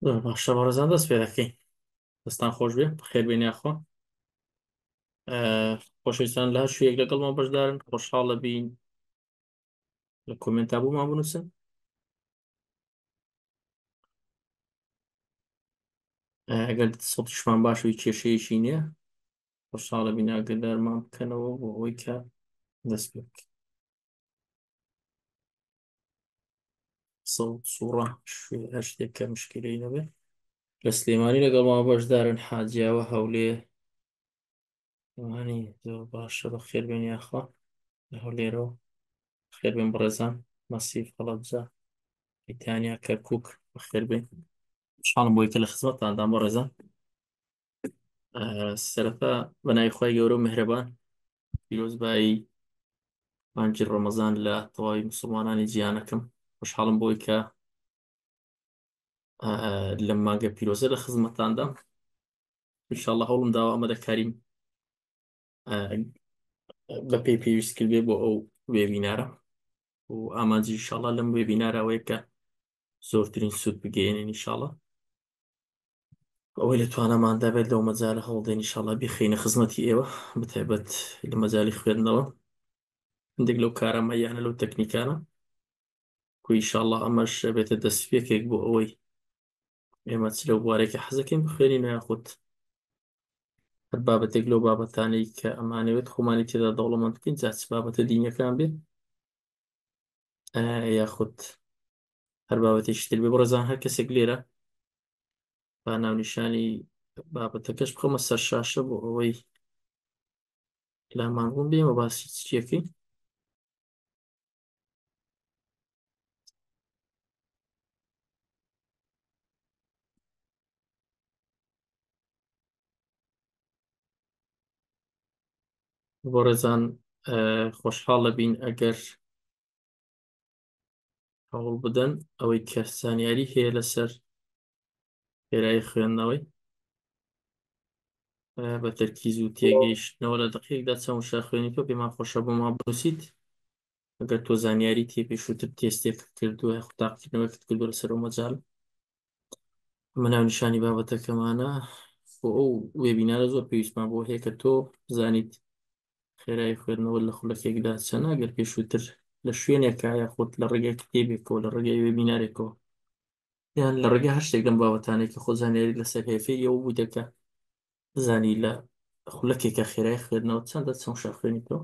زۆر باشە بەڕێزان دەست پێ دەکەین. دەستان خۆش بێ، بەخێر بێن یاخوا. خۆشەویستان لە هەر شوێک لەگەڵمان بەشدارن، خۆشحاڵە بین لە کۆمێنتا بۆمان بنووسن. ئەگەر سەوتیشمان باش و کێشەیەکی نییە، خۆشحاڵە بین ئاگدارمان بکەنەوە بۆ ئەوەی کە دەست پێ بکەین. سەوت سوڕە شوێ هەر شتێک کە مشکلەی نەبێ. لە سلێمانی لەگەڵمان بەشدارن، حاجیاوە، هەولێ، سلێمانی. زۆر باشە، بەخێر بێن یاخوا لە هەولێرەوە. بەخێر بێن بەڕێزان. مەسیف، هەڵەبجە، بریتانیا، کەرکوک، بەخێر بێن. خۆشحاڵم بۆی کە لە خزمەتتاندام بەڕێزان. سەرەتا بە ناوی خوای گەورە و میهرەبان پیرۆزبایی مانگی ڕەمەزان لە تەواوی مسلمانانی جیهانەکەم. خۆشحاڵم بۆی کە لەم مانگە پیرۆزە لە خزمەتتاندام. ئینشاءاللە هەوڵم داوە ئامادەکاریم بە پێی پێویست کردێ بۆ ئەو وێبینارە و ئامانجی ئینشاءاللە لەم وێبینارە ئەوەیە کە زۆرترین سوود بگەیەنین ئینشاءاللە. ئەوەی لە تواناماندا بێت لەو مەجالە هەوڵدەین ئینشاءاللە بیخەینە خزمەتی ئێوە، بەتایبەت لە مەجالی خوێندنەوە هەندێک لەو کارامەیانە لەو تەکنیکانە کو ئینشاءاللە ئەمەش بێتە دەستپێکێک بۆ ئەوەی ئێمە چ لەو بوارێکی حەزەکەین بخوێنین یاخود هەر بابەتێک لەو بابەتانەی کە ئەمانەوێت خۆمانی تێدا دەوڵەمەند بکەین، جا چ بابەتە دینیەکان بێت یاخود هەر بابەتێکی تر بێ. بەڕێزان هەر کەسێک لێرە با ناونیشانی بابەتەکەش بخەمە سەر شاشە بۆ ئەوەی لامان بوون بێمە باسی چیەکەی. بەڕێزان خۆشحاڵ دەبین ئەگەر هەوڵ بدەن ئەوەی کە زانیاری هەیە لەسەر خێرایی خوێندنەوەی بە تەرکیز و تێگەیشتنەوە لە دقیقدا چەند وشە خوێنیتەوە پێمان خۆشە بۆمان بنووسیت. ئەگەر تۆ زانیاری تێ پێشووتر تێستێک کردووە یاخود تاقیکردنەوەیەکت کردووە لەسەر ئەو مەجال. ئەمە ناونیشانی بابەتەکەمانە بۆ ئەو وێبینارە زۆر پێویستمان بۆ هەیە کە تۆ بزانیت خێرایی خوێندنەوە لە خولەکێکدا چەنە، ئەگەر پێشووتر لە شوێنێکە یاخود لە ڕێگای کتێبێکەوە لە ڕێگای وێبینارێکەوە یان لە ڕێگای هەر شتێک لەم بابەتانەی کە خۆ زانیاری لەسەر هەیە فێری ئەوە بوویتە کە بزانی لە خولەکێکە خێرای خوێندنەوە چەندە، چەند شە خوێنیتەوە.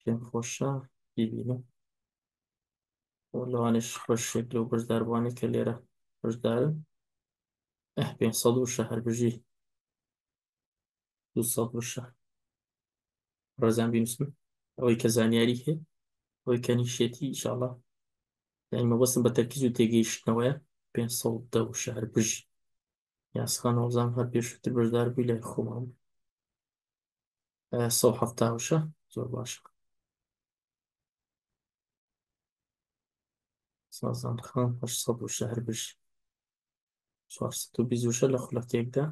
پێم خۆشە بیبینم لەوانەیە بەشێک لەو بەشداربووانەی کە لێرە بەشدارن 500 وشە هەر بژی 200 وشە ڕێزان بینوسن. ئەوەی کە زانیاری هەیە ئەوەی کە نیشێتی ئینشاءڵڵا یعنی مەبەستم بە تەرکیز و تێگەیشتنەوەیە. 510 وشە هەر بژی. یاسخان وەزان هەر پێشووتر بەشدار بووی لای خۆمان. 170 وشە زۆر باشە. سازان خان 800 وشە هەر بژی. 420 وشە لە خولەکێکدا.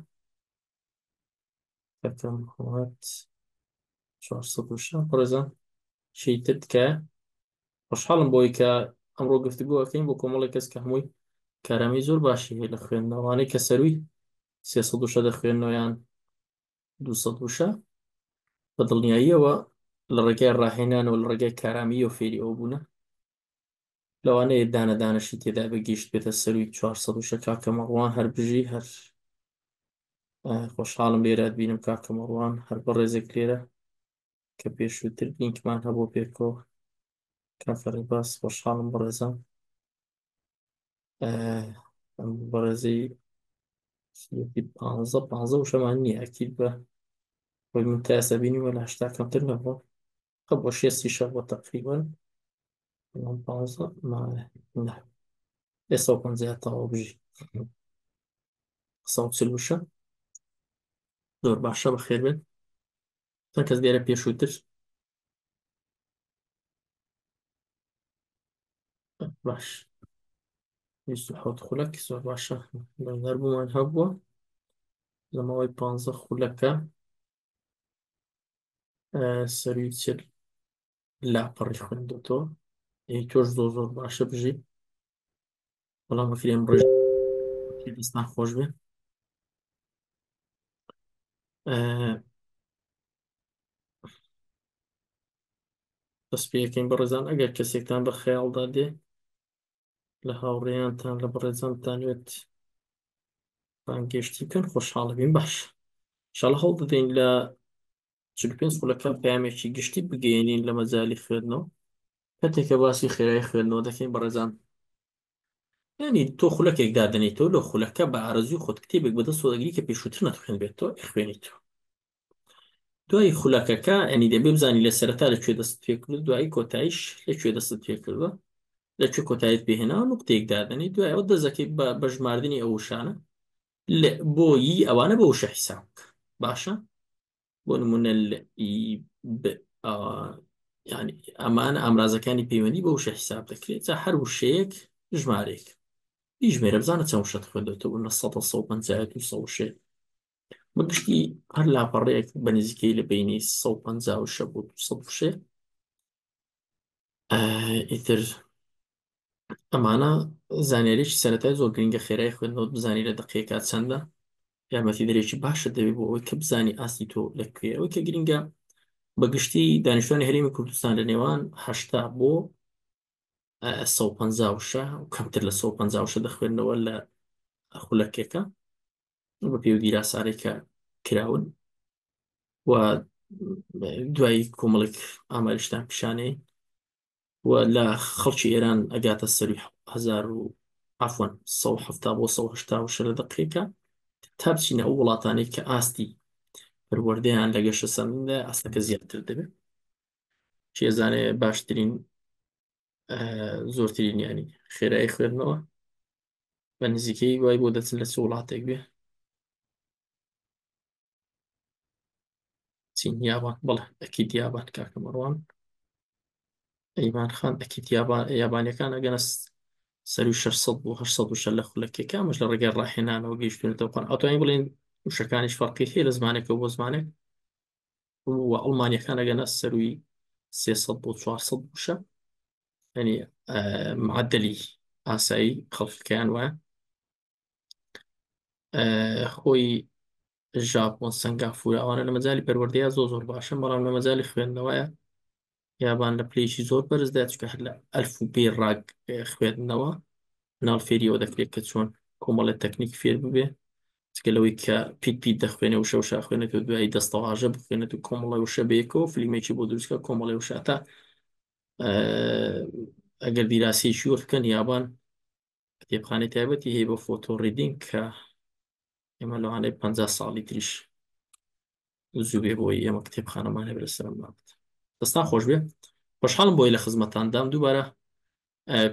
کاکە محەممەد 400 وشە. بەڕێزان شیتر تکایە. خۆشحاڵم بۆی کە ئەمڕۆ گفتوگۆ ئەەکەین بۆ کۆمەڵێک کەس کە هەمووی کارامی زۆر باشی هەیە لە خوێندنەوانەی کە سەروی 300 وشە دەخوێنەوەیان 200 وشە بە دڵنیاییەوە لە ڕێگای ڕاهێنانەوە لە ڕێگای کارامیەوە فێری ئەو بوونە. لەوانەیە دانە دانەشی تێدا بەگەیشت بێتە سەروی 400 وشە. کاکە مەڕوان هەر بژی، هەر خۆشحاڵم لێرە بینم کاکە مەڕوان، هەر بەڕێزێک لێرە کە پێشووتر لینکمان هەبوو پێکەوە. کاکە ڕێباز خۆشحاڵم بەڕێزان. ئەم بەڕێزی پانزە وشەمان نییە ئەکید بە خۆی من تا ئێستا بینیوە لە 80 کەمتر نەبووە، بۆ شێستی شەڕ بۆ تەقریبەن بەڵام پانزە ما نه ئێستا و پەنجا تەواو بژی. 140 وشە زۆر باشە، بەخێر بێن. چەند کەس لێرە پێشووتر باش 27 خولەک زۆر باشە بەشدار بوومان هەبووە لە ماوەی 15 خولەکە سەروی 40 لاپەڕی خوێندۆتەوە. ئەی تۆش زۆر زۆر باشە بژی، بەڵام بەفرێم ڕێژ دەستان خۆش بێ. دەست پێەکەین بەڕێزان ئەگەر کەسێکتان بە خەیاڵدا دێ لە هاوڕێیانتان لە بەڕێزانتان وێت بانگێشتی بکەن خۆشحاڵە بین. باش ئینشاڵڵا هەوڵ دەدەین لە 45 خولەکە پەیامێکی گشتی بگەیەنین لە مەجالی خوێندنەوە. کاتێک کە باسی خێرای خوێندنەوە دەکەین بەڕێزان، یعنی تۆ خولەکێک دادەنیتەوە، لەو خولەکە بە ئارەزووی خۆت کتێبێک بەدەستەوە دەگری کە پێشووتر نەتخوێندبێتەوە ئەخوێنیتەوە. دوای خولەکەکە ینی دەبێ بزانی لە سەرەتا لە کوێ دەست پێ کرد، دوایی کۆتاییش لە کوێ دەستت پێ کردووە، لە کوێ کۆتاییت پێهێناوە، نوقتەیەک دادەنی، دوای ئەوە دەستەکەی بە ژماردنی ئەو وشانە بۆ ی ئەوانە بە وشە حیساب بکە. باشە بۆ نمونە ل ی ب ئا، یعنی ئەمانە ئامرازەکانی پەیوەندی بە وشە حیساب دەکرێت. جا هەر وشەیەک ژمارەیەک بیژمێرە بزانە چەند وشەت خوێندۆتەوە، بۆ نمونە سەد سەد و پەنجا دوو سەد وشەیە. بە گشتی هەر لاپەڕەیەک بە نزیکەی لە بینی 150 وشە بۆ 200 وشەیە. ئیتر ئەمانە زانیاریی سەرەتای زۆر گرنگە، خێرای خوێندنەوە بزانی لە دقیقەکە چەندە، یارمەتی دەرێکی باشە دەبێت بۆ ئەوەی کە بزانی ئاستی تۆ لەکوێ. ئەوەی کە گرنگە بە گشتی دانیشتوانی هەرێمی کوردستان لە نێوان 80 بۆ 150 وشە و کەمتر لە 150 وشە دەخوێندنەوە لە خولەکێکە بە پێی دیراسانێک کە کراون و دوای کۆمەڵێک ئاماریشتان پیشانەی و لە خەڵکی ئێران ئەگاتە سەروی هەزار و عەفوەن 170 بۆ 180 وشە لە دقیقە. تا بچینە ئەو وڵاتانەی کە ئاستی پەروەردەیان لە گەشەسەندندا ئاستەکە زیاتر دەبێت. کێزانێ باشترین زۆرترین ینی خێرایی خوێندنەوە بە نزیکەی وای بۆ دەچن لە چ وڵاتێک بێ؟ چین، یابان، بەڵێ ئەکید یابان. کاکە مەڕوان ئەیمان خان ئەکید یابان. یابانیەکان ئەگەنە سەروی 600 بۆ 800 وشە لە خولەکێکە. ئەمەش لە ڕێگای ڕاهێنانەوە گەیشتوونەتەوە قۆناغ. ئەتوانین بڵێین وشەکانیش فەرقی هەیە لە زمانێکەوە بۆ زمانێک. و ئەڵمانیەکان ئەگەنە سەروی 300 بۆ 400 وشە، یعنی معدلی ئاسایی خەڵکەکەیان وایە. خۆی ژاپۆن، سنگافورە ئەوانە لە مەجای پەروەردەیە زۆر زۆر باشن، بەڵام لە مەجای خوێندنەوەیە یابان لە پلەیەکی زۆر بەرزدا، چونکە هەر لە ئەلف و بێ ڕاگ خوێندنەوە مناڵ فێریەوە دەکرێت کە چۆن کۆمەڵێک تەکنیک فێر ببێ، چکە لەوەی کە پیت پیت دەخوێنێ وشە وشە خوێنێت و دوایی دەستەواژە بخوێنێت و کۆمەڵی وشە بەیەکەوە فلیمێکی بۆ دروستکە کۆمەڵی وشە. تا ئەگەر دیراسەیەکی ورد بکەن یابان کتێبخانەی تایبەتی هەیە بۆ photo reading کە ئێمە لەوانەیە 50 ساڵی تریش زوو بێ بۆی ئێمە کتێبخانەمان هەبێت لەسەر ئەم بابەتە. دەستان خۆش بێ، خۆشحاڵم بۆی لە خزمەتاندام. دووبارە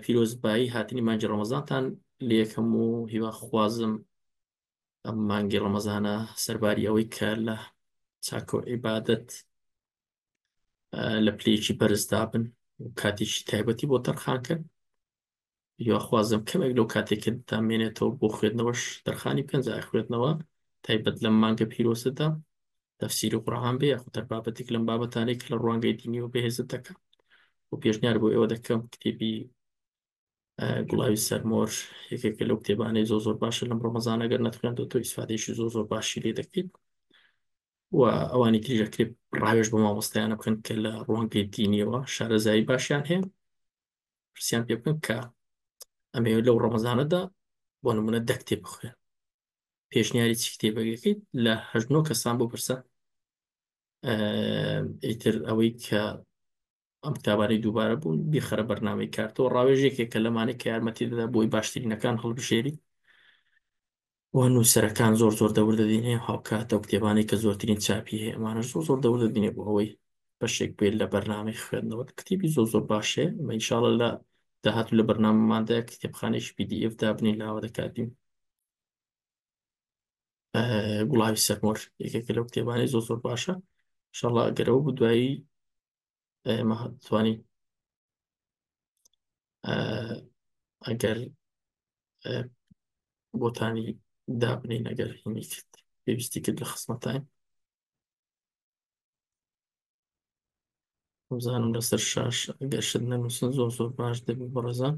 پیرۆزبایی هاتنی مانگی ڕەمەزانتان لێکەم و هیواخوازم ئەم مانگی ڕەمەزانە سەرباری ئەوەی کە لە چاکە و عیبادەت لە پلەیەکی بەرزدا بن و کاتێکی تایبەتی بۆ تەرخانکەن، هیواخوازم کەمێک لەو کاتێک کە دامێنێتەوە بۆ خوێندنەوەش تەرخانی بکەن. جا خوێندنەوە تایبەت لەم مانگە پیرۆزەدا تەفسیری قورئان بێ یاخود هەر بابەتێک لەم بابەتانەی کە لە ڕوانگەی دینیەوە بەهێزت دەکەن. و پێشنیار بۆ ئێوە دەکەم کتێبی گوڵاوی سەرمۆر یەکێکە لەو کتێبانەی زۆر زۆر باشە لەم ڕەمەزانە، گەر نەتخوێندەوە تۆ ئیسفادەیەکی زۆر زۆر باشی لێ دەکەیت. و ئەوانی تریش دەکرێت ڕاوێژ بۆ مامۆستایانە بکەن کە لە ڕوانگەی دینیەوە شارەزایی باشیان هەیە، پرسیان پێ بکەن کە ئەمەوێت لەو ڕەمەزانەدا بۆ نمونە دە کتێب بخوێن، پێشنیاری چی کتێبەکەیت لە هەشت نۆ کەسان بۆ پرسە. ئیتر ئەوەی کە ئەم کتابانەی دووبارە بوون بیخەرە بەرنامەی کارتەوە. ڕاوێژ یەکێکە لەمانەی کە یارمەتی دەدا بۆی باشترینەکان هەڵبژێری و نووسەرەکان زۆر زۆر دەور دەدینێ، هاوکات ئەو کتێبانەی کە زۆرترین چاپی هەیە ئەمانە زۆر زۆر دەور دەدینێ بۆ ئەوەی بەشێک بێت لە بەرنامەی خوێندنەوە. کتێبی زۆر زۆر باشەیە. ئەمە ئینشاڵڵا لە داهاتوو لە بەرنامەماندا کتێبخانەیەکی PDF دابنین لاوە دەکاتین. گوڵاوی سەرمۆر یەکێکە لەو کتێبانەی زۆر زۆر باشە. ئینشاڵڵا ئەگەرەوە بوو دوایی ئێمە توانین ئەگەر بۆتانی دابنین ئەگەر هینی کرد پێویستی کرد لە خزمەتان. بزانم لەسەر شاش ئەگەر شت نەنووسن زۆر زۆر باش دەبی بەڕێزان.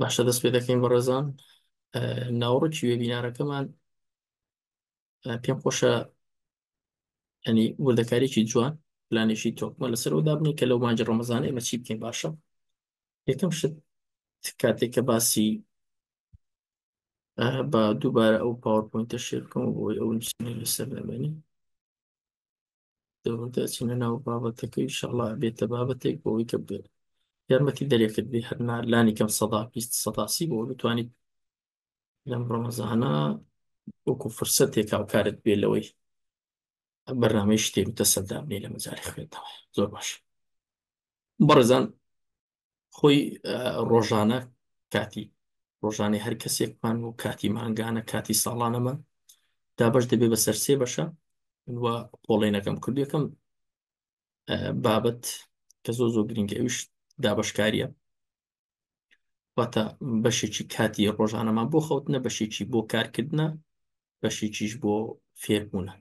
باشە دەست پێ دەکەین بەڕێزان. ناوەڕۆکی وێبینارەکەمان پێم خۆشە ینی وردەکاریی جوان پلانێکی تۆکمە لەسەر ئەو دابنێ کە لەو مانگی ڕەمەزانە ئێمە چی بکەین. باشە یەکەم شت کاتێک کە باسی بە دووبارە ئەو PowerPoint ە share بکەم بۆی ئەو نووسینەی لەسەر نەمێنێ. دەوردە چینە ناو بابەتەکە ئینشاڵڵا بێتە بابەتێک بۆ ئەوەی کە بێت یارمەتی دەرێکت بێ هەر لانی کەم 20% 30% بۆ بتوانیت لەم ڕەمەزانە وەکو فرسەتێک هاوکارت بێ لەوەی بەرنامەی شتێک وتە سەردابنی لە مەجای خوێندنەوە. زۆر باش بەڕێزان، خۆی ڕۆژانە کاتی ڕۆژانەی هەر کەسێکمان و کاتی مانگانە کاتی ساڵانەمان دابەش دەبێ بەسەر سێ بەشە و پۆڵێنەکەم کرد. یەکەم بابەت کە زۆر زۆر گرنگە ئەویش دابەشکاریە، واتە بەشێکی کاتی ڕۆژانەمان بۆ خەوتنە، بەشێکی بۆ کارکردنە، بەشێکیش بۆ فێربوونە.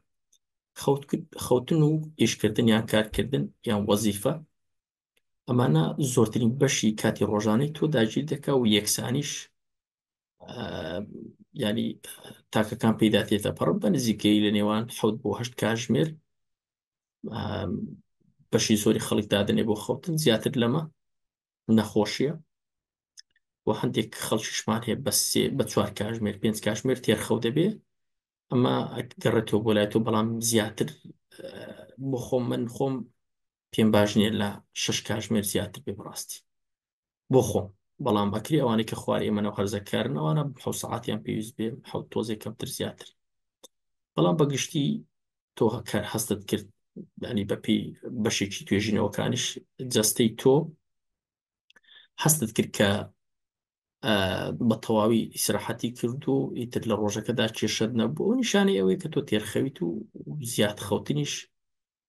خەوتن و ئیشکردن یان کارکردن یان وەزیفە ئەمانە زۆرترین بەشی کاتی ڕۆژانەی تۆ داگیر دەکا و یەکسانیش ینی تاکەکان پێیدا تێتە پەڕ بە نزیکەی لە نێوان حەوت بۆ هەشت کاژمێر بەشی زۆری خەڵک دادنێ بۆ خەوتن، زیاتر لەمە نەخۆشیە. و هەندێک خەڵکیشمان هەیە بە سێ بە چوار کاژمێر پێنج کاژمێر تێر خەو دەبێ، ئەمە گەڕێتەوە بۆ لای تۆ. بەڵام زیاتر بۆ خۆم من خۆم پێم باش نییە لە شش کاژمێر زیاتر بێ بەڕاستی بۆ خۆم، بەڵام ئەکری ئەوانەی کە خوار ئێمەنەوە هەرزەکارن ئەوانە حەوت سەعاتیان پێویست بێ، حەوت تۆزێک کەمتر زیاتر. بەڵام بەگشتی تۆ کار هەستت کرد ینی بەپی بەشێکی توێژینەوەکانیش جەستەی تۆ هەستت کرد کە بە تەواوی ئیسراحەتی کرد و ئیتر لە ڕۆژەکەدا کێشەت نەبوو، نیشانەی ئەوەیە کە تۆ تێرخەویت و زیاد خەوتنیش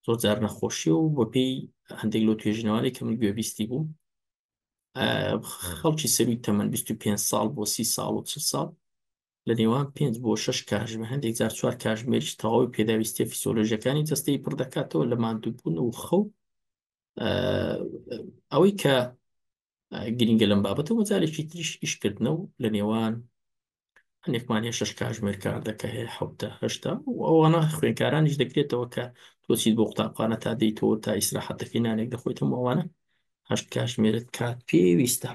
زۆر جار نەخۆشیە و بەپێی هەندێک لۆ توێژینەوانێک کە من گوێبیستی بووم خەڵکی سەروی تەمەن 25 ساڵ بۆ 30 ساڵ و 40 ساڵ لە نێوان 5 بۆ 6 کاژمێر هەندێک جار 4 کاژمێریش تەواوی پێداویستیە فیسۆلۆژیەکانی جەستەی پڕ دەکاتەوە لە ماندووبوون و خەو. ئەوەی کە گرنگە لەم بابەتە وەجارێکی تریش ئیشکردنە و لە نێوان هەندێکمان هەیە شەش کاژمێر کار دەکە هەیە حەوتە هەشتا و ئەوانە خوێنکارانیش دەکرێتەوە کە تۆ چیت بۆ قوتابخانە تا دێیتەوە تا ئیسراحەت دەکەی نانێک دەخۆیت هەموو ئەوانە هەشت کاژمێرت کات پێویستە.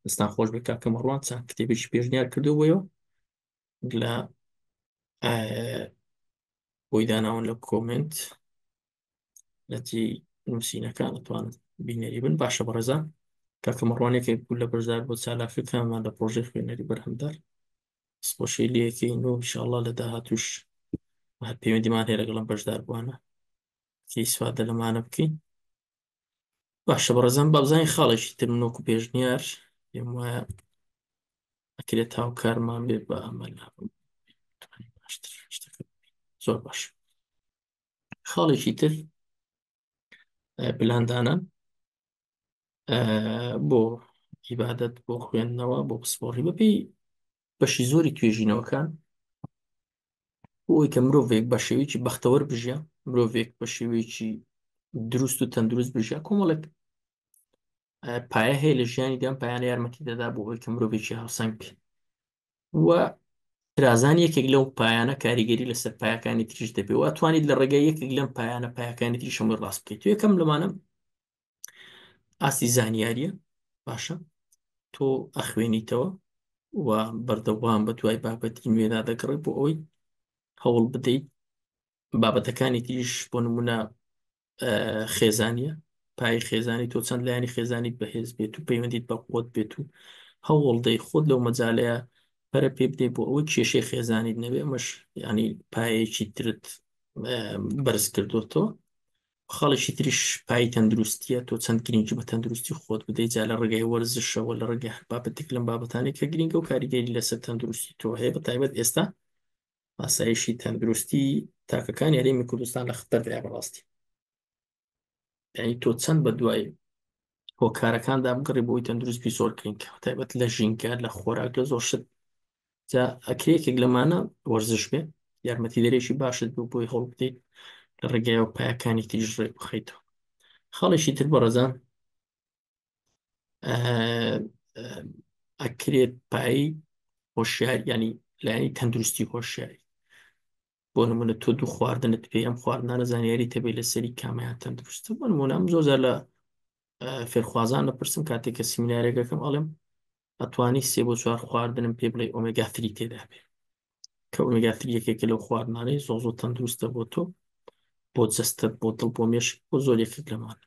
دەستان خۆش بێت کاکە مەڕوان چەند کتێبێکی پێشنیار کردو بۆیەوە لە بۆی داناون لە comment لە جێی نووسینەکان ئەتوانن بینەری بن. باشە بەڕێزان، کاکە مەڕوان یەکێک بوو لە بەشدار بۆ چالاکیەکانمان لە پرۆژەی خوێنەری بەرهەمدار. سپۆشی لەکەین و ئینشاءاللە لە داهاتوش هەر پەیوەندیمان هەیە لەگەڵم بەشدار بووانە کە ئیسفادە لەمانە بکەین. باشە بەڕێزان، با بزانین خاڵێکی تر من وەکو پێشنیار پێم وایە ئەکرێت هاوکارمان بێ بە ئەمە باشتر شتەکە زۆر باش. خاڵێکی تر پلاندانان بۆ عیبادەت، بۆ خوێندنەوە، بۆ پسپۆڕی. بەپێی بەشی زۆری توێژینەوەکان بۆ ئەوەی کە مرۆڤێک بە شێوەیەکی بەختەوەر بژیا، مرۆڤێک بە شێوەیەکی دروست و تەندروست بژیا، کۆمەڵێک پایە هەیە لە ژیانی دام پایانە یارمەتی دەدا بۆ ئەوەی کە مرۆڤێکی هاوسەنگ بێ و ترازان یەکێک لەو پایانە کاریگەری لەسەر پایەکانی تریش دەبێ و ئەتوانیت لە ڕێگای یەکێک لەم پایانە پایەکانی تریش هەمووی ڕاست بکەیت. یەکەم لەمانە ئاستی زانیاریە. باشە تۆ ئەخوێنیتەوە و بەردەوام بە دوای بابەتی نوێدا دەگەڕێ بۆ ئەوەی هەوڵ بدەیت بابەتەکانی تریش بۆ نمونە خێزانیە، پای خێزانی تۆ چەند لایەنی خێزانیت بەهێز بێت و پەیوەندیت بە قوت بێت و هەوڵ دەی خۆت لەو مەجالەیە پەرە پێ بدەیت بۆ ئەوەی کێشەی خێزانیت نەبێ، ئەمەش ینی پایەکی ترت بەرز کردوتەوە. خاڵێکی تریش پای تەندروستیە، تۆ چەند گرنگی بە تەندروستی خۆت بدەیت جا لە ڕێگای وەرزشەوە لە ڕێگای هەر بابەتێک لەم بابەتانەی کە گرنگە و کاریگەری لەسەر تەندروستی تۆ هەیە، بە تایبەت ئێستا ئاسایشی تەندروستی تاکەکانی هەرێمی کوردستان لە خەتەردایە بەڕاستی. یعنی تۆ چەند بە دوای هۆکارەکاندا بگەڕی بۆی تەندروست بی زۆر گرنگە، تایبەت لە ژینگە، لە خۆراک، لە زۆر شت. جا ئەکرێ یەکێک لەمانە وەرزش بێ، یارمەتیدەرێکی باشت بوو بۆی هەوڵ بدەیت لە ڕێگایەوە پایەکانی تریش ڕێک بخەیتەوە. خاڵێکی تر بەڕێزان ئەکرێت پای هۆشیار ینی لایەنی تەندروستی هۆشیاری بۆ نمونە تۆ دوو خواردنت پێ ئەم خواردنانە زانیاری تەبێ لەسەری کامیان تەندروستە بۆ نمونە ئەم زۆر لە فێرخوازان دەپرسم کاتێک کە سیمینارێکەکەم ئەڵێم ئەتوانی سێ بۆ چوار خواردنم پێ بڵێ ئۆمێگا three تێدا بێ کە ئۆمێگا three یەکێکە لەو خواردنانەی زۆر زۆر تەندروستە بۆ تۆ بۆ جەستە بۆ دڵ بۆ مێشک بۆ زۆر یەکێک لەمان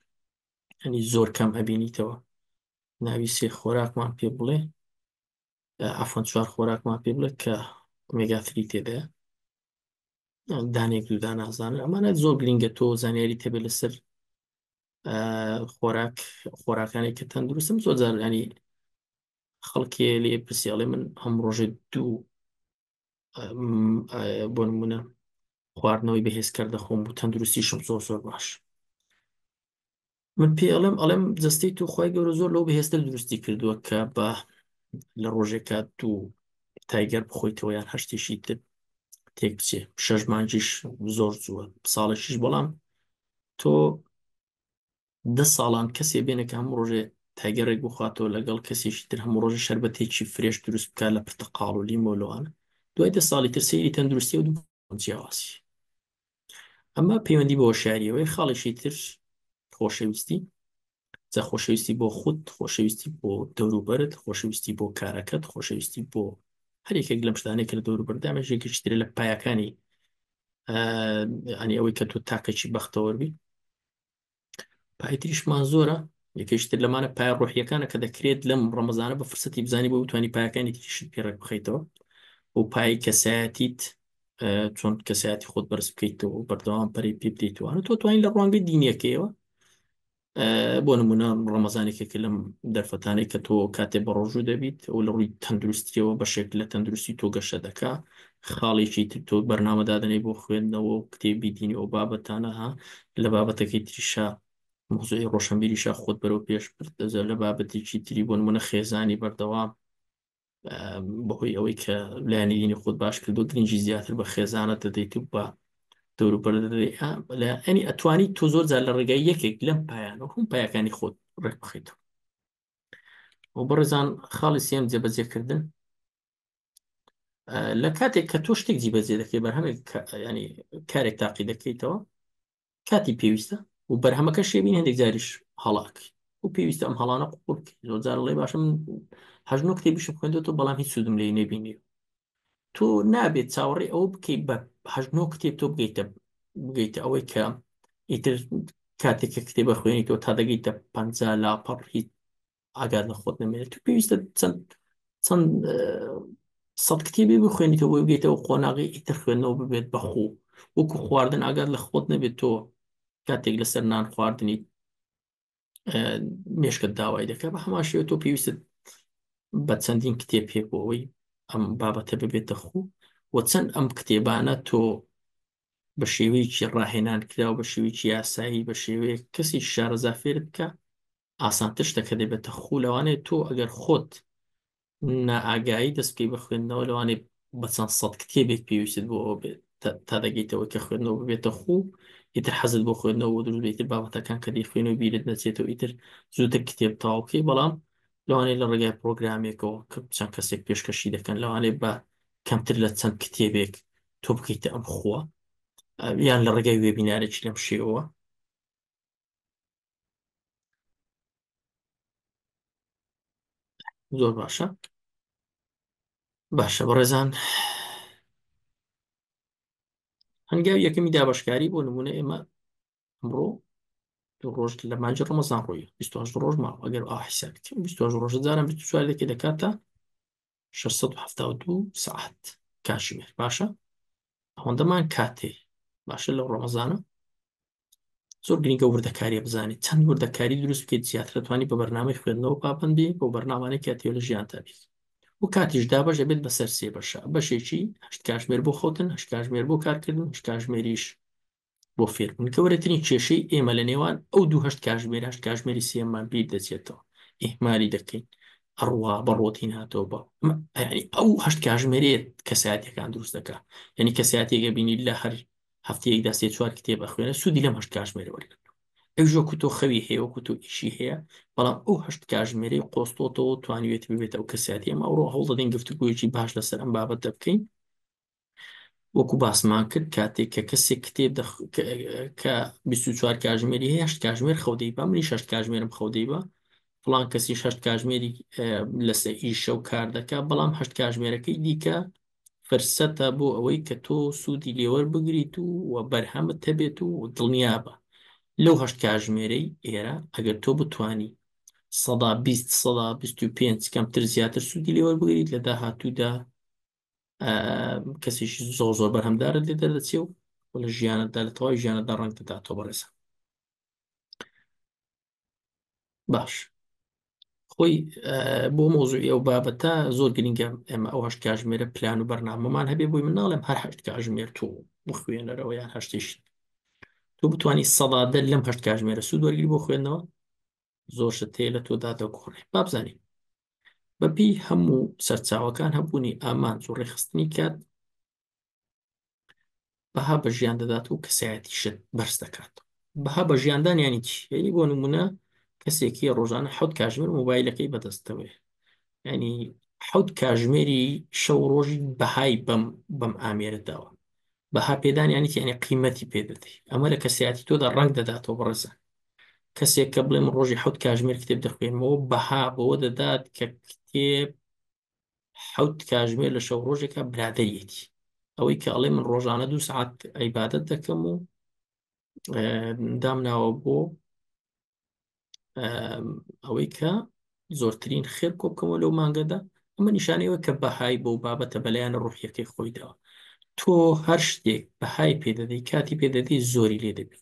ینی زۆر کەم ئەبینیتەوە ناوی سێ خۆراکمان پێ بڵێ عەفوەن چوار خۆراکمان پێ بڵێ کە ئۆمێگا three تێدایە دانێک دوودا نازانن ئەمانە زۆر گرنگە تۆ زانیاری تەبێ لەسەر خۆراک خۆراکانی کە تەندروستم زۆر جار ینی خەڵکێ لێ پرسیاڵێ من هەم ڕۆژێ دوو بۆ نمونە خواردنەوەی بەهێزکەر دەخۆم و تەندروستیشم زۆر زۆر باش من پێ ئەڵێم ئەڵێم جەستەی تو خوای گەورە زۆر لەو بەهێزتر دروستی کردووە کە بە لە ڕۆژێکا دوو تایگەر بخۆیتەوە یان هەشتیشی تر تێک بچێ شەش مانگیش زۆر زووە ساڵێکیش بەڵام تۆ دە ساڵان کەسێ بێنە کە هەموو ڕۆژێ تایگەرێک بخواتەوە لەگەڵ کەسێکی تر هەموو ڕۆژە شەربەتێکی fresh دروست بکات لە پرتەقاڵ و لیمۆ لەوانە دوای دە ساڵی تر سەیری تەندروستی و دوو جیاوازی ئەمە پەیوەندی بە هۆشیاریەوەی خاڵێکی تر خۆشەویستی جا خۆشەویستی بۆ خود خۆشەویستی بۆ دەوروبەرت خۆشەویستی بۆ کارەکەت خۆشەویستی بۆ هەر یەکێک لەم شتانەی کە لە دەوروبەردا مێژێکی ترە لە پایەکانی ینی ئەوەی کە تۆ تاکێکی بەختەوەر بی پای تریشمان زۆرە یەکێکی تر لەمانە پایە ڕۆحیەکانە کە دەکرێت لەم ڕەمەزانە بە فرسەتی بزانی بۆ بتوانی پایەکانی تریشت پێ ڕێک بخەیتەوە و پای کەسایەتیت چۆن کەسایەتی خۆت بەرز بکەیتەوە و بەردەوام پەری پێ بدەیتەوە تۆ توانین لە ڕوانگەی دینیەکەیەوە بۆ نمونە ڕەمەزانێکێکە لەم دەرفەتانەی کە تۆ کاتێ بە ڕۆژوو دەبیت و لە ڕووی تەندروستیەوە بەشێک لە تەندروستی تۆ گەشە دەکا خاڵێکی تر تۆ بەرنامە دادەنێی بۆ خوێندنەوە و کتێبی دینی و بابەتانە ها لە بابەتەکەی تریشا مەوزوعی ڕۆشنبیریشا خۆت بەرەو پێش برد دەزە لە بابەتێکی تری بۆ نمونە خێزانی بەردەوام بەهۆی ئەوەی کە لایەنی دینی خۆت باش کردو گرنگی زیاتر بە خێزانت دەدەیت و بە دەوروبەر دەدەیت ئەنی ئەتوانی تۆ زۆر جار لە ڕێگای یەکێک لەم پایانەوە هەم پایەکانی خۆت ڕێک بخەیتەوە و بەڕێزان خاڵی سێم جێبەجێکردن لە کاتێک کە تۆ شتێک جیبەجێ دەکەی بەرهەمێک ینی کارێک تاقی دەکەیتەوە کاتی پێویستە و بەرهەمەکە شێبین هەندێک جاریش هەڵاک و پێویستە ئەم هەڵانە قوڵ بکەی زۆر جار ڵێ باشم هەژنۆ کتێبیشم خوێندێتەوە بەڵام هیچ سوودم لێی نەبینی تۆ نابێت چاوەڕێ ئەوە بکەیت بە هەژنۆ کتێب تۆ بگەیتە بگەیتە ئەوەی کە ئیتر کاتێک کە کتێبە خوێنیتەوە تا دەگەیتە 50 لاپەڕ هیچ ئاگات لە خۆت نەمێنێت تو پێویستە چەند چەند سەد کتێبی بخوێنیتەوە بۆی بگەیتەوە قۆناغی ئیتر خوێندنەوە ببێت بەخۆ وەکو خواردن ئاگات لە خۆت نەبێت تۆ کاتێک لەسەر نان خواردنی مێشکت داوای دەکە بە هەمان شێوە تۆ پێویستت بە چەندین کتێب پێ بۆ ئەوەی ئەم بابەتە ببێتە خوو و چەند ئەم کتێبانە تۆ بە شێوەیەکی ڕاهێنان کراو بە شێوەیەکی یاسایی بە شێوەیەک کەسی شارەزا فێرت بکە ئاسانتر شتەکە دەبێتە خوو لەوانەیە تۆ ئەگەر خۆت نائاگایی دەست بکەی بە خوێندنەوە لەوانەیە بە چەند سەد کتێبێک پێویستت بۆ ئەوە بێت تا دەگەیتەوە کە خوێندنەوە ببێتە خوو ئیتر حەزت بۆ خوێندنەوە بۆ دروست بێت ئیتر بابەتەکان کە دەیخوێنی و بیرت نەچێتەوە ئیتر زووتر کتێب تەواو بکەی بەڵام لەوانەیە لە ڕێگای پرۆگرامێکەوە کە چەند کەسێک پێشکەشی دەکەن لەوانەیە بە کەمتر لە چەند کتێبێک تۆ بکەیتە ئەم خووە یان لە ڕێگای وێبینارێکی لەم شێوە زۆر باشە باشە بەڕێزان هەنگاوی یەکەمی دابەشکاری بۆ نمونە ئێمە ئەمڕۆ دوو ڕۆژ لە مانگی ڕەمەزان ڕۆی 28 ڕۆژ ماوە ئەگەر ئا حیساب بکەین 28 ڕۆژە جاران 24 دەکەی دەکاتە 672 سەعات کاتژمێر باشە ئەوەندەمان کاتێ باشە لەو ڕەمەزانە زۆر گرنگە وردەکاریە بزانیت چەند وردەکاری دروست بکەیت زیاتر دەتوانی بە بەرنامەی خوێندنەوە پابەند بی بۆ بەرنامانەی کە تێ لە ژیانتا بیت و کاتیش دابەش دەبێت بەسەر سێ بەشە بەشێکی هەشت کاژمێر بۆ خەوتن هەشت کاژمێر بۆ کارکردن هەشت کاژمێریش بۆ فێربوون گەورەترین کێشەی ئێمە لە نێوان ئەو دوو هەشت کاژمێر هەشت کاژمێری سێمان بیر دەچێتەوە ئیهمالی دەکەین ئەڕوا بە ڕۆتین هاتەوە بە یعنی ئەو هەشت کاژمێرێت کەسایەتەکان دروست دەکا یعنی کەسایەتێکە بینی لە هەر هەفتەیەکدا سێ چوار کتێب ئەخوێنێت سوودی لەم هەشت کاژمێرە وەرگرتووە. ئەویش وەکو تۆ خەوی هەیە، وەکو تۆ ئیشی هەیە، بەڵام ئەو هەشت کاژمێرەی قۆستۆتەوە توانیوێتی ببێتە ئەو کەسایەتی. ئەمە ئەوڕۆ هەوڵ دەدەین گفتوگۆیەکی باش لەسەر ئەم بابەتە بکەین. وەکو باسمان کرد کاتێک کە کەسێک کتێب کە 24 کاژمێری هەیە هەشت کاژمێر خەو دەیبا، منیش هەشت کاژمێرم خەو دەیبا، فڵان کەسیش هەشت کاژمێری لەسەر ئیشە و کار دەکا، بەڵام هەشت کاژمێرەکەی دیکە فرسەتە بۆ ئەوەی کە تۆ سوودی لێوەربگریت و بەرهەمت هەبێت و دڵنیابە لەو هەشت کاژمێرەی ئێرە ئەگەر تۆ بتانی 20% 25% کەمتر زیاتر سوودی لێوەربگریت لە داهاتوودا کەسێکی زۆر زۆر بەرهەمدارت لێ دەردەچێ و لە ژیانتدا لە تەواوی ژیانتدا ڕەنگ دەداتەوە بەڕێزە. باش خۆی بۆ مۆزوعی ئەو بابەتە زۆر گرنگە ئێمە ئەو هەشت کاژمێرە پلان و بەرنامەمان هەبێ بۆی من ناڵێم هەر هەشت کاژمێر تۆ بخوێنەرەوە یان هەشتیش تۆ بتانی 10% لەم هەشت کاژمێرە سوود وەرگری بۆ خوێندنەوە زۆر شت هەیە لە تۆدا دەگۆڕێ. با بزانین بەپێی هەموو سەرچاوەکان هەبوونی ئامانج و ڕێکخستنی کات بەها بە ژیان دەدات و کەسایەتیشت بەرز دەکات. بەها بە ژیاندان یانی چی؟ یعنی بۆ نمونە کەسێکی ڕۆژانە حەوت کاژمێر مۆبایلەکەی بەدەستەوەیە، یعنی حەوت کاژمێری شەو ڕۆژی بەهای بەم ئامێرە داوە. بەها پێدان یانی چی؟ یعنی قیمەتی پێدەدەی. ئەمە لە کەسایەتی تۆدا ڕەنگ دەداتەوە بەڕێزان. کەسێک کە بڵێم ڕۆژی حەوت کاژمێر کتێب دەخوێنمەوە بەها بەوە دەدات کە کتێب حەوت کاژمێر لە شەو ڕۆژێکە برادەریەتی. ئەوەی کە ئەڵێ من ڕۆژانە دوو سعات عیبادەت دەکەم و دامناوە بۆ ئەوەی کە زۆرترین خێر کۆ بکەمەوە لەو مانگەدا، ئەمە نیشانەیەوە کە بەهای بۆ بابەتە بەلایەنە ڕوحیەکەی خۆی داوە. تۆ هەر شتێک بەهای پێدەدەی کاتی پێدەدەی زۆری لێ دەبی.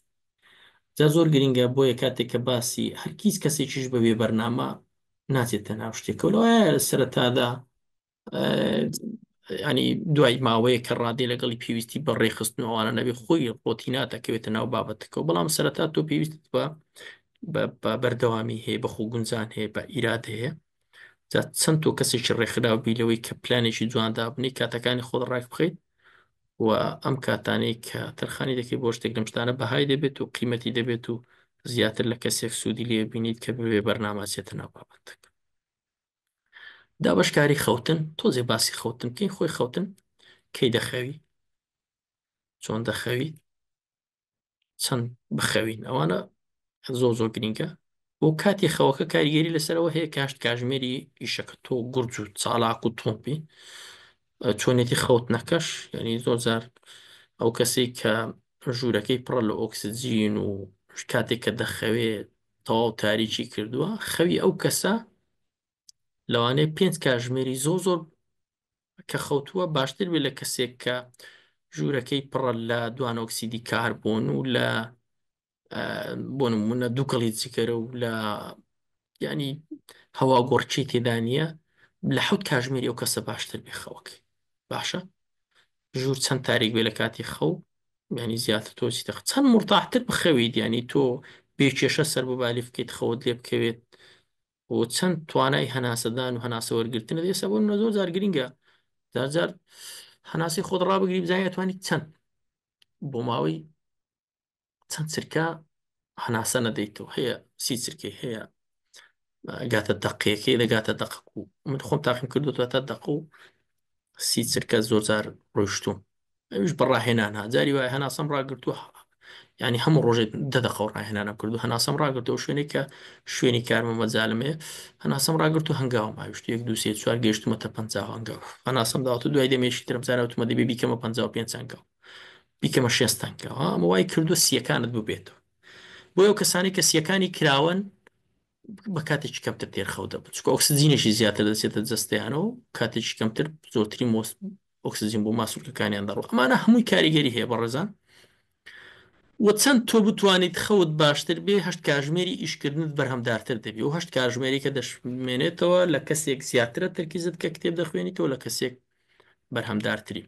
جا زۆر گرنگە بۆیە کاتێک کە باسی هەرگیز کەسێکیش بە بێ بەرنامە ناچێتە ناو شتێکەوە. لەوایە سەرەتادا ینی دوای ماوەیە کە ڕادێ لەگەڵی پێویستی بە ڕێخستن و ئەوانە نەبێ خۆی ڕۆتیناتەکەوێتە ناو بابەتەکەەوە، بەڵام سەرەتا تۆ پێویست بە بەردەوامی هەیە، بە خۆگونجان هەیە، بە ئیرادە هەیە. جا چەند تۆ کەسێکی ڕێکخراو بی لەوەی کە پلانێکی جوان دابنی، کاتەکانی خۆت ڕاک بخەیت و ئەم کاتانەی کە تەرخانی دەکەی بۆ شتێک لەم شتانە بەهای دەبێت و قیمەتی دەبێت و زیاتر لە کەسێک سوودی لێ بینیت کە ببێ بەرنامە چێتە ناو بابەتەکە. دابەشکاری خەوتن، تۆزێ باسی خەوتن بکەین. خۆی خەوتن کەی دەخەوی، چۆن دەخەوی، چەند بخەوین، ئەوانە زۆر زۆر گرنگە. بۆ کاتی خەوەکە کاریگەری لەسەرەوە هەیە کە هەشت کاژمێری ئیشەکە تۆ گورج و چالاک و تۆپی چۆنێتی خەوتنەکەش، یعنی زۆر جار ئەو کەسێک کە ژوورەکەی پڕە لە ئۆکسجین و کاتێک کە دەخەوێ تەواو تاریکی کردووە، خەوی ئەو کەسە لەوانەیە پێنج کاژمێری زۆر زۆر کە خەوتووە باشتر بێت لە کەسێک کە ژوورەکەی پڕە لە دوانۆکسیدی کاربۆن و لە بۆ نمونە دووکەڵی جگەرە و لە ینی هەوا گۆڕچی تێدا نییە، لە حوت کاژمێری ئەو کەسە باشتر بێ خەوەکەی. باشە ژوور چەند تاریک بێ لە کاتی خەو، ینی زیاتر تۆ چیتە چەند مرتاحتر بخەویت، ینی تۆ بێ کێشە سەر بۆ بالی بکەیت خەوت لێ بکەوێت و چەند توانای هەناسەدان و هەناسە وەرگرتنت ئێستا بۆ منە زۆر جار گرنگە جار جار هەناسەی خۆت ڕابگری بزانانی ئەتوانی چەند بۆ ماوەی چەند چرکە هەناسە نەدەیتەوە، هەیە سی چرکەی هەیە گاتە دقەکەی دەگاتە دقەک و من خۆم تاقیم کردو تا دقە و سی چرکە زۆر جار ڕۆیشتوم، ئەویش بە ڕاهێنان ها جاری وایە هەناسەم ڕاگرتووە، ینی هەموو ڕۆژێک دە دەقە و ڕاهێنانم کردو هەناسەم ڕاگرتەوە شوێنێک کە شوێنی کارمە مەجالم هەیە هەناسەم ڕاگرت و هەنگاوم ئاویشت یەک دوو سێ چوار گەیشتمەتە 50 هەنگاو هەناسەم داوەتە دوای دەمێکی ترم زارا وتمە دەبێ بیکەمە 55 هەنگاو بیکەمە 60 هەنگاو ها ئەمە وای کردو سیەکانت ببێتەوە. بۆ ئەو کەسانی کە سیەکانی کراون بە کاتێکی کەمتر تێرخەو دەبن، چونکە ئۆکسجینێکی زیاتر دەچێتە جەستەیانەوە و کاتێکی کەمتر زۆرترین ئۆکسجین بۆ ماسولکەکانیان دەڕۆ. ئەمانە هەمووی کاریگەری هەیە بەڕێزان. و چەند تۆ بتوانیت خەوت باشتر بێ هەشت کاژمێری ئیشکردنت بەرهەمدارتر دەبی و هەشت کاژمێری کە دەشمێنێتەوە لە کەسێک زیاترە تەرکیزت کە کتێب دەخوێنیتەوە لە کەسێک بەرهەمدارتری.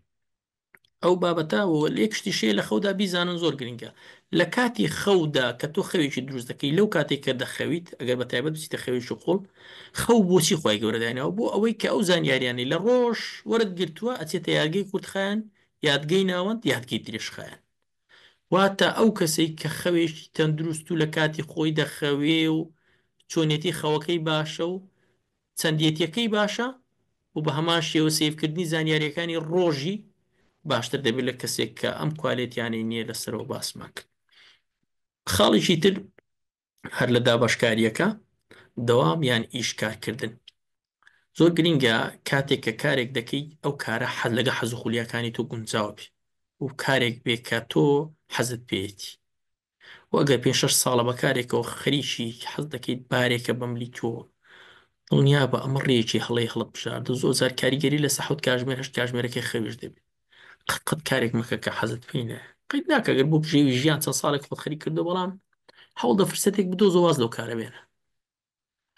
ئەو بابەتە و یەک شتیش هەیە لە خەودا بیزانن زۆر گرنگە، لە کاتی خەودا کە تۆ خەوێکی دروست دەکەی لەو کاتێک کە دەخەویت ئەگەر بە تایبەت بچیتە خەوێکی قوڵ، خەو بۆچی خوای گەورە دایناوە؟ بۆ ئەوەی کە ئەو زانیاریانەی لە ڕۆژ وەرت گرتووە ئەچێتە یادگەی کورتخایەن، یادگەی ناوەند، یادگەی درێژخایەن. واتە ئەو کەسەی کە خەوێکی تەندروست و لە کاتی خۆی دەخەوێ و چۆنیەتی خەوەکەی باشە و چەندێتیەکەی باشە و بە هەمان شێوە save کردنی زانیاریەکانی ڕۆژی باشتر دەبێت لە کەسێک کە ئەم quality یانەی نییە لەسەرەوە باسمان کرد. خاڵێکی تر هەر لە دابەشکاریەکە دەوام یان ئیش کارکردن زۆر گرینگە. کاتێک کە کارێک دەکەیت ئەو کارە حەز لەگە حەز و خولیاکانی تۆ گونجاو بێ و کارێک بێ کە تۆ حەزت پێیەتی و ئەگەر پێ شەش ساڵە بە کارێکەوە خەریکی حەز دەکەیت بارێکە بەملی تۆ، دڵنیابە ئەمە ڕێیەکی هەڵەی هەڵبژاردە. زۆر جار کاریگەری لەسەر 7 کاژمێر 8 کاژمێرەکەی خەویش دەبێت. قەت قەت کارێک مەکە کە حەزت پێی نایە. قەیت ناکە گەر بۆ بژێوی ژیان چەند ساڵێک خۆت خەریک کردو، بەڵام هەوڵدە فرسەتێک بدۆزە واز لەو کارە بێنە.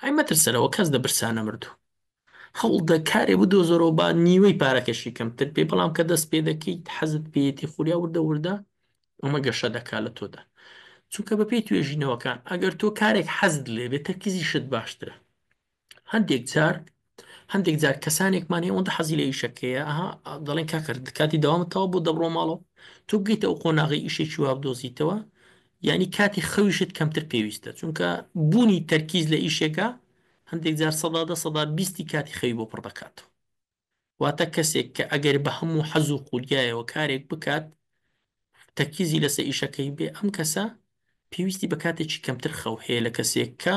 ئەی مەترسە لەوە، کەس لە برسا نەمردوو. هەوڵدە کارێ بدۆزەرەوە با نیوەی پارەکەشی کەمتر بێ، بەڵام کە دەست پێ دەکەیت حەزت پێیەتی، خولیا وردە وردە ئەمە گەشە دەکات لە تۆدا. چونکە بەپێی توێژینەوەکان ئەگەر تۆ کارێک حەزت لێ بێت تەرکیزیشت باشترە. هەندێک جار هەندێک جار کەسانێکمان هەیە ئەوەندە حەزی لە ئیشەکەیە، ئەها دەڵێن کاکە کاتی دەوامت تەواو بۆ دەبڕۆ ماڵەوە. تۆ بگەیتە ئەو قۆناغی ئیشێکی وا بدۆزیتەوە یعنی کاتی خەویشت کەمتر پێویستە، چونکە بوونی تەرکیز لە ئیشێکە هەندێک جار 10% 20%ی کاتی خەوی بۆ پڕ دەکاتەوە. واتە کەسێک کە ئەگەر بە هەموو حەز و خولیایەوە کارێک بکات تەرکیزی لەسەر ئیشەکەی بێ، ئەم کەسە پێویستی بە کاتێکی کەمتر خەو هەیە لە کەسێک کە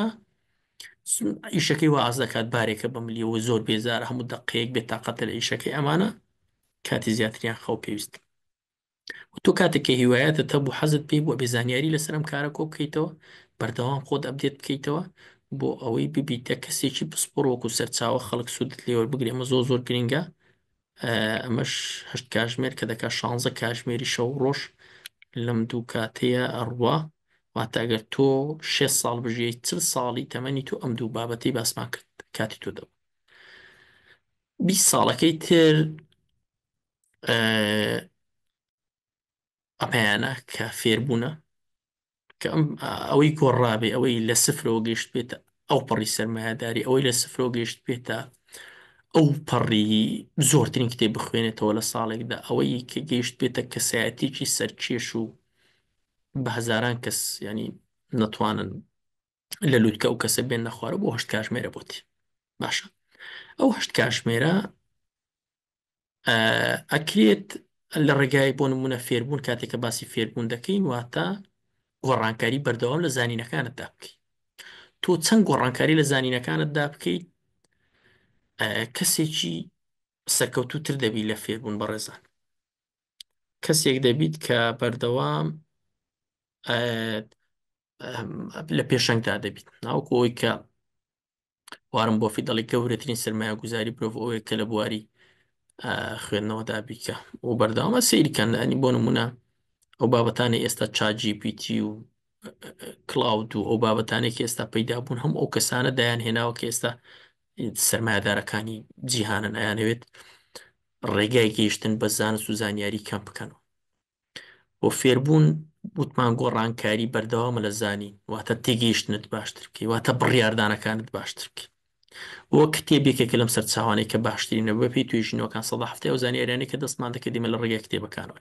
ئیشەکەی وا ئاز دەکات بارێکە بە ملیەوە زۆر بێزارە هەموو دەقەیەک بێ تاقەتە لە ئیشەکەی. ئەمانە کاتی زیاتریان خەو پێویست. و تۆ کاتێک کە هیوایەتت هەبوو حەزت پێی بوو بێ زانیاری لەسەر ئەم کارە کۆ بکەیتەوە، بەردەوام خۆت update بکەیتەوە بۆ ئەوەی ببیتە کەسێکی پسپۆڕ وەکو سەرچاوە خەڵک سوودت لێ وەربگرێ. ئەمە زۆر زۆر گرنگە. ئەمەش 8 کاژمێر کە دەکات 16 کاژمێری شەو ڕۆژ لەم دوو کاتەیە ئەڕوا. واتە ئەگەر تۆ 6 ساڵ بژیەی 40 ساڵی تەمەنی تۆ ئەم دوو بابەتەی باسمان کرد کاتی تۆ دەبوو. 20 ساڵەکەی تر ئەمەیانە کە فێربوونە، کە ئەم ئەوەی گۆڕابێ، ئەوەی لە سفرەوە گەشت بێتە ئەو پەڕی سەرمایەداری، ئەوەی لە سفرەوە گەشت بێتە ئەو پەڕی زۆرترین کتێب بخوێنێتەوە لە ساڵێکدا، ئەوەی کە گەیشت بێتە کەسایەتێکی سەرکێش و بە هەزاران کەس ینی نەتوانن لە لوتکە ئەو کەسە بێن نەخوارە بۆ 8 کاژمێرە بۆتی باشە. ئەو 8 کاژمێرە ئەکرێت لە ڕێگای بۆ نمونە فێربوون. کاتێک کە باسی فێربوون دەکەین واتە گۆڕانکاری بەردەوام لە زانینەکانتدا بکەیت. تۆ چەند گۆڕانکاری لە زانینەکانتدا بکەیت کەسێکی سەرکەوتووتر دەبی لە فێربوون. بەڕێزان کەسێک دەبیت کە بەردەوام لە پێشەنگدا دەبیت، ناوکو ئەوەی کە وارن بۆفی دەڵی گەورەترین سەرمایەگوزاری مرۆڤ ئەوەیە کە لە بواری خوێندنەوەدا بیکە و بەردەوامە سەیرکەن. ئەنی بۆ نمونە ئەو بابەتانە ئێستا ChatGPT و Claude و ئەو بابەتانێک ئێستا پەیدا بوون، هەموو ئەو کەسانە دایان هێناوە کە ئێستا سەرمایەدارەکانی جیهانن، ئەیانەوێت ڕێگای گەیشتن بە زانست و زانیاری کەم بکەنەوە. بۆ فێربوون وتمان گۆڕانکاری بەردەوامە لە زانین، واتە تێگەیشتنت باشتر بکەی، واتە بڕیاردانەکانت باشتر بکەی. بۆ کتێب یەکێکە لەم سەرچاوانەی کە باشترینە بە پێی توێژینەوەکان 70% ئەو زانیاریانەی کە دەستمان دەکەێت ئێمە لە ڕێگای کتێبەکانەوە.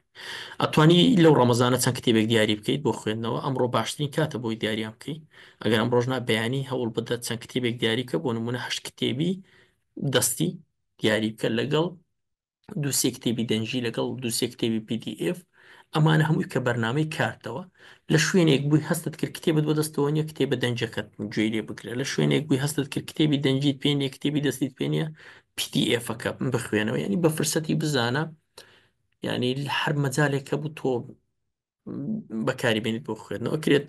ئەتوانی لەو ڕەمەزانە چەند کتێبێک دیاری بکەیت بۆ خوێندنەوە. ئەمڕۆ باشترین کاتە بۆی دیاریان بکەیت. ئەگەر ئەمڕۆژ نا بەیانی هەوڵ بدە چەند کتێبێک دیاری بکە، بۆ نمونە 8 کتێبی دەستی دیاری بکە لەگەڵ دوو سێ کتێبی دەنگی لەگەڵ دوو سێ کتێبی PDF. ئەمانە هەمووی کە بەرنامەی کارتەوە. لە شوێنێک بووی هەستت کرد کتێبت بەدەستەوە نییە، کتێبە دەنگەکەت گوێی لێ بگرە. لە شوێنێک بووی هەستت کرد کتێبی دەنگیت پێ نییە، کتێبی دەستیت پێ نییە، PDF ەکە بخوێنەوە. یعنی بە فرسەتی بزانە، یعنی هەر مەجالێک کە بوو تۆ بەکاری بێنیت بۆ خوێندنەوە. کرێت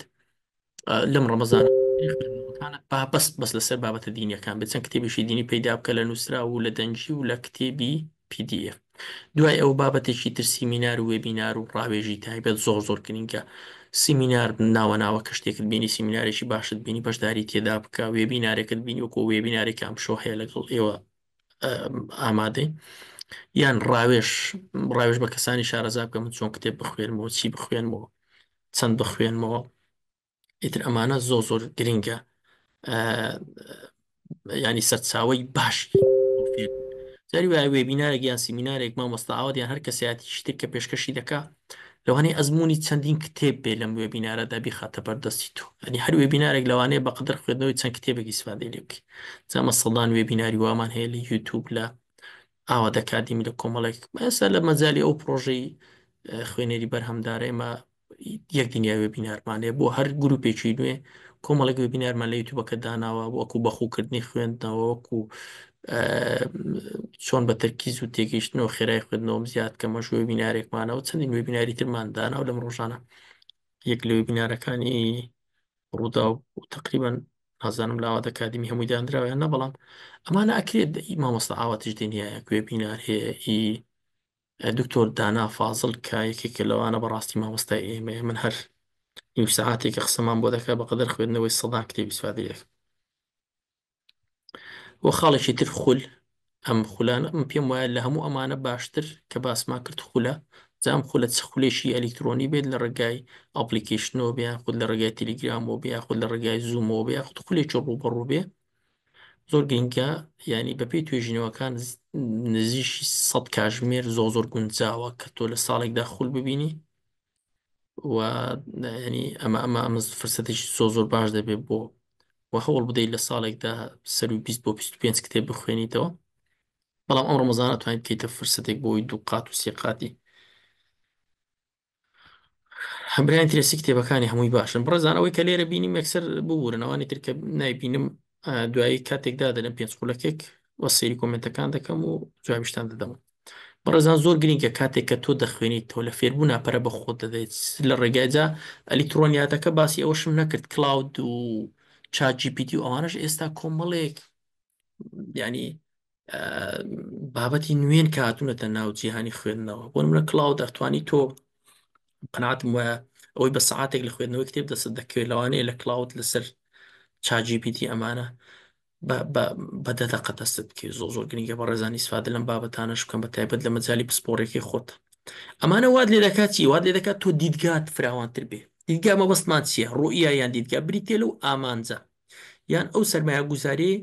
لەم ڕەمەزانە خوێندنەوەکانت با بەس بەس لەسەر بابەتە دینیەکان بێت، چەند کتێبێکی دینی پەیدا بکە لە نووسراو و لە دەنگی و لە کتێبی PDF. دوای ئەو بابەتێکی تر سیمینار و webinar و ڕاوێژی تایبەت زۆر زۆر گرنگە. سیمینار ناوە ناوە کە شتێکت بینی سیمینارێکی باشت بینی بەشداری تێدا بکە، webinar ێکت بینی وەکو webinar ێکی ئەمشەو هەیە لەگەڵ ئێوە ئامادەی، یان ڕاوێژ ڕاوێژ بە کەسانی شارەزا بکە من چۆن کتێب بخوێنمەوە، چی بخوێنمەوە، چەند بخوێنمەوە. ئیتر ئەمانە زۆر زۆر گرنگە، ینی سەرچاوەی باشی جاری وایە webinar ێک یان سیمینارێک مامۆستا ئاوات یان هەر کەسایەتی شتێک کە پێشکەشی دەکا لەوانەیە ئەزموونی چەندین کتێب بێ لەم وێبینارەدا بیخاتە بەردەستی تۆ. یانی هەر وێبینارێک لەوانەیە بەقەدەر خوێندنەوەی چەند کتێبێک ئیسفادەی لێ بکەی. جا ئەمە سەدان وێبیناری وامان هەیە لە یوتیوب، لە ئاوات ئەکادیمی، لە کۆمەڵێک. ئێستا لە مەجالی ئەو پرۆژەی خوێنەری بەرهەمدارە ئێمە یەک دنیا وێبینارمان هەیە بۆ هەر گروپێکی نوێ. کۆمەڵێک وێبینارمان لە یوتیوبەکە داناوە، وەکو بەخووکردنی خوێندنەوە، وەکو چۆن بە تەرکیز و تێگەیشتنەوە خێرای خوێندنەوەم زیاد کەمەش وێبینارێکمانەوە، چەندین وێبیناری ترمان داناوە لەم ڕۆژانە. یەک لە وێبینارەکانی ڕوودا و تقریبا نازانم لە ئاوات ئەکادیمی هەمووی دانراوە یان نە، بەڵام ئەمانە ئەکرێت. ئی مامۆستا ئاواتیش دنیایە وێبینار هەیە، ئی دکتۆر دانا فازڵ کە یەکێکە لەوانە بەڕاستی مامۆستای ئێمەیە، من هەر نیو سەعاتێکە قسەمان بۆ دەکات بەقەدەر خوێندنەوەی سەدان کتێبی ئیسفادەی دەکەم. وە خاڵێکی تر خول، ئەم خولانە من پێم وایە لە هەموو ئەمانە باشتر کە باسمان کرد خولە. جا ئەم خولە چ خولێکی ئەلیکترۆنی بێت لە ڕێگای ئەپلیکیشنەوە بێ، یاخود لە ڕێگای تەلیگرامەوە بێ، یاخود لە ڕێگای زوومەوە بێ، یاخود خولێکی ڕووبەڕوو بێ، زۆر گرنگە. یعنی بەپێی توێژینەوەکان نزیکی 100 کاژمێر زۆر زۆر گونجاوە کە تۆ لە ساڵێکدا خول ببینی. و ینی ئەمە ئەمە ئەمە فرسەتێکی زۆر زۆر باش دەبێت بۆ و هەوڵ بدەیت لە ساڵێکدا سەروی 20 بۆ 25 کتێب بخوێنیتەوە. بەڵام ئەم ڕەمەزانە توانیت بکەیتە فرسەتێک بۆی دوو قات و سێ قاتی. هەمبرایان ترێسی کتێبەکانی هەمووی باشن بەڕێزان. ئەوەی کە لێرە بینیم یەکسەر ببورن، ئەوانی تر کە نایبینم دوایی کاتێکدا دەلم پێنج خولەکێک و سەیری کۆمنتەکان دەکەم و جوابیشتان دەدەم. بەڕێزان زۆر گرنگە کاتێک کە تۆ دەخوێنیتەوە لە فێربوونا پەرە بە خۆت دەدەیت لە ڕێگای جا ئەلیکترۆنیاتەکە. باسی ئەوەشم نەکرد کلااود و چات جی پی تی و ئەوانەش ئێستا کۆمەڵێک ینی بابەتی نوێن کە هاتوونەتە ناو جیهانی خوێندنەوە. بۆ نمونە کلااود دەتوانی تۆ، قەناعەتم وایە ئەوەی بە سەعاتێک لە خوێندنەوەی کتێب دەست دەکەوێت لەوانەیە لە کلااود لەسەر چات جی پی تی ئەمانە بە دە دەقە دەستت بکەوێت. زۆر زۆر گرنگە بەڕێزان ئیسفادە لەم بابەتانەش بکەن، بە تایبەت لە مەجالی پسپۆڕێکی خۆت. ئەمانە وات لێ دەکات چی؟ وات لێ دەکات تۆ دیدگات فراوانتر بێ. دیدگا مەبەستمان چییە؟ ڕوئیا یان دیدگا بریتیە لەو ئامانجە یان ئەو سەرمایەگوزاری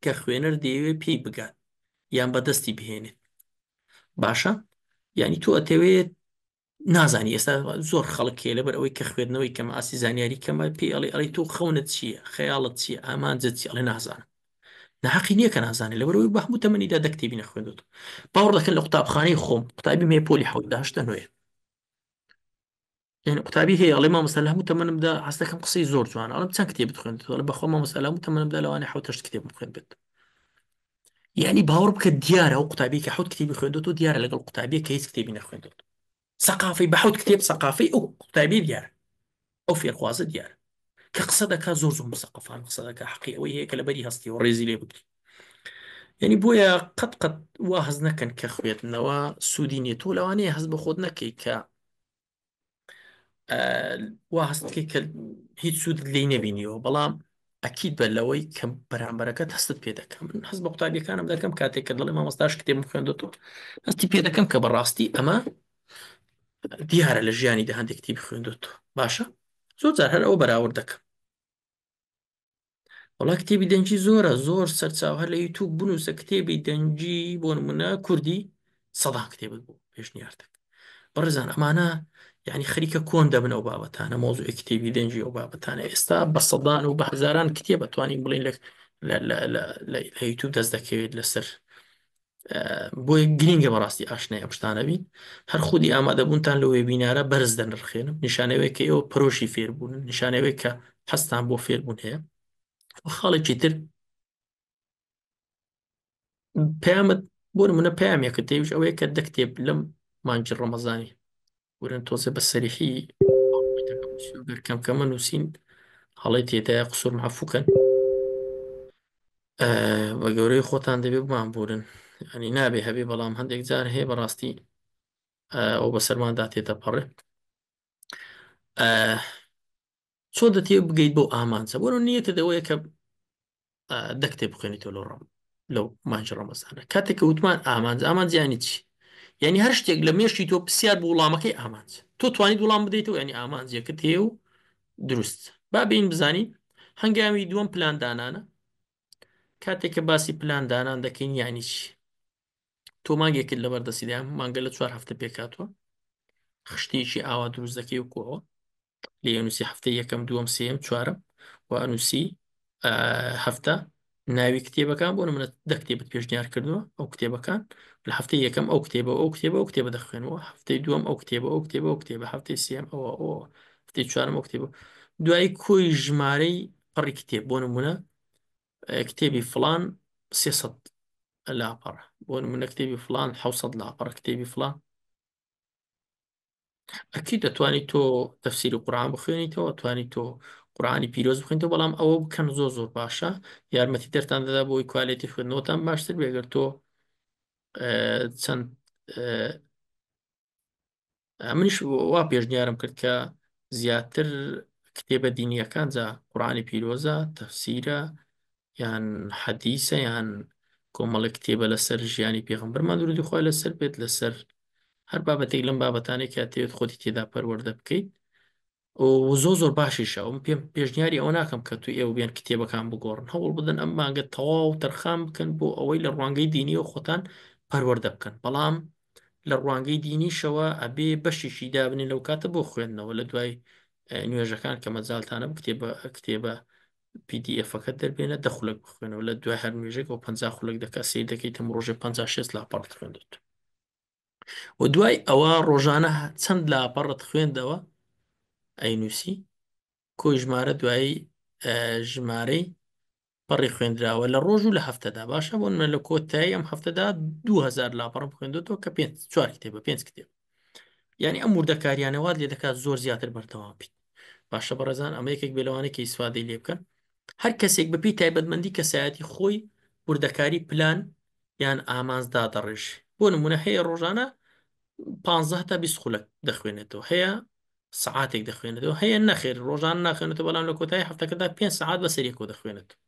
کە خوێنەر دەیەوێت پێی بگات یان بەدەستی بهێنێت. باشە، یعنی تۆ ئەتەوێت نازانی ئێستا زۆر خەڵک هەیە لەبەر ئەوەی کە خوێندنەوەی کەمە، ئاستی زانیاری کەمە، پێی ئەڵێ ئەڵێ تۆ خەونت چییە، خەیاڵت چییە، ئامانجت چییە؟ ئەڵێ نازانم. ناحەقی نییە کە نازانێت، لەبەر ئەوەی بە هەموو تەمەنیدا دە کتێبی نەخوێندووە. باوەڕ دەکەن لە قوتابخانەی خۆم قوتابیم هەیە پۆلی حەوت هەشتە نۆیە، یعنی قوتابی هەیە ئەڵێ مامۆستا لە هەموو تەمەنمدا هەست دەکەم قسەی زۆر جوانە، ئەڵێم چەند کتێبت خوێندووە؟ ئەڵێ بەخوا مامۆستا لە هەموو تەمەنمدا لەوانەیە حەوت هەشت کتێبم خوێندبێت. یعنی باوەڕ بکە دیارە ئەو قوتابی کە حەوت کتێبی خوێندووەتەوە دیارە لەگەڵ قوتابیە کە هیچ کتێبی نەخوێندووەتەوە. سەقافەی بە حەوت کتێب سەقافەی ئەو قوتابی دیارە، ئەو فێرخوازە دیارە کە قسە دەکات زۆر زۆر مسەقەفان قسە دەکات، حەقی ئەوەی هەیە کە لەبەری هەستی و ڕێزی لێ بگری. یعنی بۆیە قەت قەت وا هەست نەکەن کە خوێندنەوە سوودی نییە. تۆ لەوانەیە هەست بە خۆت نەکەی کە وا هەست بکەیت کە هیچ سوودت لێی نەبینیەوە، بەڵام ئەکید بە لەوەی کە بەرامبەرەکەت هەستت پێ دەکەم. من هەست بە قوتابیەکانم دەکەم کاتێک کە دەڵێ مامۆستاش کتێبم خوێندۆتەوە، هەستی پێ دەکەم کە بەڕاستی ئەمە دیارە لە ژیانی دە هەندێک کتێبی خوێندۆتەوە. باشە، زۆر جار هەر ئەوە بەراورد دەکەم. وەڵا کتێبی دەنگی زۆرە، زۆر سەرچاو، هەر لە یوتیوب بنووسە کتێبی دەنگی بۆ نمونە کوردی سەدان کتێبت بۆ پێشنیار دەکەن. بەڕێزان ئەمانە یعنی خەریکە کۆن دەبن ئەو بابەتانە، مۆزوعی کتێبی دەنگی ئەو بابەتانە ئێستا بە سەدان و بە هەزاران کتێب ئەتوانین بڵین لە یوتیوب دەست دەکەوێت لەسەر. بۆیە گرینگە بەڕاستی ئاشنای ئەم شتانە بین. هەر خودی ئامادەبوونتان لە وێبینارە بەرز دەنرخێنم، نیشانەوەی کە ئێوە پەرۆشی فێربوون، نیشانەوەی کە حەزتان بۆ فێربوون هەیە. و خاڵێکی تر پەیامت بۆ نمونە پەیامێکت دەویش ئەوەیە کە دە کتێب لەم مانگی ڕەمەزانی ورن تۆزێ بە سەریحی گەر کەم کەمە نووسین هەڵەی تێدایە قسوور معفوکەن، بە گەورەی خۆتان دەبێ بمان بورن. ینی نابێ هەبێ، بەڵام هەندێک جار هەیە بەڕاستی ئەو بەسەرماندا تێدەپەڕێ. چۆن دەتێ بگەیت بۆ ئامانجە؟ بۆ نیەتە دەوەیە کە دە کتێب بخوێنیتەوە لەو ڕەم لەو مانگی ڕەمەزانە. کاتێک کە وتمان ئامانج، ئامانج یانی چی؟ یعنی هەر شتێک لە مێشکی تۆ پرسیار بۆ وڵامەکەی ئامانج، تۆ توانیت وڵام بدەیتەوە، یعنی ئامانجێکت هەیە و دروست. با بین بزانین هەنگاوی دووەم پلان دانانە. کاتێک کە باسی پلان دانان دەکەین یعنی چی؟ تۆ مانگێکت لەبەردەستیدا، مانگە لە چوار هەفتە پێکهاتووە. خشتەیەکی ئاوا دروست دەکەی وەکو ئەوە لێ ئەنووسی هەفتەی یەکەم دووەم سێیەم چوارەم و ئەنووسی هەفتە ناوی کتێبەکان بۆ نمونە دە کتێبت پێشنیار کردووە ئەو کتێبەکان لە هەفتەی یەکەم ئەو کتێبە ئەو کتێبە ئەو کتێبە دەخوێنەوە هەفتەی دووەم ئەو کتێبە ئەو کتێبە ئەو کتێبە هەفتەی سێیەم ئەوە ئەوە هەفتەی چوارەم ئەو کتێبە دوایی کۆی ژمارەی پەڕی کتێب بۆ نمونە کتێبی فلان 300 لاپەڕە بۆ نمونە کتێبی فلان 600 لاپەڕە کتێبی فلان ئەکی دەتوانی تۆ تەفسیری قورآن بخوێنیتەوە توانی تۆ قورآانی پیرۆز بخوێنیتەوە بەڵام ئەوە بکەن زۆر زۆر باشە یارمەتی دەرتان دەدا بۆی quality خوێندنەوەتان باشتر بێگەر تۆ چەند منیش وا پێشنیارم کرد کە زیاتر کتێبە دینیەکان جا قورآانی پیرۆزە تەفسیرە یان حەدیسە یان کۆمەڵێک کتێبە لەسەر ژیانی پێغەمبەرمان درودی خوای لەسەر بێت لەسەر هەر بابەتێک لەم بابەتانێک کە تێت خۆتی تێدا پەروەردە بکەیت و زۆ زۆر باشیشە ئەوم پێم پێشنیاری ئەوە ناکەم کە تو ئێوە بێن کتێبەکان بگۆڕن هەوڵ بدەن ئەم مانگە تەواو تەرخان بکەن بۆ ئەوەی لە ڕوانگەی دینیەوە خۆتان پەروەردە بکەن بەڵام لە ڕوانگەی دینیشەوە ئەبێ بەشێکی دابنێن لەو کاتە بۆ خوێندنەوە لە دوای نوێژەکان کە مەجالتانە کتێبە کتێبە PDF ەکەت دەربێنە دە خولەک بخوێنەوە لە دوای هەر نوێژێک ئەو 50 خولەک دەکات سیر دەکەیت هەموو ڕۆژێ 50 60 لاپەڕت خوێندێت و دوای ئەوە ڕۆژانە چەند لاپەڕت خوێندەوە ئەینوسی کۆی ژمارە دوایی ژمارەی پەڕی خوێندراوە لە ڕۆژ و لە هەفتەدا باشە بۆ من لە کۆتایی ئەم هەفتەدا 2000 لاپەڕم خوێندێتەوە کە پێ چوار کتێبە پێنج کتێب یعنی ئەم وردەکاریانە وات لێ دەکات زۆر زیاتر بەردەوام بیت باشە بەڕێزان ئەمە یەکێک بێ لەوانەیە کە ئیسفادەی لێ بکەن هەر کەسێک بەپێی تایبەتمەندی کەسایەتی خۆی وردەکاری پلان یان ئامانج دادەڕێژ بۆ نمونە هەیە ڕۆژانە 15 تا 20 خولەک دەخوێنێتەوە هەیە سعاتێک دەخوێنێتەوە هەیە نەخێر ڕۆژان ناخوێنێتەوە بەڵام لە کۆتایی هەفتەکەدا 5 سعات بەسەر یەکەوە دەخوێنێتەوە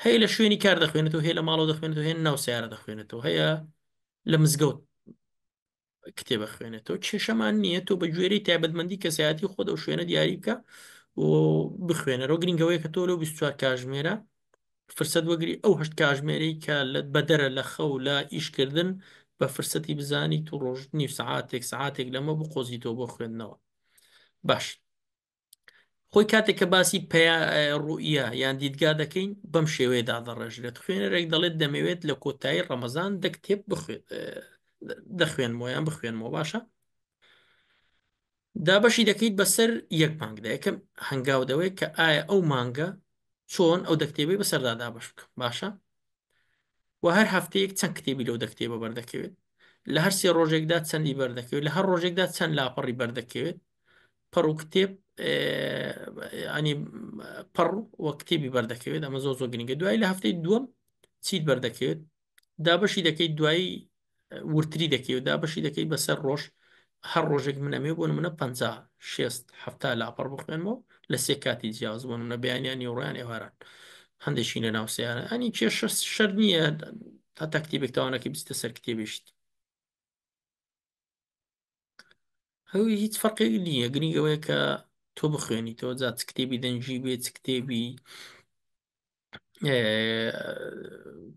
هەیە لە شوێنی کار دەخوێنێتەوە هەیە لە ماڵەوە دەخوێنێتەوە هەیە ناو سیارە دەخوێنێتەوە هەیە لە مزگەوت کتێبە خوێنێتەوە کێشەمان نییە تۆ بە گوێرەی تایبەتمەندی کەسایەتی خۆت ئەو شوێنە دیاری بکە و بخوێنەرەوە گرنگەوەیە کە تۆ لەو 24 کاژمێرە فرسەت وەگری ئەو هەشت کاژمێرەی کە لە بەدەرە لە خەو لە ئیشکردن بە فرسەتی بزانی تو ڕۆژ نیو سەعاتێک سەعاتێک لەمە بقۆزیتەوە بۆ خوێندنەوە باش خۆی کاتێک کە باسی پیا ڕوئیە یان دیدگا دەکەین بەم شێوەیە دادەڕێژرێت خوێنەرێک دەڵێت دەمەوێت لە کۆتایی ڕەمەزان دە کتێب بخوێن دەخوێنمەوە یان بخوێنمەوە باشە دابەشی دەکەیت بەسەر یەک مانگدا یەکەم هەنگاو دەوەیە کە ئایا ئەو مانگە چۆن ئەو دە کتێبەی بەسەردا دابەش بکەم باشە و هەر هەفتەیەک چەند کتێبی لەو دە کتێبە بەردەکەوێت لە هەر سێ ڕۆژێکدا چەندی بەردەکەوێت لە هەر ڕۆژێکدا چەند لاپەڕی بەردەکەوێت پەڕ و کتێب ئەنی پەڕ و کتێبی بەردەکەوێت ئەمە زۆر زۆر گرنگە دوای لە هەفتەی دووەم چیت بەردەکەوێت دابەشی دەکەیت دوایی ورتری دەکەی و دابەشی دەکەی بەسەر ڕۆژ هەر ڕۆژێک من ئەمێ بۆ نمونە 50 60 70 لاپەڕ بخوێنمەوە لە سێ کاتی جیاواز بۆ نمونە بەیانیان نیوەڕۆیان ئێواران هەندێکی لە ناو سیارە ئەنی کێشە شەر نییە هەتا کتێبێک تاوانەکەی بچیتە سەر کتێبیشت هەوی هیچ فەرقێک نییە گرنگ ئەوەیە کە تۆ بخوێنیتەوە جا چ کتێبی دەنگی بێ چ کتێبی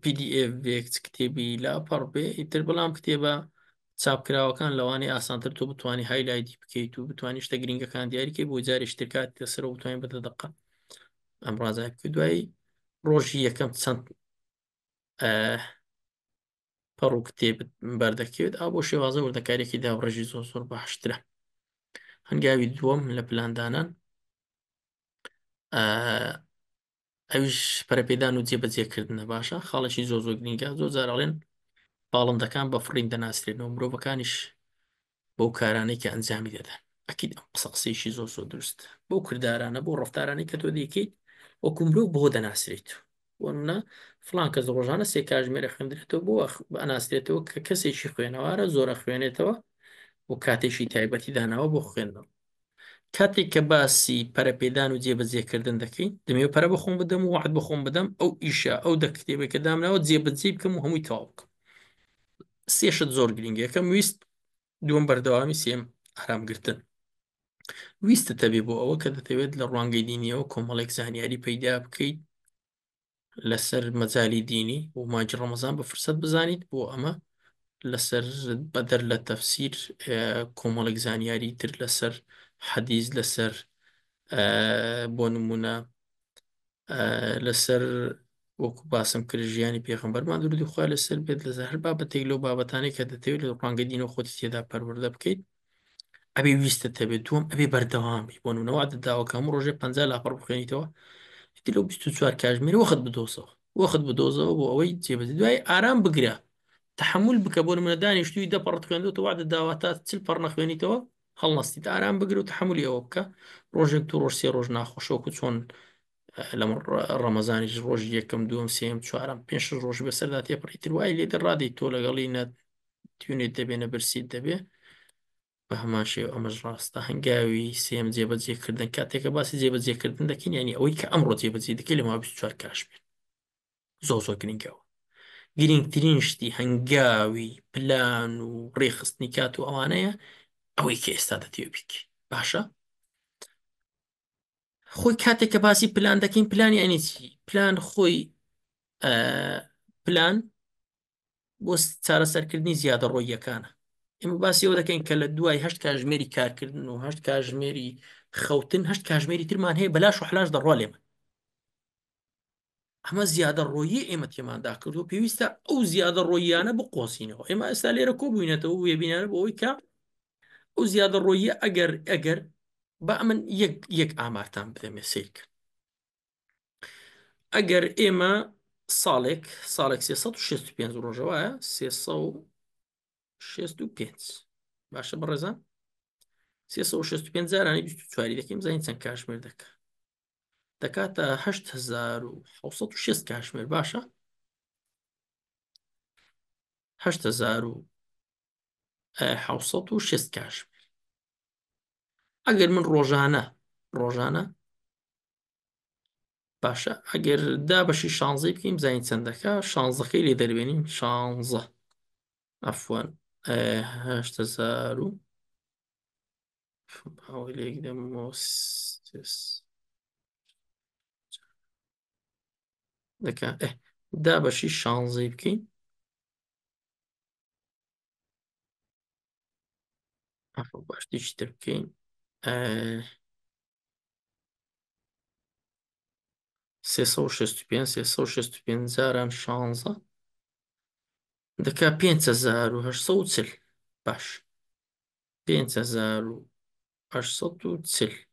PDF بێ چ کتێبی لاپەڕ بێ ئیتر بەڵام کتێبە چاپکراوەکان لەوانەیە ئاسانتر تۆ بتوانانی highlight ی بکەیت و بتوانانی شتە گرنگەکان دیاریکەی بۆ جارێکی تر کات لەسەرەوە بتوانین بەدە دقە ئەم ڕازای بکەیت دوایی ڕۆژی یەکەم چەند پەڕ و کتێبت بەردەکەوێت ئا بۆ شێوازە وردەکاریەکی دابڕێژی زۆر زۆر باشترە هەنگاوی دووەم لە پلاندانان ئەویش پەرەپێدان و جێبەجێکردنە باشە خاڵێکی زۆر زۆر گرنگە زۆر جار ئەڵێن باڵندەکان بە فڕین دەناسرێنەوە مرۆڤەکانیش بەو کارانەی کە ئەنجامی دەدەن ئەکید ئەم قسە قسەیەکی زۆر زۆر دروست بەو کردارانە بۆ ڕفتارانەی کە تۆ دەیکەیت وەکو مرۆڤ بۆ دەناسرێیت بۆ نمونە فڵان کەس ڕۆژانە سێ کاژمێرە خوێندرێتەوە بۆ ئەناسرێتەوە کە کەسێکی خوێنەوارە زۆرە خوێنێتەوە و کاتێکی تایبەتی داناوە بۆ خوێندنەوە کاتێک کە باسی پەرەپێدان و جێبەجێکردن دەکەین دەمەوێت پەرە بەخۆم بدەم و وعد بەخۆم بدەم ئەو ئیشە ئەو دە کتێبێک کە دامناوە جێبەجێ بکەم و هەمووی تەواو بکەم سێ شت زۆر گرنگە یەکەم ویست دووەم بەردەوامی سێم ئارامگرتن ویستت هەبێ بۆ ئەوە کە دەتەوێت لە ڕوانگەی دینیەوە کۆمەڵێک زانیاری پەیدا بکەیت لەسەر مەجای دینی و مانگی ڕەمەزان بە فرسەت بزانیت بۆ ئەمە. لەسەر بەدەر لە تەفسیر کۆمەڵێک زانیاری تر لەسەر حەدیس لەسەر بۆ نمونە لەسەر وەکو باسم کرد ژیانی پێغەمبەرمان درودی خوا لەسەر بێت لەسەر هەر بابەتێک لەو بابەتانەی کە دەتەوێت لە ڕوانگەی دین و خۆتی تێدا پەروەردە بکەیت ئەبێ ویستت هەبێت. دووەم ئەبێ بەردەوام بی. بۆ نمونە وعدت داوە کە هەموو ڕۆژێ 50 لاپەڕ بخوێنیتەوە، ئیتر لەو 24 کاتژمێرە وەخت بدۆزەوە، وەخت بدۆزەوە بۆ ئەوەی جێبەجێ. دوای ئارام بگرە، تەحەمول بکە. بۆ نمونە دانیشتووی 10 پەڕت خوێندوەتەوە، وعدت داوە تا 40 پەڕ نەخوێنیتەوە هەڵنەستیت. ئارام بگرە و تەحەمولی ئەوە بکە. ڕۆژێک دوو ڕۆژ سێ ڕۆژ ناخۆشە، وەکو چۆن لە ڕەمەزانیش ڕۆژی یەکەم دووەم سێیەم چوارەم پێنج شەش ڕۆژ بەسەردا تێپەڕی تر وای لێ دەڕادەی تۆ لەگەڵی نە تونێت دەبێ نە برسیت دەبێ. بە هەمان شێوە ئەمەش ڕاستە. هەنگاوی سێم جێبەجێکردن. کاتێکە باسی جێبەجێکردن دەکەین یعنی ئەوەی کە ئەمڕۆ جێبەجێ دەکەی لە ماوەی 24 کاتژمێر زۆر زۆر گرنگەوە. گرنگترین شتی هەنگاوی پلان و ڕێخستنی کات و ئەوانەیە ئەوەی کە ئێستا دەتەوێت بیکەی. باشە خۆی کاتێک کە باسی پلان دەکەین پلان یعنی چی؟ پلان خۆی پلان بۆ چارەسەرکردنی زیادەڕۆییەکانە. ئێمە باسی ئەوە دەکەین کە لە دوای هەشت کاتژمێری کارکردن و هەشت کاتژمێری خەوتن هەشت کاتژمێری ترمان هەیە بەلاش و حلاش دەڕوا لێمان. ئەمە زیادەڕۆیی ئێمە تێماندا کردو پێویستە ئەو زیادەڕۆییانە بقۆزینەوە. ئێمە ئێستا لێرە کۆبووینەتەوە وێبینارە بۆ ئەوەی کە ئەو زیادەڕۆییە ئەگەر با من یەک یەک ئامارتان بدەمێ سەیر کەن. ئەگەر ئێمە ساڵێک ساڵێک 365 ڕۆژە وایە 365 باشە بەڕێزان 365 جارانی 24 دەکەین بزانین چەند کاتژمێر دەکا. دەکاتە 8660 کاتژمێر. باشە 8660 کاتژمێر. ئەگەر من ڕۆژانە ڕۆژانە باشە ئەگەر دا بەشی شانزەی بکەین بزانین چەند دەکا. شانزەکەی لێ دەربێنین شانزە عەفوەن هەشت هەزار و ئەوەی لێک دەمەوە دەکا دا بەشی شانزەی بکەین عەفوە باش تیشی تر بکەین 365 365 جاران 16 دەکا 5840. باش 5840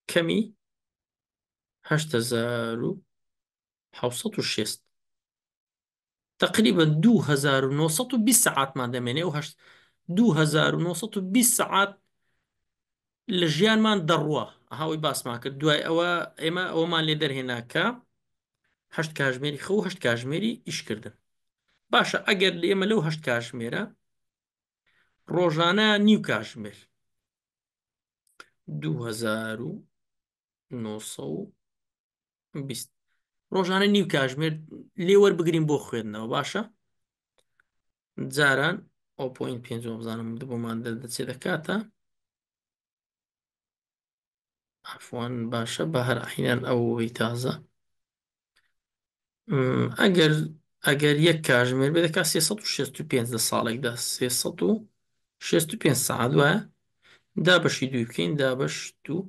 کەمی 8760 تقریبا 2920 سەعاتمان دەمێنێ. و هەشت 2920 سەعات لە ژیانمان دەڕوا. ئەوەی باسمان کرد دوای ئەوە ئێمە ئەوەمان لێ دەرهێنا کە هەشت کاتژمێری خەو هەشت کاتژمێری ئیشکردن. باشە ئەگەر ئێمە لەو هەشت کاتژمێرە ڕۆژانە نیو کاتژمێر 2920 ڕۆژانە نیو کاتژمێر لێ وەربگرین بۆ خوێندنەوە. باشە جاران ئەو پوین پێنج بزانم بۆمان دەردەچێت دەکاتە عفوان. باشە بە هەر عینان ئەوەی تازە ئەگەر ئەگەر یەک کاتژمێر بێ دەکات 365 لە ساڵێکدا 365 سەعات وایە. دا بەشی دووی بکەین دا بەش دوو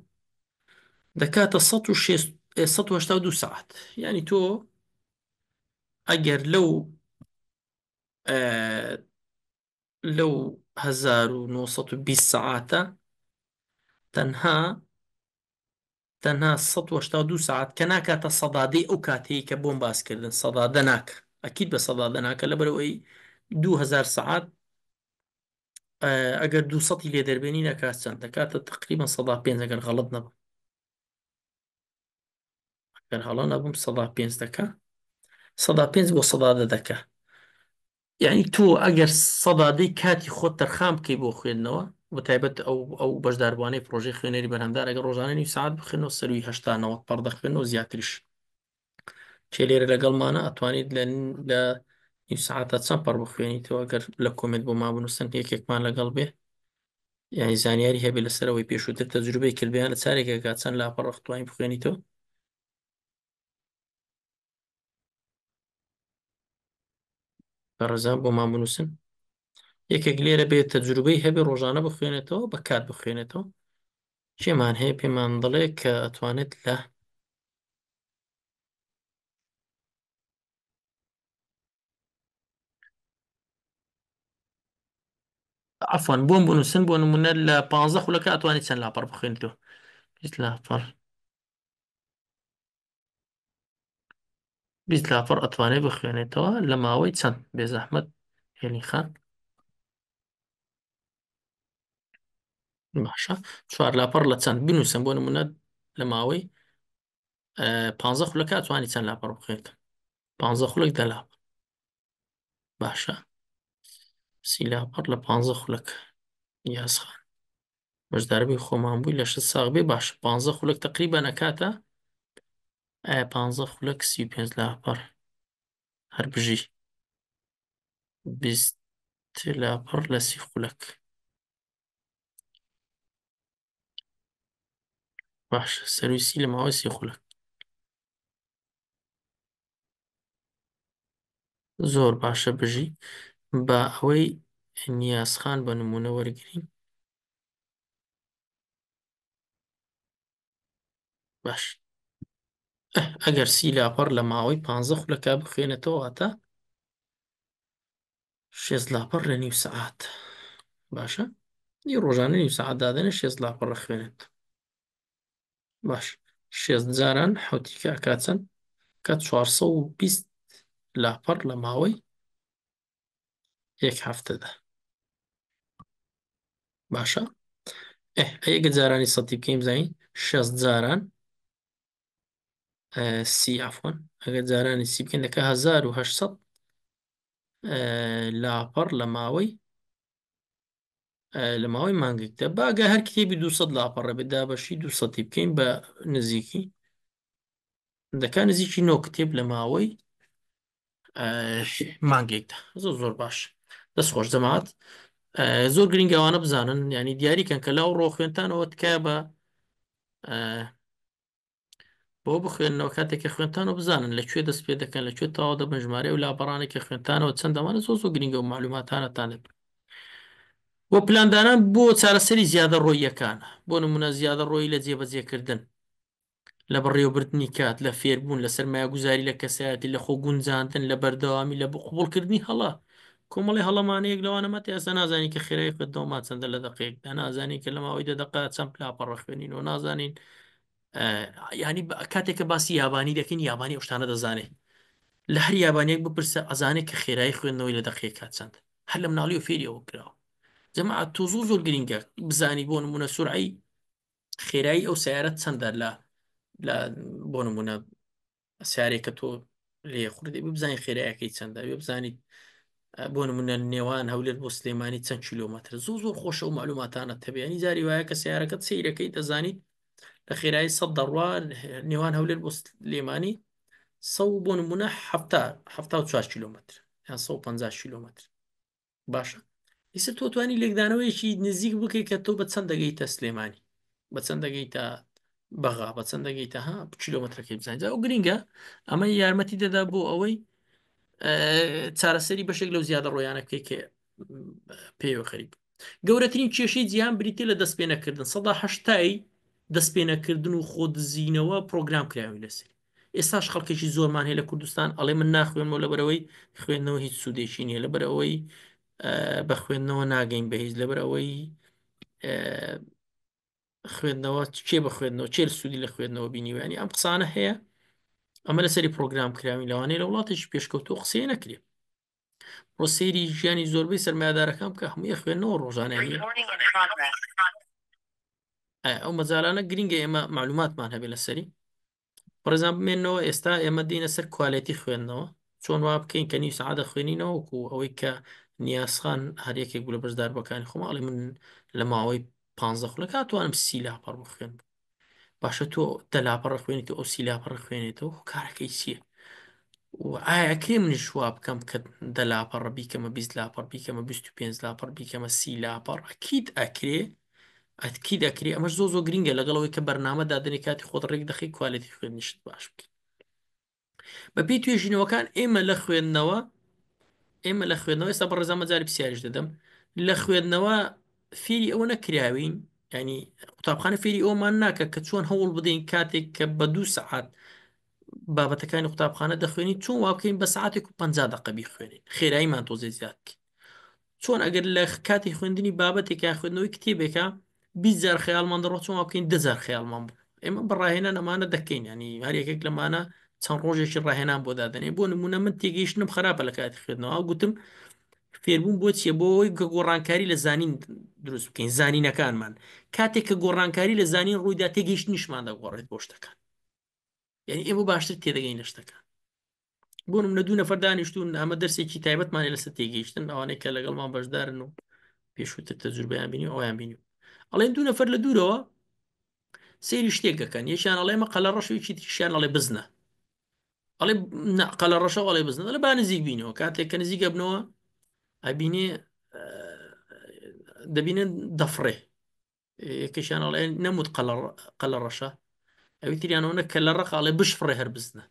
دەکاتە 182 سەعات. یعنی تۆ ئەگەر لەو لەو 1920 سەعاتە تەنها تەنها 182 سەعات کە ناکاتە سەدادەی ئەو کاتەیە کە بۆم باسکردن سەدادە ناکە، ئەکید بە سەدادە ناکە لەبەرەوەی 2000 سەعات ئەگەر 200 لێ دەربێنی ناکات چەند دەکاتە تقریبا 105 ئەگەر غەڵەت نەبم، ئەگەر هەڵە نەبم 105 دەکا، 105 بۆ سەدادە دەکا. یعنی تۆ ئەگەر سەدادەی کاتی خۆت تەرخان بکەی بۆ خوێندنەوە، بە تایبەت ئەو بەشداربووانەی پرۆژەی خوێنەری بەرهەمدار ئەگەر ڕۆژانە نیو سەعات بخوێنەوە سەروی هەشتا نەوەد پەڕ دەخوێنەوە زیاتریش. کێ لێرە لەگەڵمانە ئەتوانیت لە نیو سەعاتە چەند پەڕ بخوێنیتەوە؟ ئەگەر لە comment بۆ ما بنووسن یەکێکمان لەگەڵ بێ یعنی زانیاری هەبێ لەسەرەوەی پێشووتر تەجروبەی کردبیان لە چارێکێکا چەند لاپەڕ توانین بخوێنیتەوە. بەڕێزان بۆمان بنووسن. یەکێک لێرە بێت تەجروبەی هەبێ ڕۆژانە بخوێنێتەوە بە کات بخوێنێتەوە. کێمان هەیە پێمان دەڵێ کە ئەتوانێت لە عفوان بۆم بنووسن بۆ نمونە لە 15 خولەکە ئەتوانێت چەند لاپەڕ بخوێنیتەوە؟ 20 لاپەڕ، 20 لاپەڕ ئەتوانێت بخوێنێتەوە لە ماوەی چەند؟ بێزەحمەت هێلین خان. باشە، چوار لاپەڕ لە چەند بنووسن بۆ نمونە لە ماوەی 15 خولەکە ئەتوانی چەند لاپەڕ بخوێنێت؟ 15 خولەک دە لاپەڕ. باشە، 30 لاپەڕ لە 15 خولەک. یاسخان بەشداربووی خۆمان بووی لە شت ساغ بێ. باشە، 15 خولەک تقریبا ئەکاتە 15 خولەک 35 لاپەڕ. هەر بژی 20 لاپەڕ لە 30 خولەک. باشە، سەروی 30 لە ماوەی 30 خولەک. زۆر باشە، بژی. با ئەوەی نیازخان بە نمونە وەرگین. باش، ئەگەر 30 لاپەڕ لە ماوەی 15 خولەکە بخوێنێتەوە واتە 6 لاپەڕ لە نیو سەعات. باشە، ی ڕۆژانە نیو سەعات دادەنێ 6 لاپەڕ خوێنێت. باش، 6 جاران حوتیکە ئەکات چەند؟ کە 420 لاپەڕ لە ماوەی یەک هەفتەدا. باشە، ئەگە جارانی سەتی بکەین بزانین 6 جاران سی، عفوان، ئەگەر جارانی سی بکەین دەکە 1800 لاپەڕ لە ماوەی مانگێکدا. باگە هەر کتێبی 200 لاپەڕە بێت دابەشی 200 بکەین بە نزیکی دەکا نزیکی 9 کتێب لە ماوەی مانگێکدا. زۆر زۆر باش، دەست خۆش جەماعەت. زۆر گرنگەوانە بزانن، ینی دیاریکەن کە لەو ڕۆ خوێنتانەوە تکایە بە بۆ بخوێننەوە کاتێک کە خوێنتانەوە بزانن لە کوێ دەست پێ دەکەن، لە کوێ تەواو دەبن، ژمارە و لاپەڕانێک کە خوێنتانەوە چەندەوانە. زۆر زۆر گرنگە و معلوماتانەتانێت. بۆ پلاندانان بۆ چارەسەری زیادە ڕۆییەکان، بۆ نمونە زیادە ڕۆیی لە جێبەجێکردن، لە بەڕێوەبردنی کات، لە فێربوون، لە سەرمایەگوزاری، لە کەسایەتی، لە خۆگونجاندن، لە بەردەوامی، لە قبوڵکردنی هەڵە. کۆمەڵی هەڵەمانەیەک لەوانەمە ئێستا نازانین کە خێرای خوێندنەوەمان چەندە لە دقەیەکدا، نازانین کە لە ماوەی دە دقە چەند لاپەڕە خوێنین و نازانین ینی کاتێک کە باسی یابانی دەکەین یابانی ئەو شتانە دەزانێت. لە هەر یابانیەک بپرسە ئەزانێت کە خێرایی خوێندنەوەی لە دقەیەکا چەند، هەر لە مناڵی و فێری ئەوە کراوە. جەماعەت تۆ زۆر زۆر گرنگە بزانی بۆ نمونە سورعەی خێرایی ئەو سیارە چەندە لە بۆ نمونە سیارێکە تۆ لێ خوردی بزانین خێرایەکەی چەندە، بێ بزانیت بۆ نمونە نێوان هەولێر بۆ سلێمانی چەند کیلۆمەتر. زۆر زۆر خۆشە و معلوماتانە تەبیانی جاری وایە کە سیارەکەت سەیرەکەی دەزانیت لە خێرایی 100 دەڕوا نێوان هەولێر بۆ سلێمانی سە بۆ نمونە 74 کیلۆمەتر یان 150 کیلۆمەتر. باشە، ئیستا تۆ توانی لێکدانەوەیەکی نزیک بکەیت کە تۆ بە چەند دەگەیتە سلێمانی، بە چەند دەگەیتە بەغا، بە چەند دەگەیتە ها کیلۆمەترەکەی بزانیت. ئەو گرنگە، ئەمە یارمەتی دەدا بۆ ئەوەی چارەسەری بەشێک لەو زیادە ڕۆیانە بکەیت کە پێوە خەریک. گەورەترین کێشەی جیهان بریتە لە دەستپێنەکردن. 80% دەستپێنەکردن و خۆدزینەوە پرۆگرام کراوی لەسەر. ئێستاش خەڵکێکی زۆرمان هەیە لە کوردستان ئەڵێ من ناخوێنمەوە لەبەرەوەی خوێندنەوە هیچ سوودێکی نییە، لەبەرەوەی بە خوێندنەوە ناگەین بە هیچ، لەبەرەوەی خوێندنەوە کێ بە خوێندنەوە کێ سوودی لە خوێندنەوە بینیوە. ینی ئەم قسانە هەیە، ئەمە لەسەری پرۆگرام کراوین. لەوانەیە لە وڵاتێکی پێشکەوتوو قسەیە نەکرێ. بۆ سەیری ژیانی زۆربەی سەرمایەدارەکان بکە، هەمووی خوێندنەوە ڕۆژانە. ئەو مەجالانە گرنگە ئێمە معلوماتمان هەبێ لەسەری. بەڕێزان بمێنەوە. ئێستا ئێمە دینە سەر quality خوێندنەوە، چۆن وا بکەین کە نیو سەعاتە خوێنینەوە، وەکو ئەوەی کە نیازخان هەر یەکێک بوو لە بەشداربووەکانی خۆم ئەڵێ من لە ماوەی 15 خولەکە توانم 30 لاپەڕ بخوێنم. باشە، تۆ دە لاپەڕ خوێنیت و ئەو 30 لاپەڕ خوێنێتەوە، هۆکارەکەی چییە؟ و ئایا ئەکرێ منیش وا بکەم کە دە لاپەڕ بیکەمە 20 لاپەڕ، بیکەمە 25 لاپەڕ، بیکەمە 30 لاپەڕ؟ ئەکید ئەکرێ، ئەکید ئەکرێ. ئەمەش زۆر زۆر گرنگە لەگەڵ ئەوەی کە بەرنامە دادەنێ کاتی خۆت ڕێک دەخەی quality خوێندنیشت باش بکەیت. بەپێی توێژینەوەکان ئێمە لە خوێندنەوە ئێستا بەڕێزان مەجالی پرسیاریش دەدەم. لە خوێندنەوە فێری ئەوە نەکراوین، ینی قوتابخانە فێری ئەومان ناکە کە چۆن هەوڵ بدەین کاتێک کە بە 2 سەعات بابەتەکانی قوتابخانە دەخوێنین چۆن وا بکەین بە سەعاتێک و 50 دقە بیخوێنین، خێراییمان تۆزێ زیاد بکەین. چۆن ئەگەر لە کاتی خوێندنی بابەتێک یان خوێندنەوەی کتێبێکە 20 جار خەیاڵمان دەڕۆ چۆن وا بکەین 10 جار خەیاڵمان بڕۆ. ئێمە بە ڕاهێنان ئەمانە دەکەین، ینی هەر یەکێک لەمانە چەند ڕۆژێکی ڕاهێنان بۆ دادەنێ. بۆ نمونە من تێگەیشتنم خراپە لە کاتی خوێندنەوە، گوتم فێربوون بۆ چییە؟ بۆ ئەوەی کە گۆڕانکاری لە زانین دروست بکەین، زانینەکانمان. کاتێک کە گۆڕانکاری لە زانین ڕوویدا تێگەیشتنیشمان دەگۆڕێت بۆ شتەکان، یعنی ئێمە باشتر تێدەگەین لە شتەکان. بۆ نمونە دوو نەفەر دانیشتون، ئەمە دەرسێکی تایبەتمانە لەسەر تێگەیشتن، ئەوانەی کە لەگەڵمان بەشدارن و پێشووتر تەجروبەیان بینی و ئەویان بینی. ئەڵێن دوو نەفەر لە دوورەوە سەیری شتێک دەکەن، یەکیان ئەڵێ ئەمە قەلەڕەش و یەکی تریشیان ئەڵێ بزنە. ئەڵێ نا قەلەڕەشە و ئەڵێ بزنە. ئەڵێ با نزیک بینەوە. کاتێک کە نزیک ئەبنەوە ئەبینێ دەبینن دەفڕێ. یەکێکیان ئەڵێ نەموت قەلەڕەشە، ئەوی تریانەوە نە کە لە ڕق ئەڵێ بشفڕێ هەر بزنە.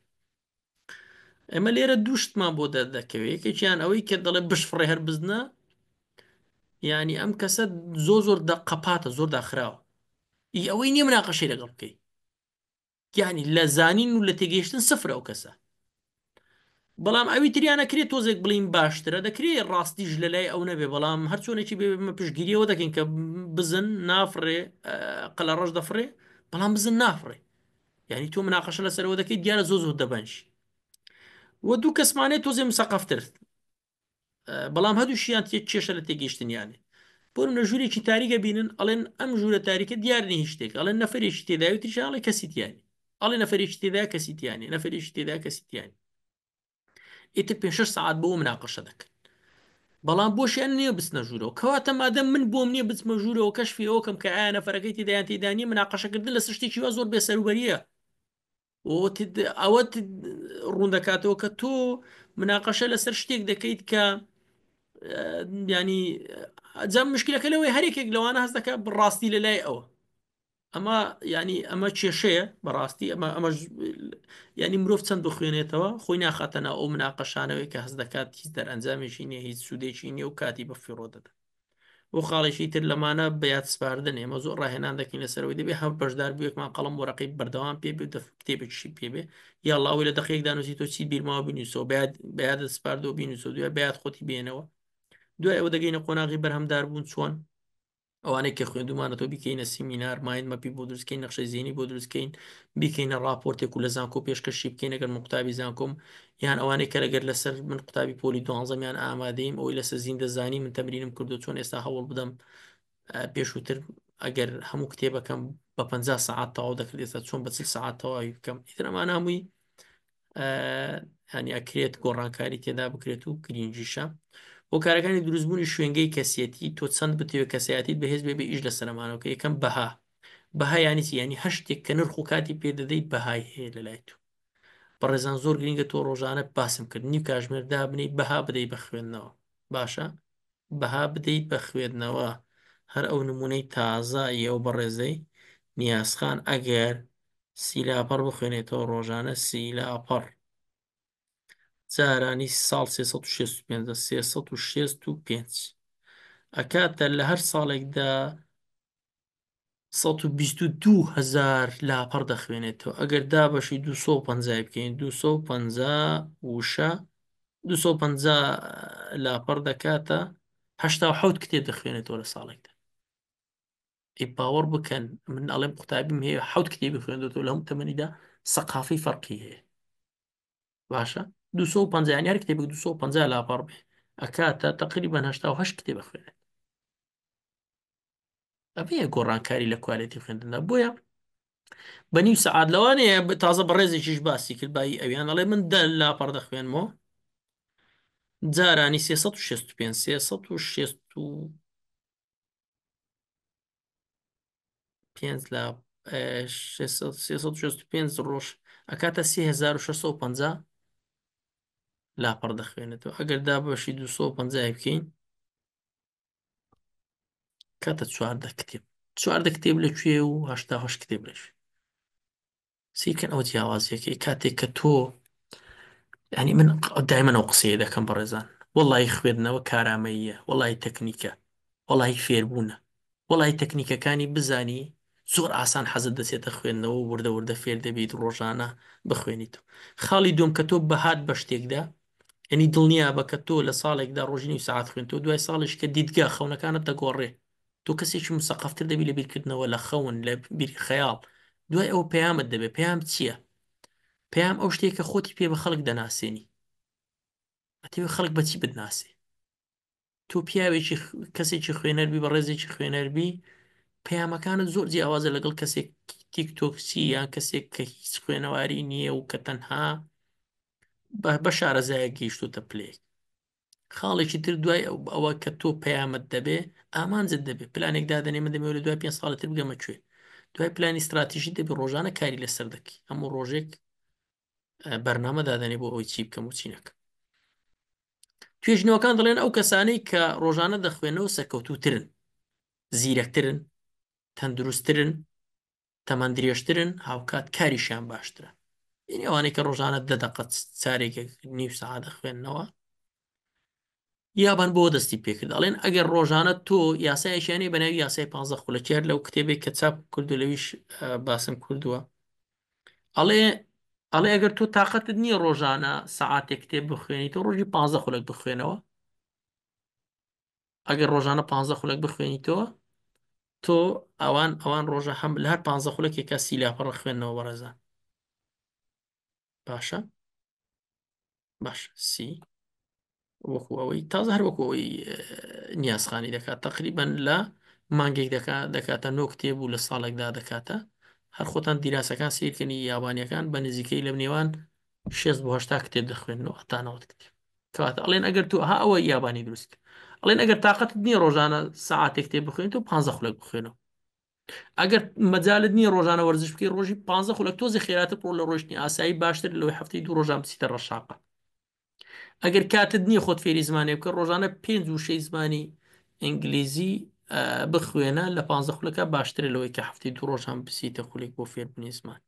ئێمە لێرە دوو شتمان بۆ دەردەکەوێت، یەکێکیان ئەوەی کە دەڵێ بشفڕێ هەر بزنە، یعنی ئەم کەسە زۆر زۆر قەپاتە، زۆر داخراوە، ئی ئەوەی نییە مناقەشەی لەگەڵ بکەی، یعنی لە زانین و لە تێگەیشتن سفرە ئەو کەسە. بەڵام ئەوی تریانە کرێت تۆزێک بڵین باشترە، دەکرێت ڕاستیش لە لای ئەو نەبێ، بەڵام هەرچۆنێکی بێ بمە پشگیریەوە دەکەین کە بزن نافڕێ، قەلەڕەش دەفڕێ، بەڵام بزن نافڕێ. یعنی تۆ مناقەشە لەسەرەوە دەکەیت، دیارە زۆر زۆر دەبەنج. و دوو کەسمانێت تۆزێ مسەقەفتر، بەڵام هەردووشیان تێ کێشە لە تێگەیشتنیانێ. بۆ نمونە ژوورێکی تاریکە بینن، ئەڵێن ئەم ژوورە تاریکە دیار نیە هیچ شتێک، ئەڵێن نەفەرێکی تێدایە و تریشیان ئەڵێ کەسی تیانێ، ئەڵێ نەفەرێکی تێدایە کەسی تیانێ، نەفەرێکی تێدایە کەسی تیانێ. ئیتر پێ شەش سەعات بۆ مناقەشە دەکەن، بەڵام بۆشیان نییە بچنە ژوورەوە. کەواتە مادەم من بۆم نییە بچمە ژوورەوە کەشفی ئەوە کەم کە ئایا نەفەرەکەی تێدایان تێدا نییە، مناقەشەکردن لەسەر شتێکی وا زۆر بێسەروبەریە. ئەوە ڕوون دەکاتەوە کە تۆ مناقەشە لەسەر شتێک دەکەیت کە ینی جا مشکلەکە لەوەی هەرێکێک لەوانە هەست دەکات بڕاستی لە لای ئەوە. ئەمە ینی ئەمە کێشەیە بەڕاستی. ئەمە ئەمە ینی مرۆڤ چەند بخوێنێتەوە خۆی ناخاتە ناو ئەو مناقەشانەوەی کە هەست دەکات هیچ دەرئەنجامێکی نییە، هیچ سوودێکی نییە و کاتی بە فیڕۆ دەدات. بۆ خاڵێکی تر لەمانە بە یاد سپاردن، ئێمە زۆر ڕاهێنان دەکەین لەسەرەوەی دەبێ هەم بەشدار بوویەکمان قەڵەم وەرەقەی بەردەوام پێ بێ و کتێبێکیشی پێ بێ، یاڵڵا ئەوەی لە دەقەیەکدا نووسی تۆ چیت بیرماوە بینووسەوە، بە یادت سپاردەوە بینووسەوە، دوای بە یاد خۆتی بێنەوە. دوای ئەوە دەگەینە قۆناغی بەرهەمداربوون. چۆن ئەوانەی کە خوێندومانەتەوە بیکەینە سیمینار، mind map ی بۆ دروستکەین، نەخشەی زیهنی بۆ دروستکەین، بیکەینە ڕاپۆرتێک و لە زانکۆ پێشکەشی بکەین ئەگەر من قوتابی زانکۆم، یان ئەوانەی کە لەگەر لەسەر من قوتابی پۆلی دوانزەم یان ئامادەیم، ئەوەی لەسەر زیندەزانی من تەمرینم کردو چۆن ئێستا هەوڵ بدەم پێشووتر ئەگەر هەموو کتێبەکەم بە 50 سەعات تەواو دەکرد ئێستا چۆن بە 40 سەعات تەواوی بکەم. ئیتر ئەمانە هەمووی هەنی ئەکرێت گۆڕانکاری تێدا بکرێت و گرینگیشە. هۆکارەکانی دروستبوونی شوێنگەی کەسیەتی، تۆ چەند بتەوێت کەسایەتیت بەهێز بێ بێ ئیش لەسەرمانەوە. یەکەم بەها. بەها یانی چی؟ یانی هەر شتێک کە نرخ و کاتی پێ دەدەیت بەهای هەیە لە لای تۆ. بەڕێزان زۆر گرینگە تۆ ڕۆژانە باسم کرد نیو کاژمێر دابنێی بەها بدەیت بە خوێندنەوە. باشە بەها بدەیت بە خوێندنەوە. هەر ئەو نمونەی تازە ی ئەو بەڕێزەی نیازخان ئەگەر سی لاپەڕ بخوێنێتەوە ڕۆژانە سی لاپەڕ جارانی ساڵ 365 365 ئەکاتە لە هەر ساڵێکدا 122 هزار لاپەڕ دەخوێنێتەوە. ئەگەر دابەشی 250 بکەین 250 وشە 250 لاپەڕ دەکاتە 87 کتێب دەخوێنێتەوە لە ساڵێکدا. ئەی باوەڕ بکەن من ئەڵێم قوتابیم هەیە حەوت کتێبی خوێندوێتەوە لە هەموو تەمەنیدا، سەقافەی فەرقی هەیە. باشە 250 یان هەر کتێبێک 250 لاپەڕ بێ ئەکاتە تقریبا 88 کتێب خوێنێت. ئەمەیە گۆڕانکاری لە کوالێتی خوێندندا. بۆیە بە نیو سەعات لەوانەیە تازە بەڕێزێکیش باسی کرد بایی ئەویان ئەڵێ من دە لاپەڕ دەخوێنمەوە جارانی 365 365 لە 365 ڕۆژ ئەکاتە 3650 لاپەڕ دەخوێنێتەوە. ئەگەر دابەشی 250 بکەین کاتە 14 کتێب. 14 کتێب لە کوێ و 88 کتێب لە کوێ؟ سیرکەن ئەوە جیاوازیەکەی کاتێک کە تۆ ینی من دایمەن ئەو قسەیە دەکەم بەڕێزان، وەڵی خوێندنەوە کارامەییە، وەڵی تەکنیکە. وەڵاهی فێربوونە وەڵاهی تەکنیکەکانی بزانی زۆر ئاسان حەزت دەچێتە خوێندنەوە و وردە وردە فێر دەبیت ڕۆژانە بخوێنیتەوە. خاڵی دووەم کە تۆ بەهات بە شتێکدا یعنی دڵنیابە کە تۆ لە ساڵێکدا ڕۆژی نیو سەعات خوێندتەوە دوای ساڵیش کە دیدگا خەونەکانت دەگۆڕێ تۆ کەسێکی مسەقەفتر دەبی لە بیرکردنەوە لە خەون لە بیر خەیاڵ دوای ئەوە پەیامت دەبێ پەیام چییە؟ پەیام ئەو شتێک کە خۆتی پێ بە خەڵک دەناسێنی ئەتەوێ خەڵک بەچی بتناسێ تۆ پیاوێکی کەسێکی خوێنەر بی بەڕێزێکی خوێنەر بی پەیامەکانت زۆر جیاوازە لەگەڵ کەسێک تیک تۆکچی یان کەسێک کە هیچ خوێنەواری نییە و کە تەنها بە شارەزایە گەیشتوتە پلەیەک. خاڵێکی تر دوای ئەوە کە تۆ پەیامت دەبێ ئامانجت دەبێ پلانێک دادەنێ من دەمەوێت لە دوای پێ ساڵی تر بگەمە کوێ دوای پلانی ستراتیژی دەبێ ڕۆژانە کاری لەسەر دەکەی هەموو ڕۆژێک بەرنامە دادەنێ بۆ ئەوەی چی بکەم و چی نەکەم. توێژینەوەکان دەڵێن ئەو کەسانەی کە ڕۆژانە دەخوێنەوە سەرکەوتووترن، زیرەکترن، تەندروستترن، تەمەن درێژترن، هاوکات کاریشیان باشترە. یعنی ئەوانەی کە ڕۆژانە دە دەقە چارێکێک نیو سەعات دەخوێننەوە یابان بۆ دەستی پێکرد ئەڵێن ئەگەر ڕۆژانە تۆ یاسایەکیانەی بە ناوی یاسای 15 خولەکی هەر لەو کتێبێک کە چاپ کردو لەویش باسم کردووە ئەڵێ ئەڵێ ئەگەر تۆ تااقەتت نییە ڕۆژانە سەعاتێک کتێب بخوێنیتەوە ڕۆژی 15 خولەک بخوێنەوە ئەگەر ڕۆژانە 15 خولەک بخوێنیتەوە تۆ ئەوان ئەوان ڕۆژە هەم لە هەر 15 خولەکێکە سی لاپەڕە خوێندنەوە بەڕێزان باشە باش سی وەکو ئەوەی تازە هەر وەکو ئەوەی نیازخانی دەکات تقریبا لە مانگێک دەکات دەکاتە نۆ کتێب و لە ساڵێکدا دەکاتە هەر خۆتان دیراسەکان سیرکەنی یابانیەکان بە نزیکەی لە نێوان 6 بۆ 80 کتێب دەخوێنەوە هەتا 90 کتێب کەواتە ئەڵێن ئەگەر تو ها ئەوە یابانی دروست ئەڵێن ئەگەر تااقەتت نییە ڕۆژانە ساعتێک کتێب بخوێنیت و 15 خولەک بخوێنەوە ئەگەر مەجالت نییە ڕۆژانە وەرزش بکەی ڕۆژی 15 خولەک تۆزی خێراتر بڕۆ لە ڕۆیشتنی ئاسایی باشتر لەوەی هەفتەی دوو ڕۆژان بچیتە ڕەشاقە ئەگەر کاتت نییە خۆت فێری زمانێ بکە ڕۆژانە پێنج وشەی زمانی ئینگلیزی بخوێنە لە 15 خولەکە باشترە لەوەی کە هەفتەی دوو ڕۆژان بچیتە خولێک بۆ فێربوونی زمان.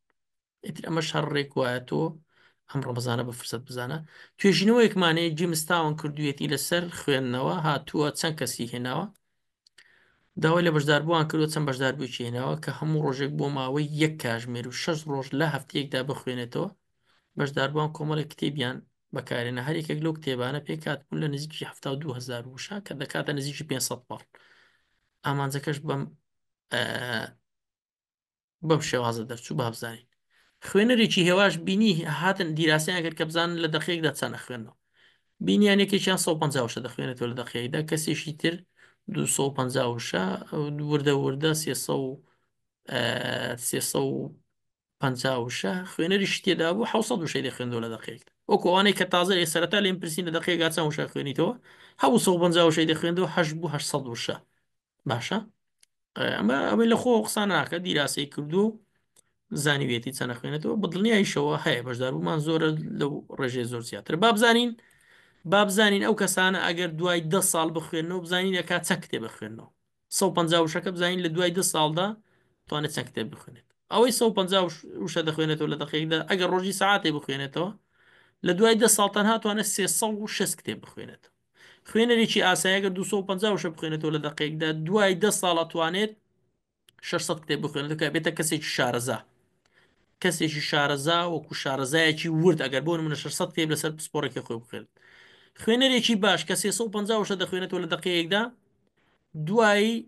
ئیتر ئەمەش هەر ڕێک وایە تۆ ئەم ڕەمەزانە بە فرسەت بزانە. توێژینەوەیەکمان هەیە جیمس تاون کردوویەتی لەسەر خوێندنەوە هاتووە چەند کەسی هێناوە داوای لە بەشداربووان کردووە چەند بەشداربوویەکی هێناوە کە هەموو ڕۆژێک بۆ ماوەی یەک کاژمێر و شەش ڕۆژ لە هەفتەیەکدا بخوێنێتەوە بەشداربووان کۆمەڵێک کتێبیان بەکارێنە هەر یەکێک لەو کتێبانە پێکهاتبوون لە نزیکی 72 هەزار وشە کە دەکاتە نزیکی 500 پاڵ ئامانجەکەش بەم بەم شێوازە دەرچوو با بزانین خوێنەرێکی هێواش بینی هاتن دیراسەیان کرد کە بزانن لە دەقەیەکدا چەند ئەخوێنەوە بینیان یەکێکیان 150 وشە دەخوێنێتەوە لە دەقەیەکدا کەسێکی تر 250 وشە وردە وردە 300 350 وشە خوێنەریشی تێدا بوو 700 وشەی دەخوێندەوە لە دەقەیەکدا وەکو ئەوانەی کە تازە لێ سەرەتا لێم پرسین لە دەقەیەکدا چەند وشە خوێنیتەوە هەبوو 150 وشەی دەخوێندەوە هەشت بوو 800 وشە باشە ئەمە ئەوەی لە خۆ قسە ناکە دیراسەی کردو زانیویەتی چەند خوێنێتەوە بە دڵنیاییشەوە هەیە بەشداربوومان زۆرە لەو ڕێژەیە زۆر زیاتر بابزانین بابزانین ئەو کەسانە ئەگەر دوای ده ساڵ بخوێنەوە بزانین ئەکات چەند کتێب بخوێنەوە 150 وشەکە بزانین لە دوای ده ساڵدا توانێت چەند کتێب بخوێنێت ئەوەی 150 وشە دەخوێنێتەوە لە دقیقدا ئەگەر ڕۆژی ساعتێ بخوێنێتەوە لە دوای ده ساڵ تەنها توانێت 306 کتێب بخوێنێتەوە خوێنەرێکی ئاسایی ئەگەر 250 وشە بخوێنێتەوە لە دەقەیەکدا دوای دە ساڵ ئەتوانێت 600 کتێب بخوێنێتەوە کە بێتە کەسێکی شارەزا کەسێکی شارەزا وەکو شارەزایەکی ورد ئەگەر بۆ نمونە 600 کتێب لەسەر پسپۆڕێکی خۆی بخوێنێت خوێنەرێکی باش کە 350 وشە دەخوێنێتەوە لە دەقەیەکدا دوای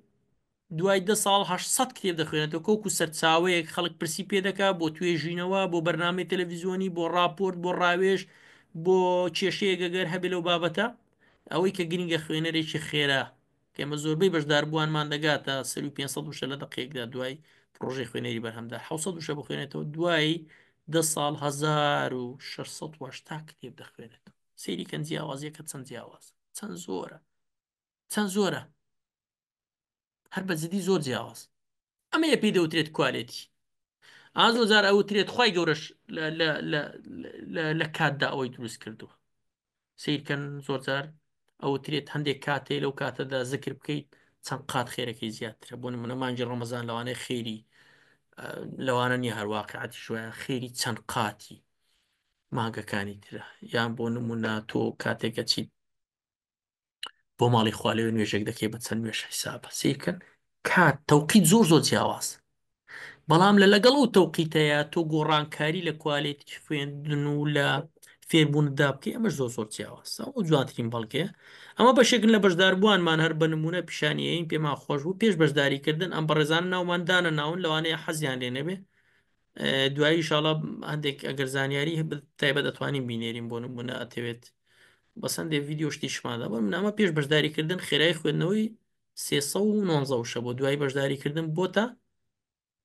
دوای دە ساڵ 800 کتێب دەخوێنێتەوە کۆکو سەرچاوەیەک خەڵک پرسی پێ دەکا بۆ توێژینەوە بۆ بەرنامەی تەلەڤیزیۆنی بۆ ڕاپۆرت بۆ ڕاوێژ بۆ کێشەیەک ئەگەر هەبێ لەو بابەتە ئەوەی کە گرنگە خوێنەرێکی خێرا کە ئێمە زۆربەی بەشداربووانمان دەگاتە سەروی 500 وشە لە دەقەیەکدا دوای پڕۆژەی خوێنەری بەرهەمدار 700 وشە بخوێنێتەوە دوای دە ساڵ 1680 کتێب دەخوێنێتەوە سەیری کەن جیاوازیەکە چەند جیاوازە چەند زۆرە چەند زۆرە هەر بە جدی زۆر جیاواز ئەمەیە پێی دەوترێت quality ئا زۆر جار ئەوترێت خوای گەورەش لە کاتدا ئەوەی دروست کردووە سیرکەن زۆر جار ئەوترێت هەندێک کاتێ لەو کاتەدا زکر بکەیت چەند قات خێرەکەی زیاترە بۆ نمونە مانگی ڕەمەزان لەوانەیە خێری لەوانە نییە هەر واقعەتی شوایە خێری چەند قاتی مانگەکانی ترە یان بۆ نمونە تۆ کاتێکە چیت بۆ ماڵی خوا لەوێ نوێژێک دەکەی بە چەند نوێژ حیسابە. سەیرکەن کات تەوقیت زۆر زۆر جیاواز، بەڵام لە لەگەڵ ئەو تەوقیتەیە تۆ گۆڕانکاری لە کوالێتی خوێندن و لە فێربوونتدا بکەی، ئەمەش زۆر زۆر جیاوازە. ئەو جوانترین بەڵگەیە. ئەمە بەشێکن لە بەشداربووانمان، هەر بە نمونە پیشانیەین، پێمان خۆش بوو پێش بەشداریکردن ئەم بەڕێزانە ناومان دانە ناون، لەوانەیە حەزیان لێ نەبێ. دوایی ئینشاڵڵا هەندێک ئەگەر زانیاری تایبەت ئەتوانین بینێرین، بۆ نمونە ئەتەوێت بەس هەندێک ڤیدیۆ شتیشماندا. بۆ نمونە پێش بەشداریکردن خێرای خوێندنەوەی 319 وشە بۆ، دوای بەشداریکردن بۆتە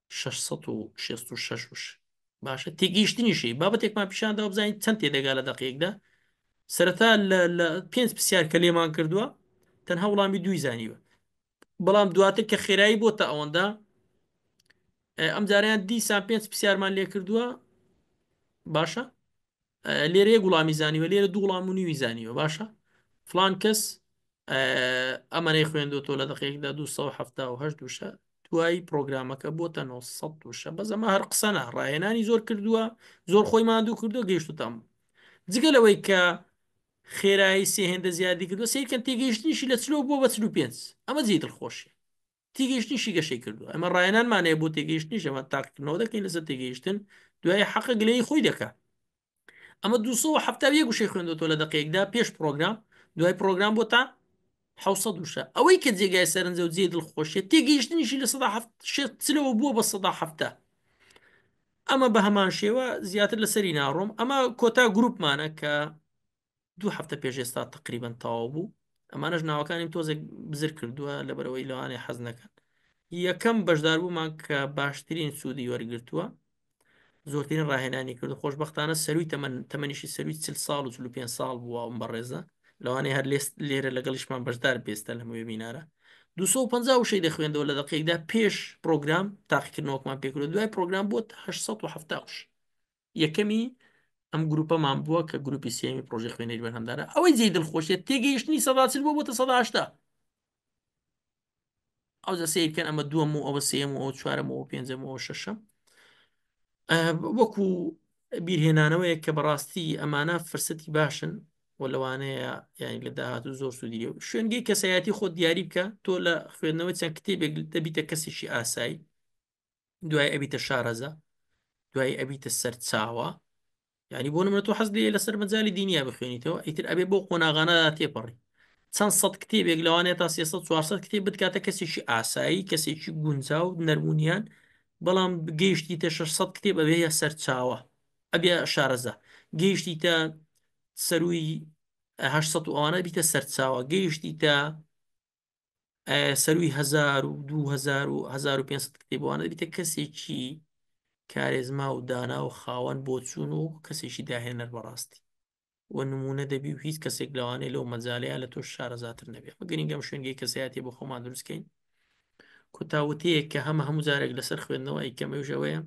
666 وشە. باشە تێگەیشتنیشی بابەتێکمان پیشاندا بزانین چەند تێدەگا لە دەقیقدا. سەرەتا لە پێنج پرسیار کە لێمان کردووە تەنها وڵامی دووی زانیوە، بەڵام دواتر کە خێرایی بۆتە ئەوەندە ئەم جاریان دیسان پێنج پرسیارمان لێ کردووە. باشە لێرە یەک وڵامی زانیوە، لێرە دوو وڵام و نیوی زانیوە. باشە فلان کەس ئەمەنەی خوێندوتۆ لە دقیقدا 278 وشە، دوای پرۆگرامەکە بۆتە 900 وشە. بەس ئەمە هەر قسە نا، ڕاهێنانی زۆر کردووە، زۆر خۆی ماندوو کردووە، گەیشتوتەم. جگە لەوەی کە خێرایی سێ هێندە زیادی کردووە، سەیرکەن تێگەیشتنیشی لە چلۆ بووە بە 45. ئەمە جێی دڵخۆشیە، تێگەیشتنیشی گەشەی کردووە. ئەمە ڕاهێنانمان هەیە بۆ تێگەیشتنیش، ئەمە تاقیکردنەوە دەکەین لەسەر تێگەیشتن، دوای حەقە گلەیی خۆی دەکا. ئەمە 271 وشەی خوێندوەتەوە لە دقیقدا پێش پرۆگرام، دوای پرۆگرام بۆ تا 700 وشە. ئەوەی کە جێگای سەرنجە و جێی دڵخۆشیە، تێگەیشتنیشی لە سەدا هەفت شێست چلەوە بووە بە سەدا حەفتا. ئەمە بە هەمان شێوە زیاتر لەسەری ناڕۆم. ئەمە کۆتا گروپمانە کە دوو هەفتە پێش ئێستا تقریبا تەواو بوو. ئەمانەش ناوەکانیم تۆزێک بزر کردووە لەبەرەوەی لەوانەیە حەز نەکەن. یەکەم بەشداربوومان کە باشترین سوودی وەرگرتووە، زۆرترین ڕاهێنانی کردو، خۆشبەختانە سەروی تەمەنیشی سەروی 40 ساڵ و 45 ساڵ بووە ئەم بەڕێزە، لەوانەیە هەر لێرە لەگەڵیشمان بەشدار بێستە لەم وێبینارە. 250 وشەی دەخوێندەوە لە دقیقدا پێش پرۆگرام تاقیکردنەوەکمان پێکردو، دوای پرۆگرام بۆ 870 وشە. یەکەمی ئەم گروپەمان بووە کە گروپی سێمی پرۆژەی خوێنەری بەرهەمدارە. ئەوەی جێی دڵخۆشیە تێگەیشتنی سەدا چل بووە بۆتە سەدا هەشتا. ئەوجا سەیر بکەن ئەمە دووەم و ئەوە سێیەم و ئەوە چوارەم و ئەوە پێنجەم و ئەوە شەشەم. وەکو بیرهێنانەوەیە کە بەڕاستی ئەمانە فرسەتی باشن و لەوانەیە یعنی لە داهاتوو زۆر سوودی لێ. شوێنگەی کەسایەتی خۆت دیاری بکە. تۆ لە خوێندنەوەی چەند کتێبێک دەبیتە کەسێکی ئاسایی، دوای ئەبیتە شارەزا، دوای ئەبیتە سەرچاوە. یعنی بۆ نمونە تۆ حەز لێیە لەسەر مەجالی دینیا بخوێنیتەوە، ئیتر ئەبێ بۆ قۆناغانەدا تێپەڕی. چەند سەد کتێبێک لەوانەیە تا 300 400 کتێب بتکاتە کەسێکی ئاسایی، کەسێکی گونجاو نەرمونیان، بەڵام گەیشتیتە 600 کتێب ئەبێ سەرچاوە، ئەبێ شارەزا. گەیشتیتە سەروی 800 و ئەوانە بیتە سەرچاوە، گەیشتیتە سەروی 1000 و 2000 و 1500 کتێبوانە بیتە کەسێکی کارێزما و دانا و خاوەن بۆچوون و کەسێکی داهێنەر بەڕاستی و نمونە دەبی و هیچ کەسێک لەوانەیە لەو مەجالەیە لە تۆش شارەزاتر نەبێ. ئەمە گرنگە ئەم شوێنگەی کەسایەتی بۆ خۆمان دروستکەین. کۆتاوتەیەک کە هەمە هەموو جارێک لەسەر خوێندنەوە ئەیکەم ئەوەیە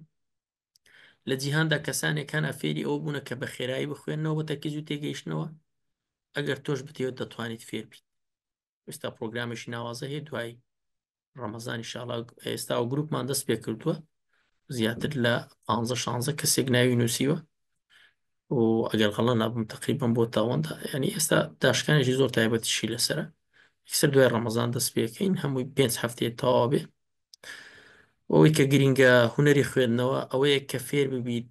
لە جیهاندا کەسانێک هەن فێری ئەوە بوونە کە بە خێرایی بخوێندنەوە بە تەرکیز و تێگەیشتنەوە. ئەگەر تۆش بتەوێت دەتوانیت فێر بیت. ئێستا پرۆگرامێکی ناوازە هەیە دوای ڕەمەزان ئینشاڵڵا ئێستا ئەو گروپمان دەست پێ کردووە، زیاتر لە 15 16 کەسێک ناوی نووسیوە و ئەگەر غەڵە نابم تقریبا بۆ تاوەندە، یعنی ئێستا داشکانێکی زۆر تایبەتیشی لەسەرە. یەکسەر دوای ڕەمەزان دەست پێکەین، هەمووی پێنج هەفتەیە تەواو بێ. ئەوەی کە گرینگە هونەری خوێندنەوە ئەوەیە کە فێر ببیت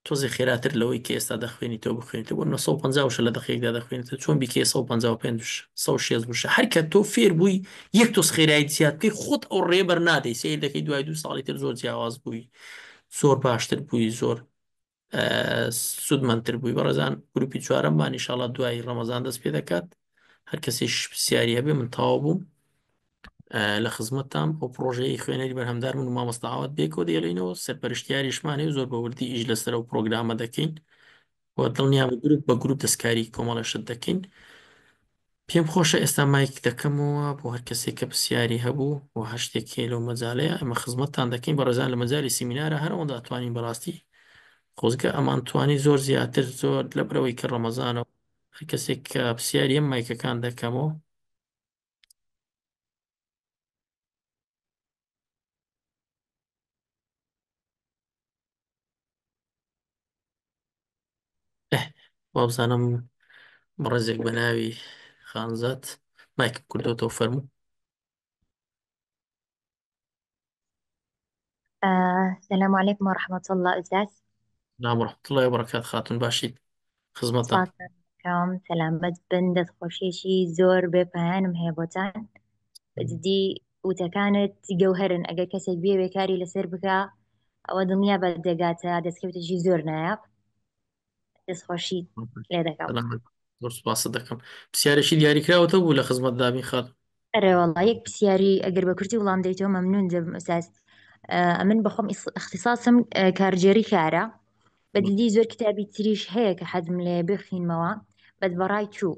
تۆزێ خێراتر لەوەی کە ئێستا دەخوێنیتەوە بخوێنیتەوە. بۆ 950 وشە لە دقیقدا دەخوێنیتەوە، چۆن بیکەی 155 وشە، 160 وشە. هەر کە تۆ فێر بووی یەک تۆز خێرایی زیاد بکەی، خۆت ئەو ڕێبەر نادەی. سەیر دەکەی دوای دوو ساڵی تر زۆر جیاواز بووی، زۆر باشتر بووی، زۆر سوودمەندتر بووی. بەڕێزان گروپی چوارەممان ئینشاڵڵا دوای ڕەمەزان دەست پێ دەکات. هەر کەسێک پرسیاری هەبێ من تەواو بووم لە خزمەتتان. ئەو پرۆژەی خوێنەری بەرهەمدار من و مامۆستا ئاوات بێکەوە دەیڵێینەوە، سەرپەرشتیاریشمان هەیە و زۆر بە وردی ئیش لەسەر ئەو پرۆگرامە دەکەین و دڵنیا بە گروپ بە گروپ دەستکاری کۆمەڵە شت دەکەین. پێم خۆشە ئێستا مایک دەکەمەوە بۆ هەر کەسێک کە پرسیاری هەبوو و هەر شتێک هەیە لەو مەجالەیە ئێمە خزمەتتان دەکەین. بەڕێزان لە مەجالی سیمینارە هەر ئەوەندە ئەتوانین بەڕاستی خۆزگە ئەمان توانی زۆر زیاتر، زۆر لەبەرەوەی کە ڕەمەزانە و هەر کەسێک کە پرسیاری ئەم مایکەکان دەکەمەوە. وابزانم بەڕێزێک بە ناوی خانزاد مایکم کردوەوە فەرموو. السلام علیکم و رحمة اللە ئوستاز. سلام و رحمة اللە وبرکات خاتون باشیت خزمەتان. سپاستان دەکەم سەلامەت بن دەستخۆشیەکی زۆر بێ پایانم هەیە بۆتان بەجدی وتەکانت گەوهەرن ئەگەر کەسێک بێوێ کاری لەسەر بکا ئەوە دڵنیا بە دەگاتە دەستکەوتێکی زۆر نایاب دەستخۆشی لێ دەکەم. سەلامەت زۆر سپاست دەکەم. پرسیارێکی دیاریکراوەتە بوو لە خزمەت دابین خاتون. ئەرێ وەڵا یەک پرسیاری ئەگەر بە کورتی وڵام دەیتەوە مەمنون دەبم ئوستاز. ئەمن بەخۆم ئیختیساسم کارگێڕی کارە بە دیدی زۆر کتابی تریش هەیە کە حەزم لێ بخینمەوە بەس بەڕای تو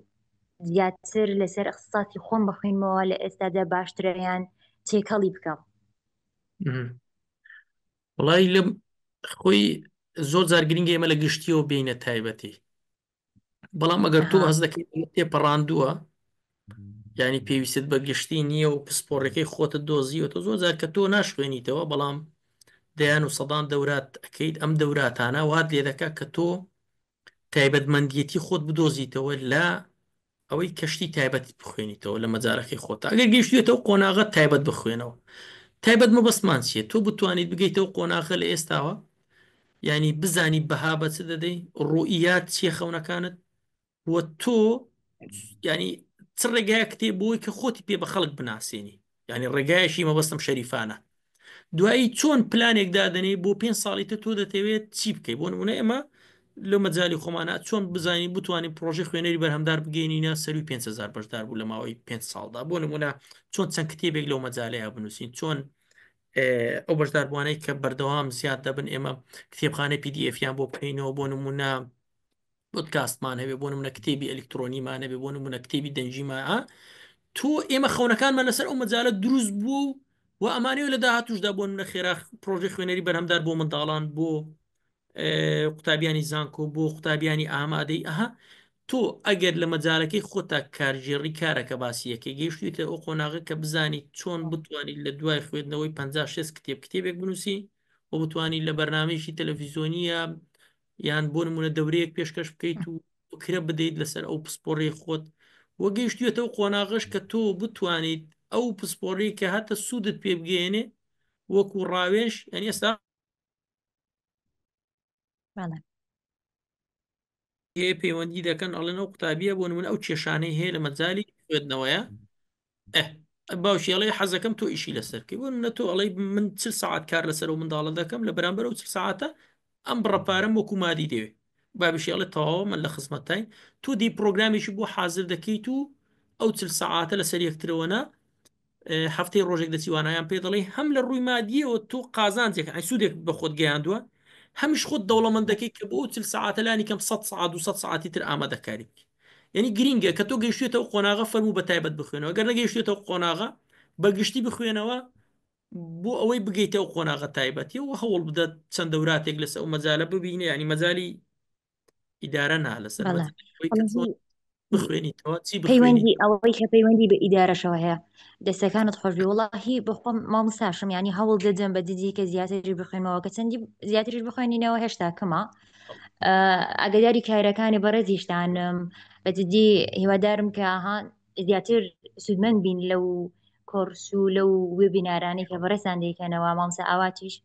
زیاتر لەسەر ئیختیساسی خۆم بخوێنمەوە لە ئێستادا باشترە یان تێکەڵی بکەم؟ وڵی لە خۆی زۆر جار گرنگە ئێمە لە گشتیەوە بینە تایبەتی بەڵام ئەگەر تۆ هەست دەکەیت تێپەڕاندووە یعنی پێویستت بە گشتی نییە و پسپۆڕەکەی خۆتە دۆزیوەتە زۆر جار کە تۆ ناشخوێنیتەوە بەڵام دەیان و سەدان دەورات ئەەکەیت ئەم دەوراتانە وات لێ دەکات کە تۆ تایبەتمەندیەتی خۆت بدۆزیتەوە لە ئەوەی کەشتی تایبەت بخوێنیتەوە لە مەجارەکەی خۆت ئەگەر گەیشتوێتەوە قۆناغە تایبەت بخوێنەوە تایبەت مەبەستمان چییە تۆ بتوانیت بگەیتەوە قۆناغە لە ئێستاوە یعنی بزانی بەها بە چ دەدەی ڕوئیات چیە خەونەکانت و تۆ ینی چ ڕێگایە کتێب بۆی کە خۆتی پێ بە خەڵک بناسێنی یعنی ڕێگایەکی مەبەستم شەریفانە دوایی چۆن پلانێک دادەنێی بۆ پێ ساڵی تر تۆ دەتەوێت چی بکەیت بۆ نمونە ئێمە لە مەجای خۆمانە چۆن بزانین بتوانین پرۆژه خوێنەری بەرهەمدار بگەینینە سەروی 5هزار بەشدار بوو لە ماوەی 5 ساڵدا بۆ نمونە چۆن چەند کتێبێک لەو مەجالەیە بنووسین چۆن ئەو بەشداربووانەی کە بەردەوام زیاد دەبن ئێمە کتێبخانەی PDF یان بۆ بکەینەوە بۆ نمونە پۆدکاستمان هەبێ بۆ نمونە کتێبی ئەلکترۆنیمان هەبێ بۆ نمونە کتێبی دەنگیمان تۆ ئێمە خەونەکانمان لەسەر ئەو مەجالە دروست بووە و و ئەمانەوە لە داهاتوشدا بۆ نمونە خێرا پرۆژەی خوێنەری بەرهەمدار بۆ منداڵان بۆ قوتابیانی زانکۆ بۆ قوتابیانی ئامادەی ئەها تۆ ئەگەر لە مەجالەکەی خۆتا کارگێڕی کارەکە باسی یەکەی گەیشتویتە ئەو قۆناغە کە بزانی چۆن بتوانیت لە دوای خوێندنەوەی 50 60 کتێب کتێبێک بنووسی و بتوانیت لە بەرنمەیەکی تەلەڤیزیۆنیە یان بۆ نمونە دەورەیەک پێشکەش بکەیت و فکرە بدەیت لەسەر ئەو پسپۆڕی خۆت و گەیشتویەتەوە قۆناغش کە تۆ بتوانیت ئەو پسپۆڕی کە هەتە سوودت پێ بگەیەنێ وەکو ڕاوێژ یعنی ئێستا بەڵێ. هەیە پەیوەندی دەکەن ئەڵێن ئەو قوتابیە بۆ نمونە ئەو کێشانەی هەیە لە مەجالی خوێندنەوەیە ئه باوکی ئەڵێ حەزەکەم تۆ ئیشی لەسەر بکەی بۆ نمونە تۆ ئەڵێ من 40 سەعات کار لەسەر ئەو منداڵە دەکەم لە بەرامبەر ئەو 40 سەعاتە ئەم بڕە پارەم وەکو مادی دەوێ بابیشی ئەڵێ تەواوە من لە خزمەتتاین تۆ دی پرۆگرامێکی بۆ حازر دەکەیت و ئەو 40 سەعاتە لەسەر یەکترەوە نا هەفتەی ڕۆژێک دەچی وانایان پێ دەڵێی هەم لە ڕووی مادیەوە تۆ قازانجێک ئەی سوودێک بە خۆت گەیاندووە هەمیش خۆت دەوڵەمەند دەکەی کە بۆ 40 سەعاتە لانی کەم 100 سەعات 200 سەعاتی تر ئامادەکاری بکەی یعنی گرینگە کە تۆ گەیشتێتەوە قۆناغە فەرموو بە تایبەت بخوێنەوە گەر نەگەیشتێتەوە قۆناغە بە گشتی بخوێنەوە بۆ ئەوەی بگەیتەوە قۆناغە تایبەتی و هەوڵ بدە چەند دەوراتێک لەسەر ئەو مەجالە ببینە ینی مەجای ئیدارە نا لەسەر بەڵێ ئەوەی کە چۆن بخوێنیتەوە چی بخوێنی پەیوەندی ئەوەی کە پەیوەندی بە ئیدارەشەوە هەیە دەستەکانت خۆشبی وڵاهی بەخۆم مامۆستاشم یعنی هەوڵ دەدەم بە جدی کە زیاتری بخوێنمەوە کە چەندی زیاتریش بخوێنینەوە هێشتا کەمە ئاگداری کارەکانی بەڕێزیشتانم بە جدی هیوادارم کە ها زیاتر سوودمەند بین لەو کۆرس و لەو وێبینارانەی کە بەڕێزان دەیکەنەوە مامۆستا ئاواتیش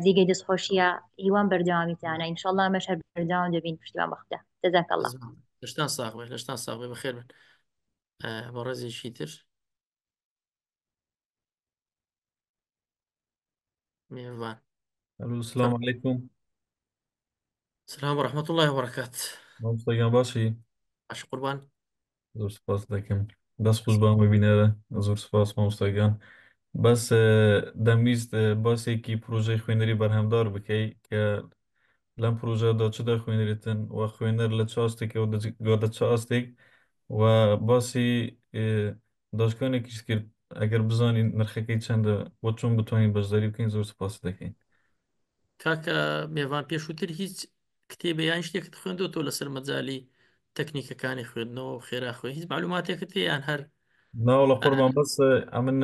جێگەی دەستخۆشیە هیوام بەردەوامیتانە ئینشاءاللە ئەمەش هەر بەردەوام دەبین پشتیوان بەخدا جزاک الله. لەشتان ساغ بێ لەشتان ساغ بێ بەخێر بن بەڕێزێکی تر مێوان. الو السلام علیکم. سلام و رحمة الله وبرکات. مامۆستا گیان باشی؟ باش قوربان. زۆر سپاس دەکەم. دەست خۆش بۆ ئەم وێبینارە. زۆر سپاس مامۆستا گیان. بەس دەمویست باسێکی پرۆژەی خوێنەری بەرهەمدار بکەی کە لەم پرۆژەدا چ دەخوێنرێتن و خوێنەر لە چ ئاستێکەوە دەگاتە چ ئاستێک و باسی داشکانێکیش کرد ئەگەر بزانین نرخەکەی چەندە و چۆن بتوانین بەشداری بکەین زۆر سپاست دەکەین. کاکە مێڤان پێشووتر هیچ کتێبێ یان شتێکت خوێندۆتەوە لەسەر مەجالی تەکنیکەکانی خوێندنەوە و خێرا خوێن هیچ معلوماتێکت هەیە یان هەر ناوەڵا قوربان بەس ئەمن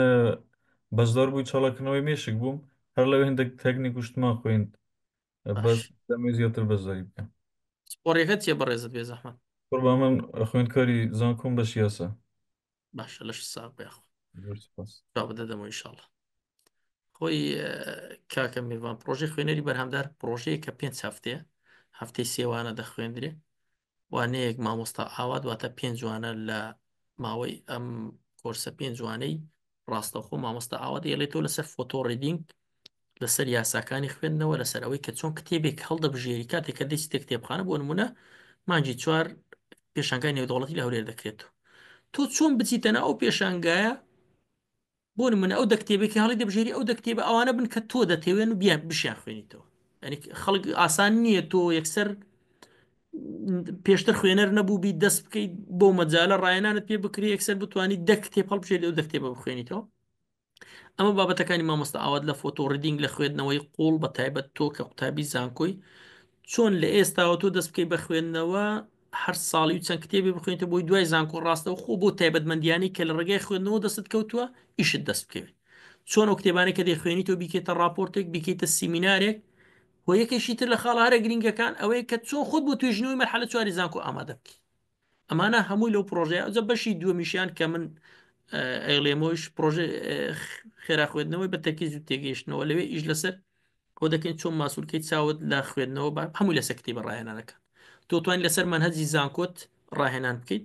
بەشدار بووی چاڵاکردنەوەی مێشک بووم هەر لەوێ هەندێک تەکنیک و شتمان خوێند باش بەس دەمەوێت زیاتر بەشداری بکەم. پسپۆڕیەکەت چیە بەڕێزت بێزەحمەت؟ قوربان من خوێندکاری زانکۆم بەشی یاسا. باشە لەش ساغ بێ یاخوا. زۆر سپاس. جواب دەدەمەوە ئینشاڵڵا. خۆی کاکە میرڤان پرۆژەی خوێنەری بەرهەمدار پرۆژەیە کە پێنج هەفتەیە هەفتەی سێوانە دەخوێندرێ وانەیەک مامۆستا ئاوات واتە پێنجوانە لە ماوەی ئەم کۆرسە پێنجوانەی ڕاستەوخۆ مامۆستا ئاوات دەیڵێتەوە لەسەر photo reading لەسەر یاساکانی خوێندنەوە لەسەر ئەوەی کە چۆن کتێبێک هەڵدەبژێری کاتێک کە دەچیتە کتێبخانە بۆ نمونە مانگی چوار پێشانگای نێودەوڵەتی لە هەولێر دەکرێت تۆ چۆن بچیتە ناو ئەو پێشانگایە بۆ نمونە ئەو دە کتێبێک کە هەڵی دەبژێری ئەو دە کتێبە ئەوانە بن کە تۆ دەتەوێن و بیان بشیان خوێنیتەوە یعنی خەڵک ئاسان نییە تۆ یەکسەر پێشتر خوێنەر نەبوو بی دەست بکەیت بۆ مەجالە ڕایەنانت پێ بکرێ یەکسەر بتانی دە کتێب هەڵبژێری ئەو دە کتێبە بخوێنیتەوە ئەمە بابەتەکانی مامۆستا ئاوات لە photo reading لە خوێندنەوەی قوڵ بە تایبەت تۆ کە قوتابی زانکۆی چۆن لە ئێستاوە تۆ دەست بکەی بە خوێندنەوە هەر ساڵی و چەند کتێبی بخوێنیتە بۆی دوای زانکۆ ڕاستەوخۆ بۆ تایبەتمەندیانی کە لە ڕێگای خوێندنەوە دەستت کەوتووە ئیشت دەست بکەوێت چۆن ئەو کتێبانەی کە دەیخوێنیتەوە بیکەیتە ڕاپۆرتێک بیکەیتە سیمینارێک و یەکێکی تر لە خاڵە هەرە گرنگەکان ئەوەیە کە چۆن خۆت بۆ توێژینەوەی مەرحەلە چواری زانکۆ ئامادە بکەیت ئەمانە هەمووی لەو پرۆژەیە ئەوجا بەشی دووەمیشیان کە من ئەیڵێمەوەیش پرۆژە خێرا خوێندنەوەی بە تەرکیز و تێگەیشتنەوە لەوێ ئیش لەسەر ئەوە دەکەین چۆن ماسولکەی چاوت لە خوێندنەوە بە هەمووی لەسەر کتێبە ڕاهێنانەکان تۆ توانین لەسەر مەنهەجی زانکۆت ڕاهێنان بکەیت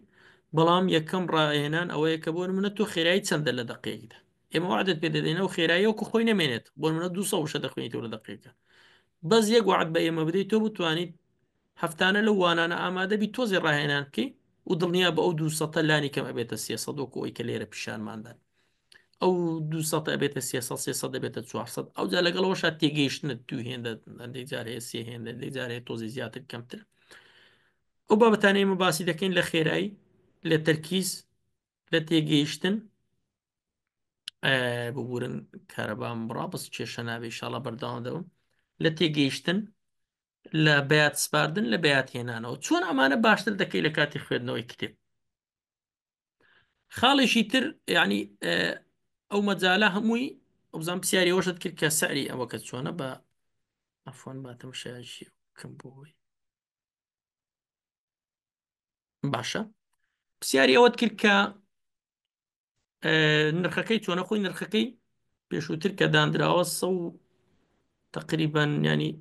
بەڵام یەکەم ڕاهێنان ئەوەیە کە بۆ نمونە تۆ خێرایی چەندە لە دەقەیەکدا ئێمە وعدت پێ دەدەین ئەو خێرایی وەکو خۆی نەمێنێت بۆ نمونە 200 وشە دەخوێنیتەوە لە دەقەیەکە بەس یەک وعد بە ئێمە بدەیت تۆ بتوانیت هەفتانە لەو وانانە ئامادە بی تۆزێ ڕاهێنان بکەی و دڵنیا بە ئەو 200 لانی کەم ئەبێتە 300 وەکو ئەوەی کە لێرە پیشانماندان ئەو 200 ئەبێتە 300 300 دەبێتە 400 ئەوجا لەگەڵەوەشا تێگەیشتنت دوو هێندە هەندێک جار هەیە سێ هێندە هەندێک جار هەیە تۆزی زیاتر کەمتر ئەو بابەتانەی ئێمە باسی دەکەین لە خێرایی لە تەرکیز لە تێگەیشتن ببورن کارەبام بڕا بەس کێشە نابێ ئیشاڵا بەردەوام دەبم لە تێگەیشتن لە بەیات سپاردن لە بەیات هێنانەوە چۆن ئەمانە باشتر دەکەی لە کاتی خوێندنەوەی کتێب خاڵێکی تر یعنی ئەو مەجالە هەمووی ئەوزان پرسیاری ئەوەشت کرد کە سعری ئەوە کە چۆنە بە ئەفۆن با تەمەشایشی بکەم بۆی باشە پرسیاری ئەوەت کرد کە نرخەکەی چۆنە خۆی نرخەکەی پێشووتر کە دانراوە سە و تقریبا ینی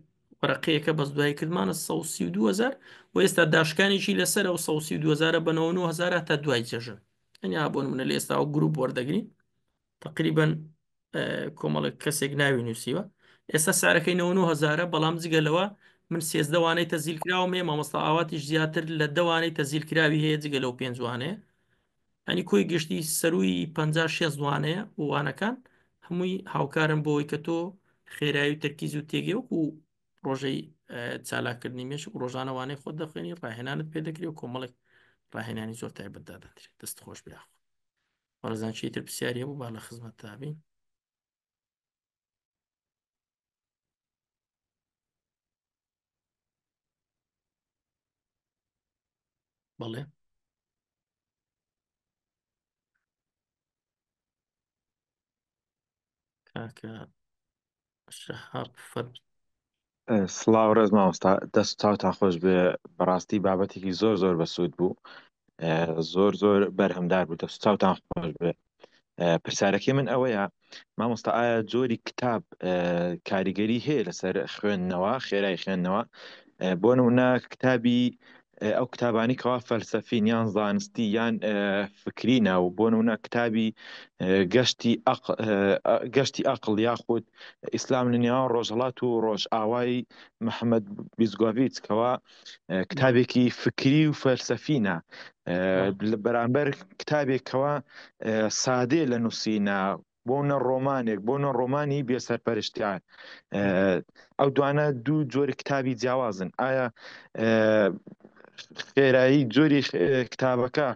وەرەقەیەکە بەس دوای کردمانە 1920هزار و ئێستا داشکانێکی لەسەر ئەو 1920هزارە بە 990هزار تا دوای جەژن ئەنیا بۆ نمونە لە ئێستا و گروپ وەردەگرین تقریبا کۆمەڵێک کەسێک ناوی نووسیوە ئێستا سارەکەی 990هزارە بەڵام جگە لەوە من سێزدەوانەی تەزیل کراوم هەیە مامۆستا ئاواتیش زیاتر لە دەوانەی تەزیل کراوی هەیە جگە لەو پێنجوانەیە یانی کۆی گشتی سەرووی 50 60 وانەیە و وانەکان هەمووی هاوکارن بۆ ئەوەی کە تۆ خێرایی و تەرکیز و تێگەی وەکو پرۆژەی چالاککردنی مێشک ڕۆژانە وانەی خۆت دەخوێنی ڕاهێنانت پێ دەکرێت و کۆمەڵێک ڕاهێنانی زۆر تایبەت دادەندرێت دەست خۆش بێ یاخوا بەڕێزان چیتر پرسیاری هەبوو با لە خزمەتتا بین. بەڵێ کاکە شەهاب فەرموو. سڵاو ڕێز مامۆستا دەست چاوتان خۆش بێ بەڕاستی بابەتێکی زۆر زۆر بەسوود بوو زۆر زۆر بەرهەمدار بوو دەست چاوتان خۆش بێ پرسیارەکەی من ئەوەیە مامۆستا ئایا جۆری کتاب کاریگەری هەیە لەسەر خوێندنەوە خێرای خوێندنەوە بۆ نمونە کتابی ئەو کتابانی کەوا فەلسەفین یان زانستی یان فکری ناو بۆ نمونە کتابی گەشتی گەشتی ئەقل یاخود ئیسلام لە نێوان ڕۆژهڵات و ڕۆژئاوای محەممەد بیزگۆڤیچ کەوا کتابێکی فکری و فەلسەفینە لە بەرامبەر کتابێکەوە سادێ لە نووسینە بۆ نە ڕۆمانێک بۆ نە ڕۆمانی بێسەرپەرشتیار ئەو دوانە دوو جۆری کتابی جیاوازن ئایا خێرایی جۆری کتابەکە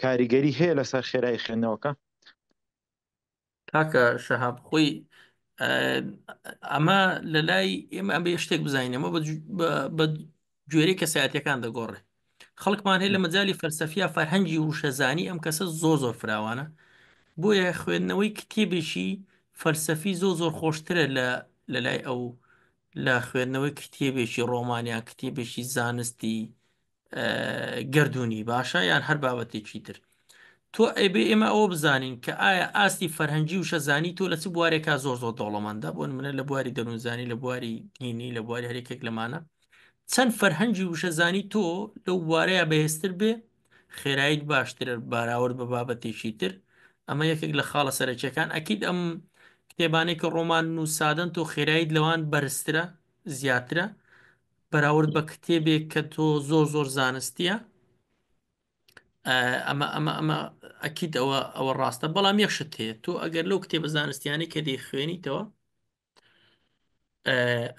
کاریگەری هەیە لەسەر خێرایی خوێندنەوەکە؟ کاکە شەهاب خۆی ئەمە لە لای ئێمە ئەمە شتێک بزانین ئەمە بە گوێرەی کەسایەتەکان دەگۆڕێ خەڵکمان هەیە لە مەجای فەلسەفیا فەرهەنگی وشەزانی ئەم کەسە زۆر زۆر فراوانە بۆیە خوێندنەوەی کتێبێکی فەلسەفی زۆر زۆر خۆشترە لە لە لای ئەو لە خوێندنەوەی کتێبێکی ڕۆمانیان کتێبێکی زانستی گردردونی باشە یان هەر بابەتێکی تر. تۆ ئەبێ ئێمە ئەوە بزانین کە ئایا ئاستی فەرهەنگی و شەزانی تۆ لە چ بوارێکا زۆر زۆر دەوڵەمەندە بۆ نمونە لە بواری دەروونزانی لە بواری دینی لە بواری هەرێکێک لەمانە چەند فەرهەنگی وشەزانی تۆ لەو بوارەیە بەهێزتر بێ خێراییت باشترە باراورد بە بابەتێکی تر ئەمە یەکێک لە خاڵە سەرەکیەکان ئەکید ئەم کتێبانەی کە ڕۆمان و سادەن تۆ خێراییت لەوان بەرزترە زیاترە بەراورد بە کتێبێک کە تۆ زۆر زۆر زانستیە ئەمە ئەمە ئەمە ئەکید ئەوە ئەوە ڕاستە بەڵام یەک شت هەیە تۆ ئەگەر لەو کتێبە زانستیانەی کە دەیخوێنیتەوە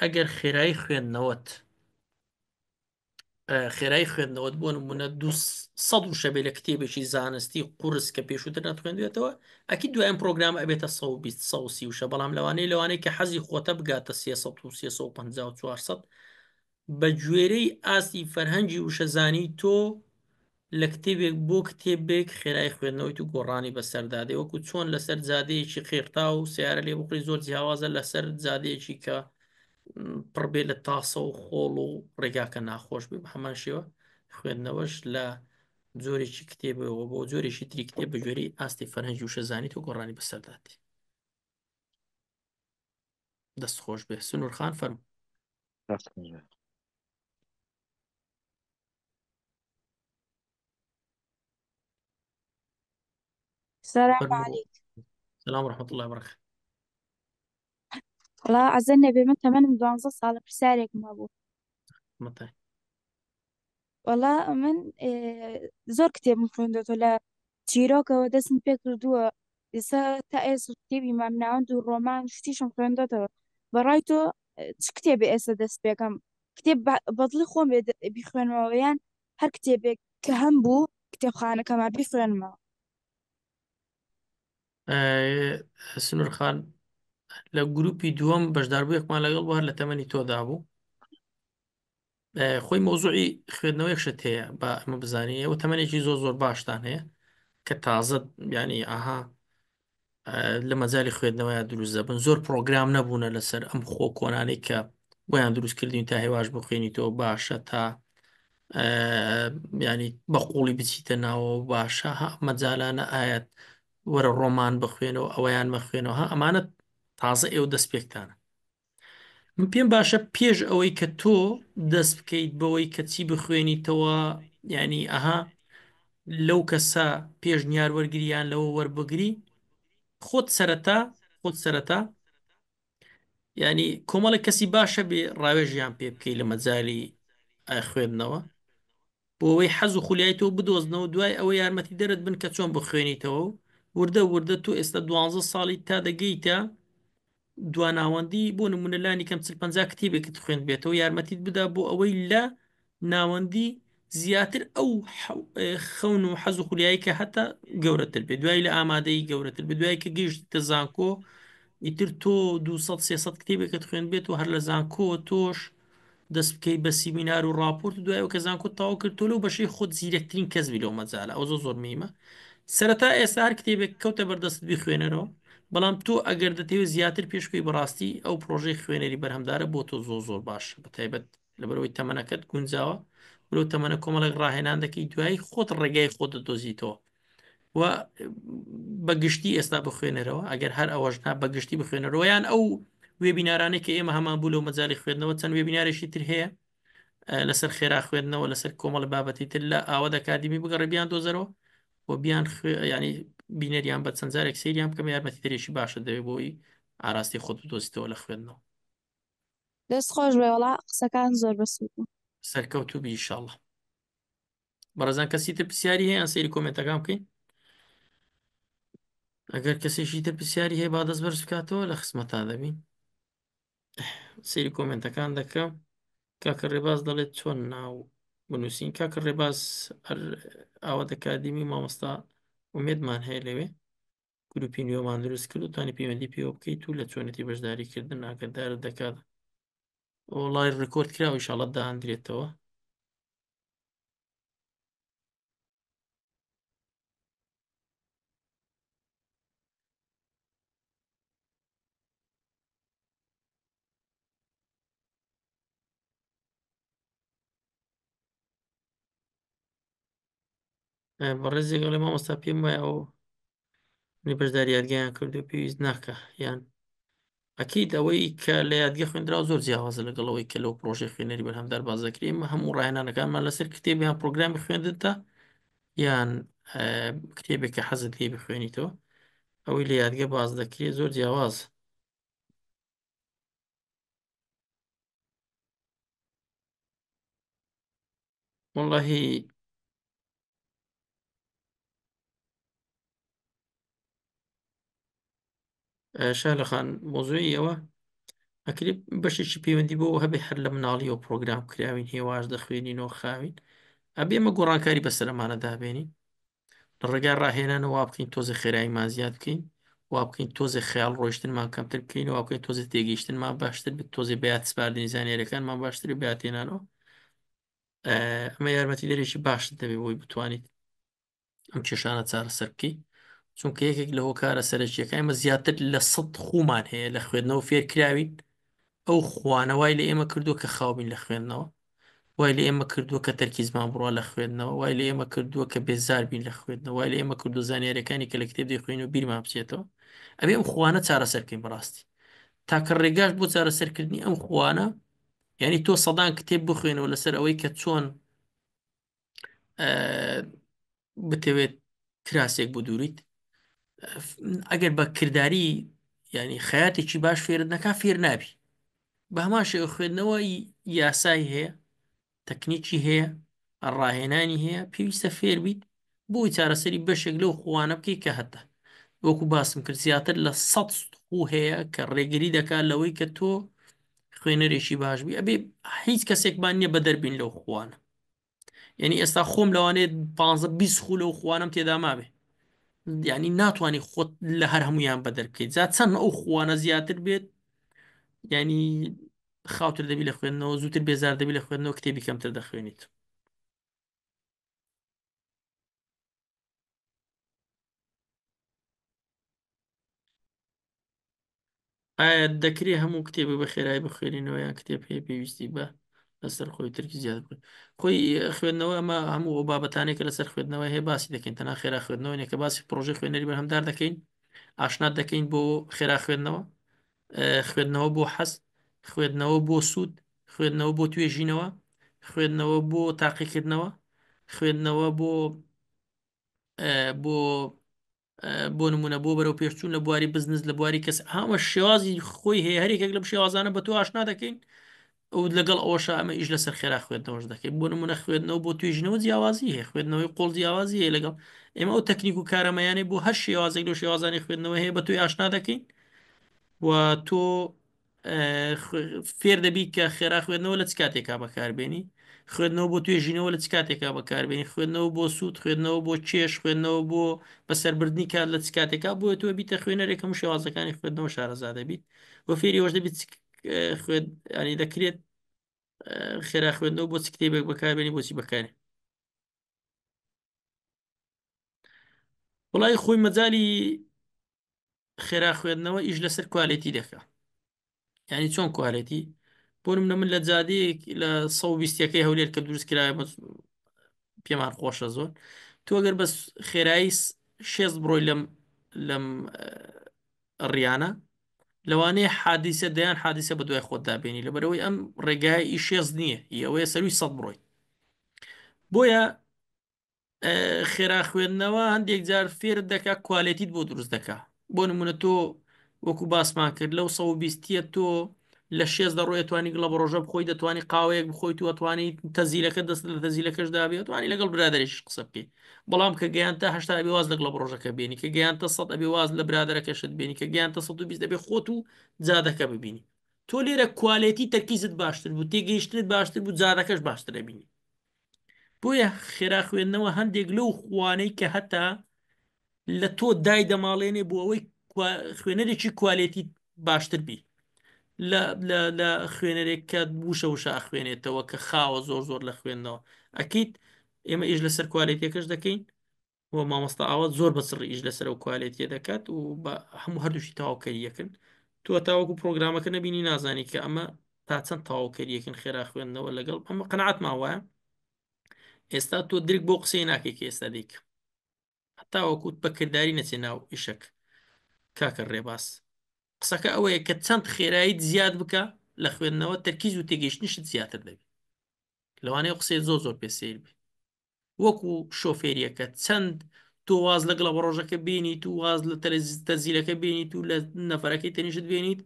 ئەگەر خێرایی خوێندنەوەت خێرایی خوێندنەوەت بۆ نمونە 200 وشە بێ لە کتێبێکی زانستی قورس کە پێشووتر نەتخوێندوێتەوە ئەکی دوای ئەم پرۆگرام ئەبێتە 120 130 وشە بەڵام لەوانەیە لەوانەیە کە حەزی خۆتە بگاتە 300 و 350 و 400 بە گوێرەی ئاستی فەرهەنگی وشەزانی تۆ لە کتێبێک بۆ کتێبێک خێرای خوێندنەوەی تو گۆڕانی بەسەردا دێ وەکو چۆن لەسەر جادەیەکی قیڕتاو سەیارە لێ بخوڕی زۆر جیاوازە لەسەر جادەیەکی کە پڕ بێ لە تاسە و خۆڵ و ڕێگاکە ناخۆش بێ بە هەمان شێوە خوێندنەوەش لە جۆرێکی کتێبەوە بۆ جۆرێکی تری کتێب بە گوێرەی ئاستی فەرهەنگی وشەزانی تۆ گۆڕانی بەسەردا دێ. دەست خۆش بێ سنوور خان فەرموو. دەست خۆش بێ. سلام فەرموو. عليك سلام ورحمة الله وبركاته. وەڵا عەزەن نەبێ من تەمەنم دوانزە ساڵە پرسیارێکم هەبوو مەتای. وەڵا من ئێ، زۆر کتێبم خوێندۆتەوە لە چیرۆکەوە دەستم پێ کردووە ئێستا تا ئێستا کتێبی مامناوەند و ڕۆمان شتیشم خوێندۆتەوە بەڕای تۆ ئێ، چ کتێبێ ئێستا دەست پێکەم کتێب بە- بەدڵی خۆم بێ د- بیخوێنمەوە یان هەر کتێبێک کە هەم بوو کتێبخانەکەما بیخوێنمەوە سنوور خان لە گروپی دووەم بەشداربوویەکمان لەگەڵ بوو هەر لە تەمەنی تۆدا بوو خۆی مەوزوعی خوێندنەوەیەک شت هەیە با ئەمە بزانین ئێوە تەمەنێکی زۆر زۆر باشتان هەیە کە تازە ینی ئاها لە مەجای خوێندنەوەیان دروست دەبن زۆر پرۆگرام نەبوونە لەسەر ئەم خۆ کۆنانەی کە بۆیان دروست کردین تا هێواش بخوێنیتەوە باشە تا ینی بە قوڵی بچیتە ناوە باشە ها مەجالانە ئاەت وەرە ڕۆمان بخوێنەوە ئەوەیان مەخوێنەوە ها ئەمانە تازە ئێوە دەست پێکتانە من پێم باشە پێش ئەوەی کە تۆ دەست بکەیت بەوەی کە چی بخوێنیتەوە یعنی ئەها لەو کەسە پێشنیار وەرگری یان لەوە وەربگری خۆت سەرەتا خۆت سەرەتا یعنی کۆمەڵێک کەسی باشە بێ ڕاوێژیان پێ بکەی لە مەجای خوێندنەوە بۆ ئەوەی حەز و خولیای تۆ بدۆزنەوە دوای ئەوە یارمەتی دەرت بن کە چۆن بخوێنیتەوە و وردە وردە تۆ ئێستا دوانزە ساڵی تا دەگەیتە دواناوەندی بۆ نمونە لانی کەم 40 50 کتێبێکت خوێندبێتەوە یارمەتیت بدا بۆ ئەوەی لە ناوەندی زیاتر ئەو خەون و حەز و خولیایی کە هەتا گەورەتر بێ دوای لە ئامادەی گەورەتر بێ دوای کە گەیشتیتە زانکۆ ئیتر تۆ 200 300 کتێبێکت خوێندبێت و هەر لە زانکۆ تۆش دەست بکەی بە سیمینار و ڕاپۆرت و دوای ئەوە کە زانکۆت تەواو کرد تۆ لەو بەشەی خۆت زیرەکترین کەس بی لەو مەجالە ئەوە زۆر زۆر مهمە سەرەتا ئێستا هەر کتێبێک کەوتە بەردەستت بیخوێنەرەوە بەڵام تۆ ئەگەر دەتەوێت زیاتر پێش بکەوی بەڕاستی ئەو پرۆژەی خوێنەری بەرهەمدارە بۆ تۆ زۆر زۆر باشە بە تایبەت لەبەرئەوەی تەمەنەکەت گونجاوە لەو تەمەنە کۆمەڵێک ڕاهێنان دەکەی دوایی خۆت ڕێگای خۆت دەدۆزیتەوە و بە گشتی ئێستا بخوێنەرەوە ئەگەر هەر ئەوەش نا بە گشتی بخوێنەرەوە یان ئەو وێبینارانەی کە ئێمە هەمان بوو لەو مەجای خوێندنەوە چەند وێبینارێکی تر هەیە لەسەر خێرا خوێندنەوە لەسەر کۆمەڵە بابەتی تر لە ئاوە ئەکادیمی بگەڕێ بیان دۆزەرەوە و بیان خوێ ینی بینەریان بە چەند جارێک سەیریان بکەم یارمەتی دەرێکی باشە دەوێت بۆی ئاراستی خۆت بدۆزیتەوە لە خوێندنەوە. دەست خۆش بێ وەڵا قسەکان زۆر بەسوود بوو. سەرکەوتوو بی ئیشاڵڵا. بەڕێزان کەسی تر پرسیاری هەیە یان سەیری کۆمێنتەکان بکەین ئەگەر کەسێکی تر پرسیاری هەیە با دەست بەرز بکاتەوە لە خزمەتان دەبین سەیری کۆمێنتەکان دەکەم کاکە ڕێباز دەڵێت چۆن ناو بنووسین کاکە ڕێباز ئاوات ئەکادیمی مامۆستا ئومێدمان هەیە لەوێ گروپی نوێمان دروست کرد و توانی پەیوەندی پێوە بکەیت و لە چۆنێتی بەشداریکردن ئاگدارت دەکات وڵی ڕیکۆرد کراوە ئیشاڵە داندرێتەوە بەڕێزێک ئەڵێ مامۆستا پێم وایە ئەو منی بەشداری یادگەیان کردو پێویست ناکە یان ئەکید ئەوەی کە لە یادگە خوێندراوە زۆر جیاوازە لەگەڵ ئەوەی کە لەو پرۆژەی خوێنەری بەرهەمدار باس دەکرێت ئێمە هەموو ڕاهێنانەکانمان لەسەر کتێب یان پرۆگرامی خوێندنتە یان کتێبێک کە حەزت لێ بخوێنیتەوە ئەوەی لە یادگە باس دەکرێت زۆر جیاواز. وەڵاهی شالە خان مۆزوعی ئەوە ئەکرێ بەشێکی پەیوەندی بۆ هەبێ هەر لە مناڵیەوە پرۆگرام کراوین هێواش دەخوێنینەوە خاوین ئەبێ ئەمە گۆڕانکاری بەسەر ئەمانە دابێنین لە ڕێگای ڕاهێنانەوە وا بکەین تۆزێ خێراییمان زیاد بکەین وا بکەین تۆزێ خەیاڵ ڕۆیشتنمان کەمتر بکەین وا بکەین تۆزێ تێگەیشتنمان باشتر بێت تۆزێ بەیاد سپاردنی زانیاریەکانمان باشتر بەیادهێنانەوە ئەمە یارمەتیدەرێکی باشت دەبێت بۆی بتوانیت ئەم کێشانە چارەسەر بکەیت چونکە یەکێک لە هۆکارە سەرەکیەکان ئێمە زیاتر لە سەد خومان هەیە لە خوێندنەوە فێرکراوین ئەو خوانە وای لە ئێمە کردووە کە خاوبین لە خوێندنەوە وای لە ئێمە کردووە کە تەرکیزمان بڕوا لە خوێندنەوە وای لە ئێمە کردووە کە بێزار بین لە خوێندنەوە وای لە ئێمە کردووە زانیاریەکانی کە لە کتێب دەیخوێنین و بیرمان بچێتەوە ئەبێ ئەم خوانە چارەسەر بکەین بەڕاستی تاکە ڕێگاش بۆ چارەسەرکردنی ئەم خوانە یعنی تۆ سەدان کتێب بخوێنەوە لەسەر ئەوەی کە چۆن بتەوێت کراسێک بدوریت ئەگەر بە کرداری ینی خەیاتێکی باش فێرت نەکا فێر نابی بە هەمان شێوە خوێندنەوە یاسای هەیە تەکنیکی هەیە ڕاهێنانی هەیە پێویستە فێر بیت بۆی چارەسەری بەشێک لەو خوانە بکەیت کە هەتە وەکو باسم کرد زیاتر لە سە خوو هەیە کە ڕێگری دەکات لەوەی کە تۆ خوێنەرێکی باش بی ئەبێ هیچ کەسێکمان نییە بەدەر بین لەو خوانە یعنی ئێستا خۆم لەوانەیە 15 20 خولە و خوانم تێدا مابێ یعنی ناتوانانی خۆت لە هەر هەمویان بەدەر بکەیت جا چەند ئەو خوانە زیاتر بێت یعنی خاوتر دەبی لە خوێندنەوە زووتر بێزار دەبی لە خوێندنەوە کتێبی کەمتر دەخوێنیت. ئایا دەکرێ هەموو کتێبێک بە خێرایی بخوێنینەوە یان کتێب هەیە پێویستی بە لەسەر خۆی ترکی زیاد بکەین خۆی خوێندنەوە ئەمە هەموو ئەو بابەتانێک کە لەسەر خوێندنەوە هەیە باسی دەکەین تەنها خێرا خوێندنەوە نیە کە باسی پرۆژەی خوێنەری بەرهەمدار دەکەین ئاشنات دەکەین بۆ خێرا خوێندنەوە خوێندنەوە بۆ حەز خوێندنەوە بۆ سوود خوێندنەوە بۆ توێژینەوە خوێندنەوە بۆ تاقیکردنەوە خوێندنەوە بۆ بۆ بۆ نمونە بۆ بەرەو پێشچوون لە بواری بزنس لە بواری کەس هەمە شێوازی خۆی هەیە هەرێکێک لەم شێوازانە بە تۆ ئاشنا دەکەین ئەو لەگەڵ ئەوەشا ئەمە ئیش لەسەر خێرا خوێندنەوەش دەکەین بۆ نمونە خوێندنەوە بۆ توێژینەوە جیاوازی هەیە خوێندنەوەی قۆڵ جیاوازی هەیە لەگەڵ ئێمە ئەو تەکنیک و کارەمەیانەی بۆ هەر شێوازێک لەو شێوازانی خوێندنەوە هەیە بە تۆی ئاشنا دەکەین و تۆ فێر دەبی کە خێرا خوێندنەوە لە چ کاتێکا بەکاربێنی خوێندنەوە بۆ توێژینەوە لە چ کاتێکا بەکاربێنی خوێندنەوە بۆ سوود خوێندنەوە بۆ چێژ خوێندنەوە بۆ بەسەربردنی کات لە چ کاتێکا بۆیە تۆ بیتە خوێنەرێک هەموو شێوازەکانی خوێندنەوە شارەزا دەبیت و فێری ئەوەش دەبیت خوێن ینی دەکرێت خێرا خوێندنەوە بۆ چ کتێبێک بەکاربێنی بۆچی بەکارێ وڵی خۆی مەجای خێرا خوێندنەوە ئیش لەسەر کوالێتی دەکا یعنی چۆن کوالێتی بۆ منە من لە جادەیەک لە 120ەکەی هەولێر کە دروست کرایە پێمان خۆشە زۆر تۆ گەر بەس خێرایی شێست بڕۆی لەم لەم ڕیانە لەوانەیە حادیسە دەیان حادیسە بە دوای خۆتدا بێنی لەبەرەوەی ئەم ڕێگای ئی شێست نییە ئی ئەوەیە سەروی سەد بڕۆی بۆیە خێرا خوێندنەوە هەندێک جار فێرت دەکا کوالێتیت بۆ دروست دەکا بۆ نمونە تۆ وەکو باسمان کرد لەو 120 تۆ لە شێز دەڕۆی توانی گڵە بە ڕۆژە بخۆی دەتوانی قاوەیەک بخۆیت و ئەتوانی تەزیلەکە دەست لە تەزیلەکەش دابێ توانی لەگەڵ برادێکیش قسە بکەیت بەڵام کە گەیانتە هەشتا ئەبێ واز لە گڵە بە ڕۆژەکە بێنی کە گەیانتە سەد ئەبێ واز لە برادەرەکەشت بێنی کە گەیانتە 120 ئەبێ خۆت و جادەکە ببینی تۆ لێرە کوالێتی تەرکیزت باشتر بوو تێگەیشتنت باشتر بوو جادەکەش باشتر ئەبینی بۆیە خێرا خوێندنەوە هەندێک لەو خوانەی کە هەتا لە تۆ دای دەماڵێنێ بۆ ئەوەی خوێنەرێکی کوالێتی باشتر بی لە خوێنەرێک کە وشە وشە ئەخوێنێتەوە کە خاوە زۆر زۆر لە خوێندنەوە ئەکییت ئێمە ئیش لەسەر کوالێتیەکەش دەکەین و مامۆستا ئاوات زۆر بە چڕی ئیش لەسەر ئەو کوالێتیە دەکات و بە هەموو هەردووشی تەواوکەریەکن تۆ تاوەکو پرۆگرامەکە نەبینی نازانی کە ئەمە تا چەند تەواوکەریەکن خێرا خوێندنەوە لەگەڵ ئەمە قەناعەتمان وایە ئێستا تۆ درک بۆ قسەی ناکەی کە ئێستا دیکە. هەتاوەکو بەکرداری نەچێ ناو ئیشەک کاکە ڕێباز قسەکە ئەوەیە کە چەند خێراییت زیاد بکە لە خوێندنەوە تەرکیز و تێگەیشتنیشت زیاتر دەبێت لەوانەیە قسەی زۆر زۆر پێ سەیر بێ وەکو شۆفێریەکە چەند تۆ واز لە گڵە ڕۆژەکە بینیت و واز لە تەزیلەکە بینیت و لە نەفەرەکەی تەنیشت بینیت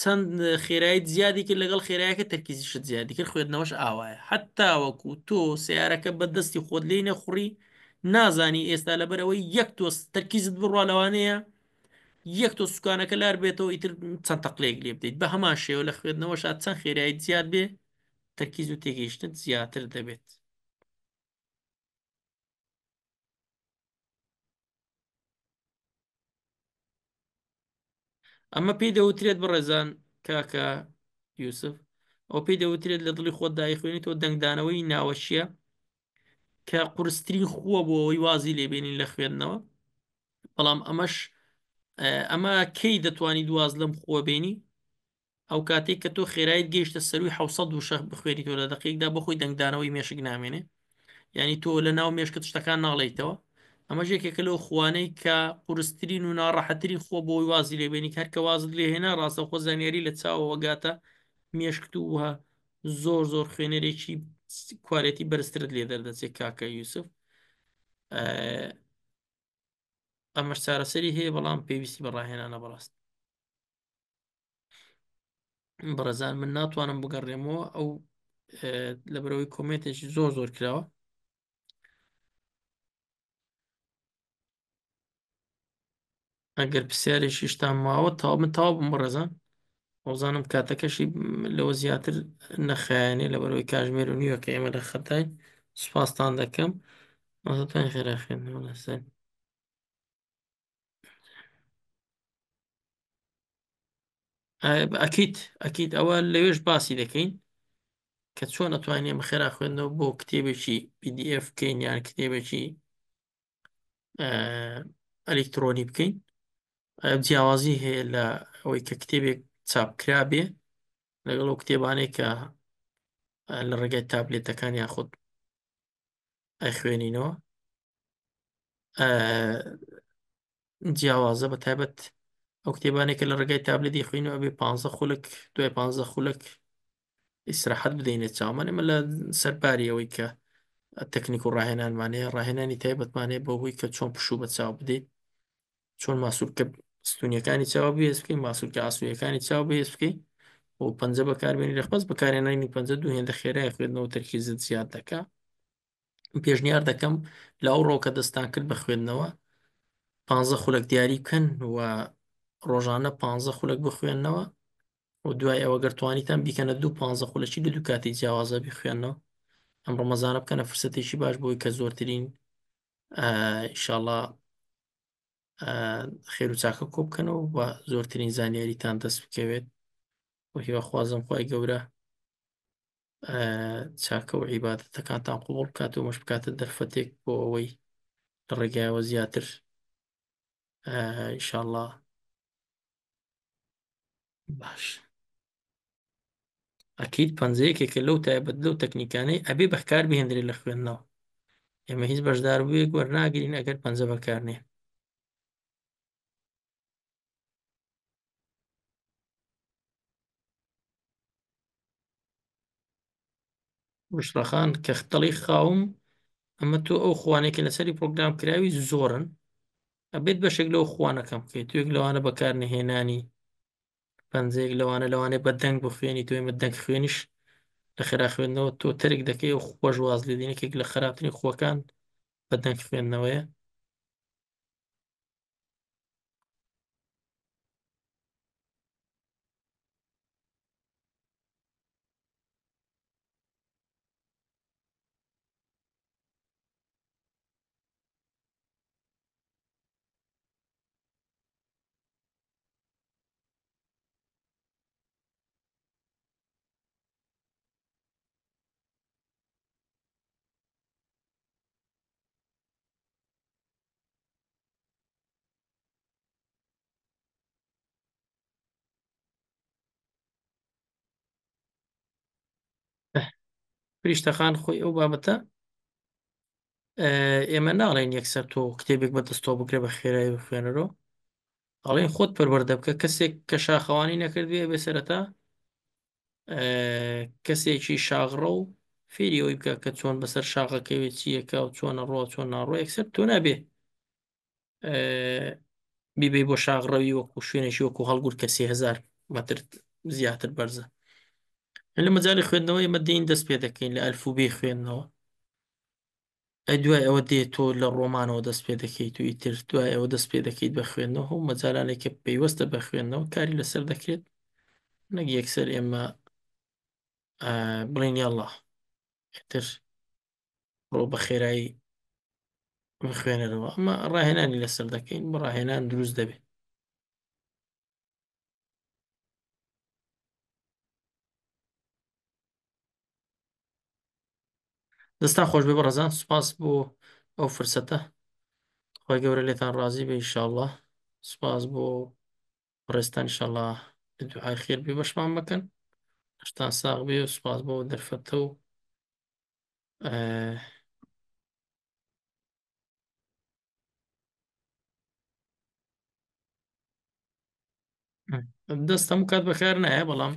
چەند خێرایت زیادی کرد لەگەڵ خێرایەکە تەرکیزیشت زیادی کرد خوێندنەوەش ئاوایە حتا وەکو تۆ سیارەکە بە دەستی خۆت لێی نەخوڕی نازانی ئێستا لەبەرەوەی یەک تۆ تەرکیزت بڕوا لەوانەیە یەک تۆ سوکانەکە لار بێتەوە ئیتر چەند تەقلەیەک لێ بدەیت بە هەمان شێوە لە خوێندنەوەشا چەند خێرایت زیاد بێ تەرکیز و تێگەیشتنت زیاتر دەبێت. ئەمە پێی دەوترێت بەڕێزان کاکە یوسف ئەو پێی دەوترێت لە دڵی خۆت دایخوێنیتەوە دەنگدانەوەی ناوەشیە کە قورسترین خووە بۆ ئەوەی وازی لێبێنین لە خوێندنەوە بەڵام ئەمەش ئەمە کەی دەتوانیت واز لەم خووە بێنی ئەو کاتێک کە تۆ خێرایت گەیشتە سەروی 600 وشە بخوێنیتەوە لە دقیقدا بۆ خۆی دەنگدانەوەی مێشک نامێنێ یعنی تۆ لە ناو مێشکت شتەکان ناڵێیتەوە ئەمەش یەکێکە لەو خوانەی کە قورسترین و ناڕەحەترین خۆ بۆی وازی لێبێنی هەر کە وازت لێهێنا ڕاستەوخۆ زانیاری لە چاوەوە گاتە مێشکت و وە زۆر زۆر خوێنەرێکی کوالێتی بەرزترت لێ دەردەچێت کاکە یوسف ئەمەش چارەسەری هەیە بەڵام پێویستی بە ڕاهێنانە بەڕاست بەڕێزان من ناتوانم بگەڕێمەوە ئەو لەبەرەوەی کۆمێنتێکی زۆر زۆر کراوە ئەگەر پرسیارێکیشتان ماوە تەواو من تەواو بووم بەڕێزان وەزانم کاتەکەشی لەوە زیاتر نەخایەنێ لەبەرەوەی کاژمێر و نیوە کە ئێمە لە خەتاین سوپاستان دەکەم مازەتان خێرا خوێندنەوە لەسەر ئەکیت ئەکیت ئەوە لەوێش باسی دەکەین کە چۆن ئەتوانین ئێمە خێرا خوێندنەوە بۆ کتێبێکی PDF بکەین یان کتێبێکی ئەلیکترۆنی بکەین جیاوازی هەیە لە ئەوەی کە کتێبێک چاپکرا بێ لەگەڵ ئەو کتێبانەی کە لە ڕێگای تابلێتەکان یاخود ئەخوێنینەوە جیاوازە بە تایبەت ئەو کتێبانێک کە لە ڕێگای تابلێتی خوێنەوە ئەبێ 15 خولک دوای 15 خولک ئیسراحەت بدەینە چاومان ئێمە لە سەرباری ئەوەی کە تەکنیک و ڕاهێنانمان هەیە ڕاهێنانی تایبەتمان هەیە بۆ ئەوەی کە چۆن پشوو بە چاو بدەیت چۆن ماسولکە ستونیەکانی چاو بەهێز بکەین ماسولکە ئاسویەکانی چاو بەهێز بکەین و پەنجە بەکاربێنی لە خۆز بەکارهێنانی پەنجە دوو هێندە خێرای خوێندنەوە تەرکیزت زیاد دەکا پێشنیار دەکەم لە ئەو ڕۆکە دەستان کرد بە خوێندنەوە پ خولەک دیاری بکەن و ڕۆژانە پ خولەک بخوێندنەوە و دوای ئەوە گەر توانیتان بیکەنە دوو پانزە خولەکی لە دوو کاتی جیاوازە بیخوێنەوە ئەم ڕەمەزانە بکەنە فرسەتێکی باش بۆی کە زۆرترین ئیشاڵا خێر و چاکە کۆ بکەنەوە و زۆرترین زانیاریتان دەست بکەوێت و هیواخوازم خوای گەورە چاکە و عیبادەتەکانتان قبوڵ بکات و مەش بکاتە دەرفەتێک بۆ ئەوەی لە ڕێگایەوە زیاتر ئیشاڵا باش ئەکید پەنجە یەکێکە لەو تایبەت لەو تەکنیکانەی ئەبێ بەکار بهێندرێت لە خوێندنەوە ئێمە هیچ بەشداربوویەک وەرناگرین ئەگەر پەنجە بەکارنێ بشڕەخان کە دەڵی خاوم ئەمە تۆ ئەو خوانێکە لەسەری پرۆگرام کراوی زۆرن ئەبێت بەشێک لەو خوانەکەم بکەیت توێک لەوانە بەکار نەهێنانی پەنجەیەک لەوانە لەوانەیە بە دەنگ بخوێنی تۆ ئێمە دەنگ خوێنیش لە خێرا خوێندنەوە تۆ تەرک دەکەی و خۆش واز لێ دێنی یەکێک لە خراپترین خووەکان بە دەنگ خوێندنەوەیە. فریشتەخان خۆی ئەو بابەتە. ئێمە ناڵێن یەکسەر تۆ کتێبێک بە دەستەوە بگرە بە خێرایی بخوێنەرەوە، ئەڵێن خۆت پەروەردە بکە. کەسێک کە شاخەوانی نەکردبێ بێ سەرەتا کەسێکی شاغڕە و فێری ئەوەی بکە کە چۆن بەسەر شاخەکەوێ چیەکە و چۆنە ڕۆ چۆن ناڕۆ. یەکسەر تۆ نابێ بیبەی بۆ شاخڕەوی وەکو شوێنێکی وەکو هەڵگورد کە 3000 مەتر زیاتر بەرزە. لە مەجای خوێندنەوە ئێمە دێین دەست پێ دەکەین لە ئەلفوبێ خوێندنەوە، ئەی دوای ئەوە دێ تۆ لە ڕۆمانەوە دەست پێ دەکەیت و ئیتر دوای ئەوە دەست پێ دەکەیت بە خوێندنەوە و مەجالانێک کە پەیوەستە بە خوێندنەوە کاری لەسەر دەکرێت، نەک یەکسەر ئێمە بڵێین یاڵڵا ئیتر ڕۆ بە خێرایی بخوێنەرەوە. ئەمە ڕاهێنانی لەسەر دەکەین، بە ڕاهێنان دروست دەبێت. دەستان خۆش بێ بەڕێزان، سوپاس بۆ ئەو فرسەتە، خۆی گەورە لێتان ڕازی بێ ئینشاءاللە. سوپاس بۆ بەڕێزتان، ئینشاءاللە دوعای خێر بێ بەشمان بکەن، لەشتان ساغ بێ و سوپاس بۆ دەرفەتە و دەست هەموو کات بەکار نایە، بەڵام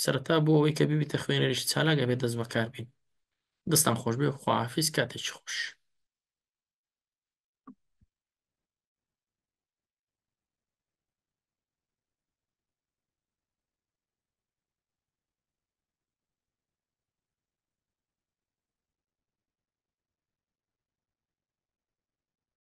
سەرەتا بۆ ئەوەی کە ببیتە خوێنەرێکی چالاک ئەبێت دەست بەکار بین. دەستان خۆش بێ، خواحافیز، کاتێکی خۆش.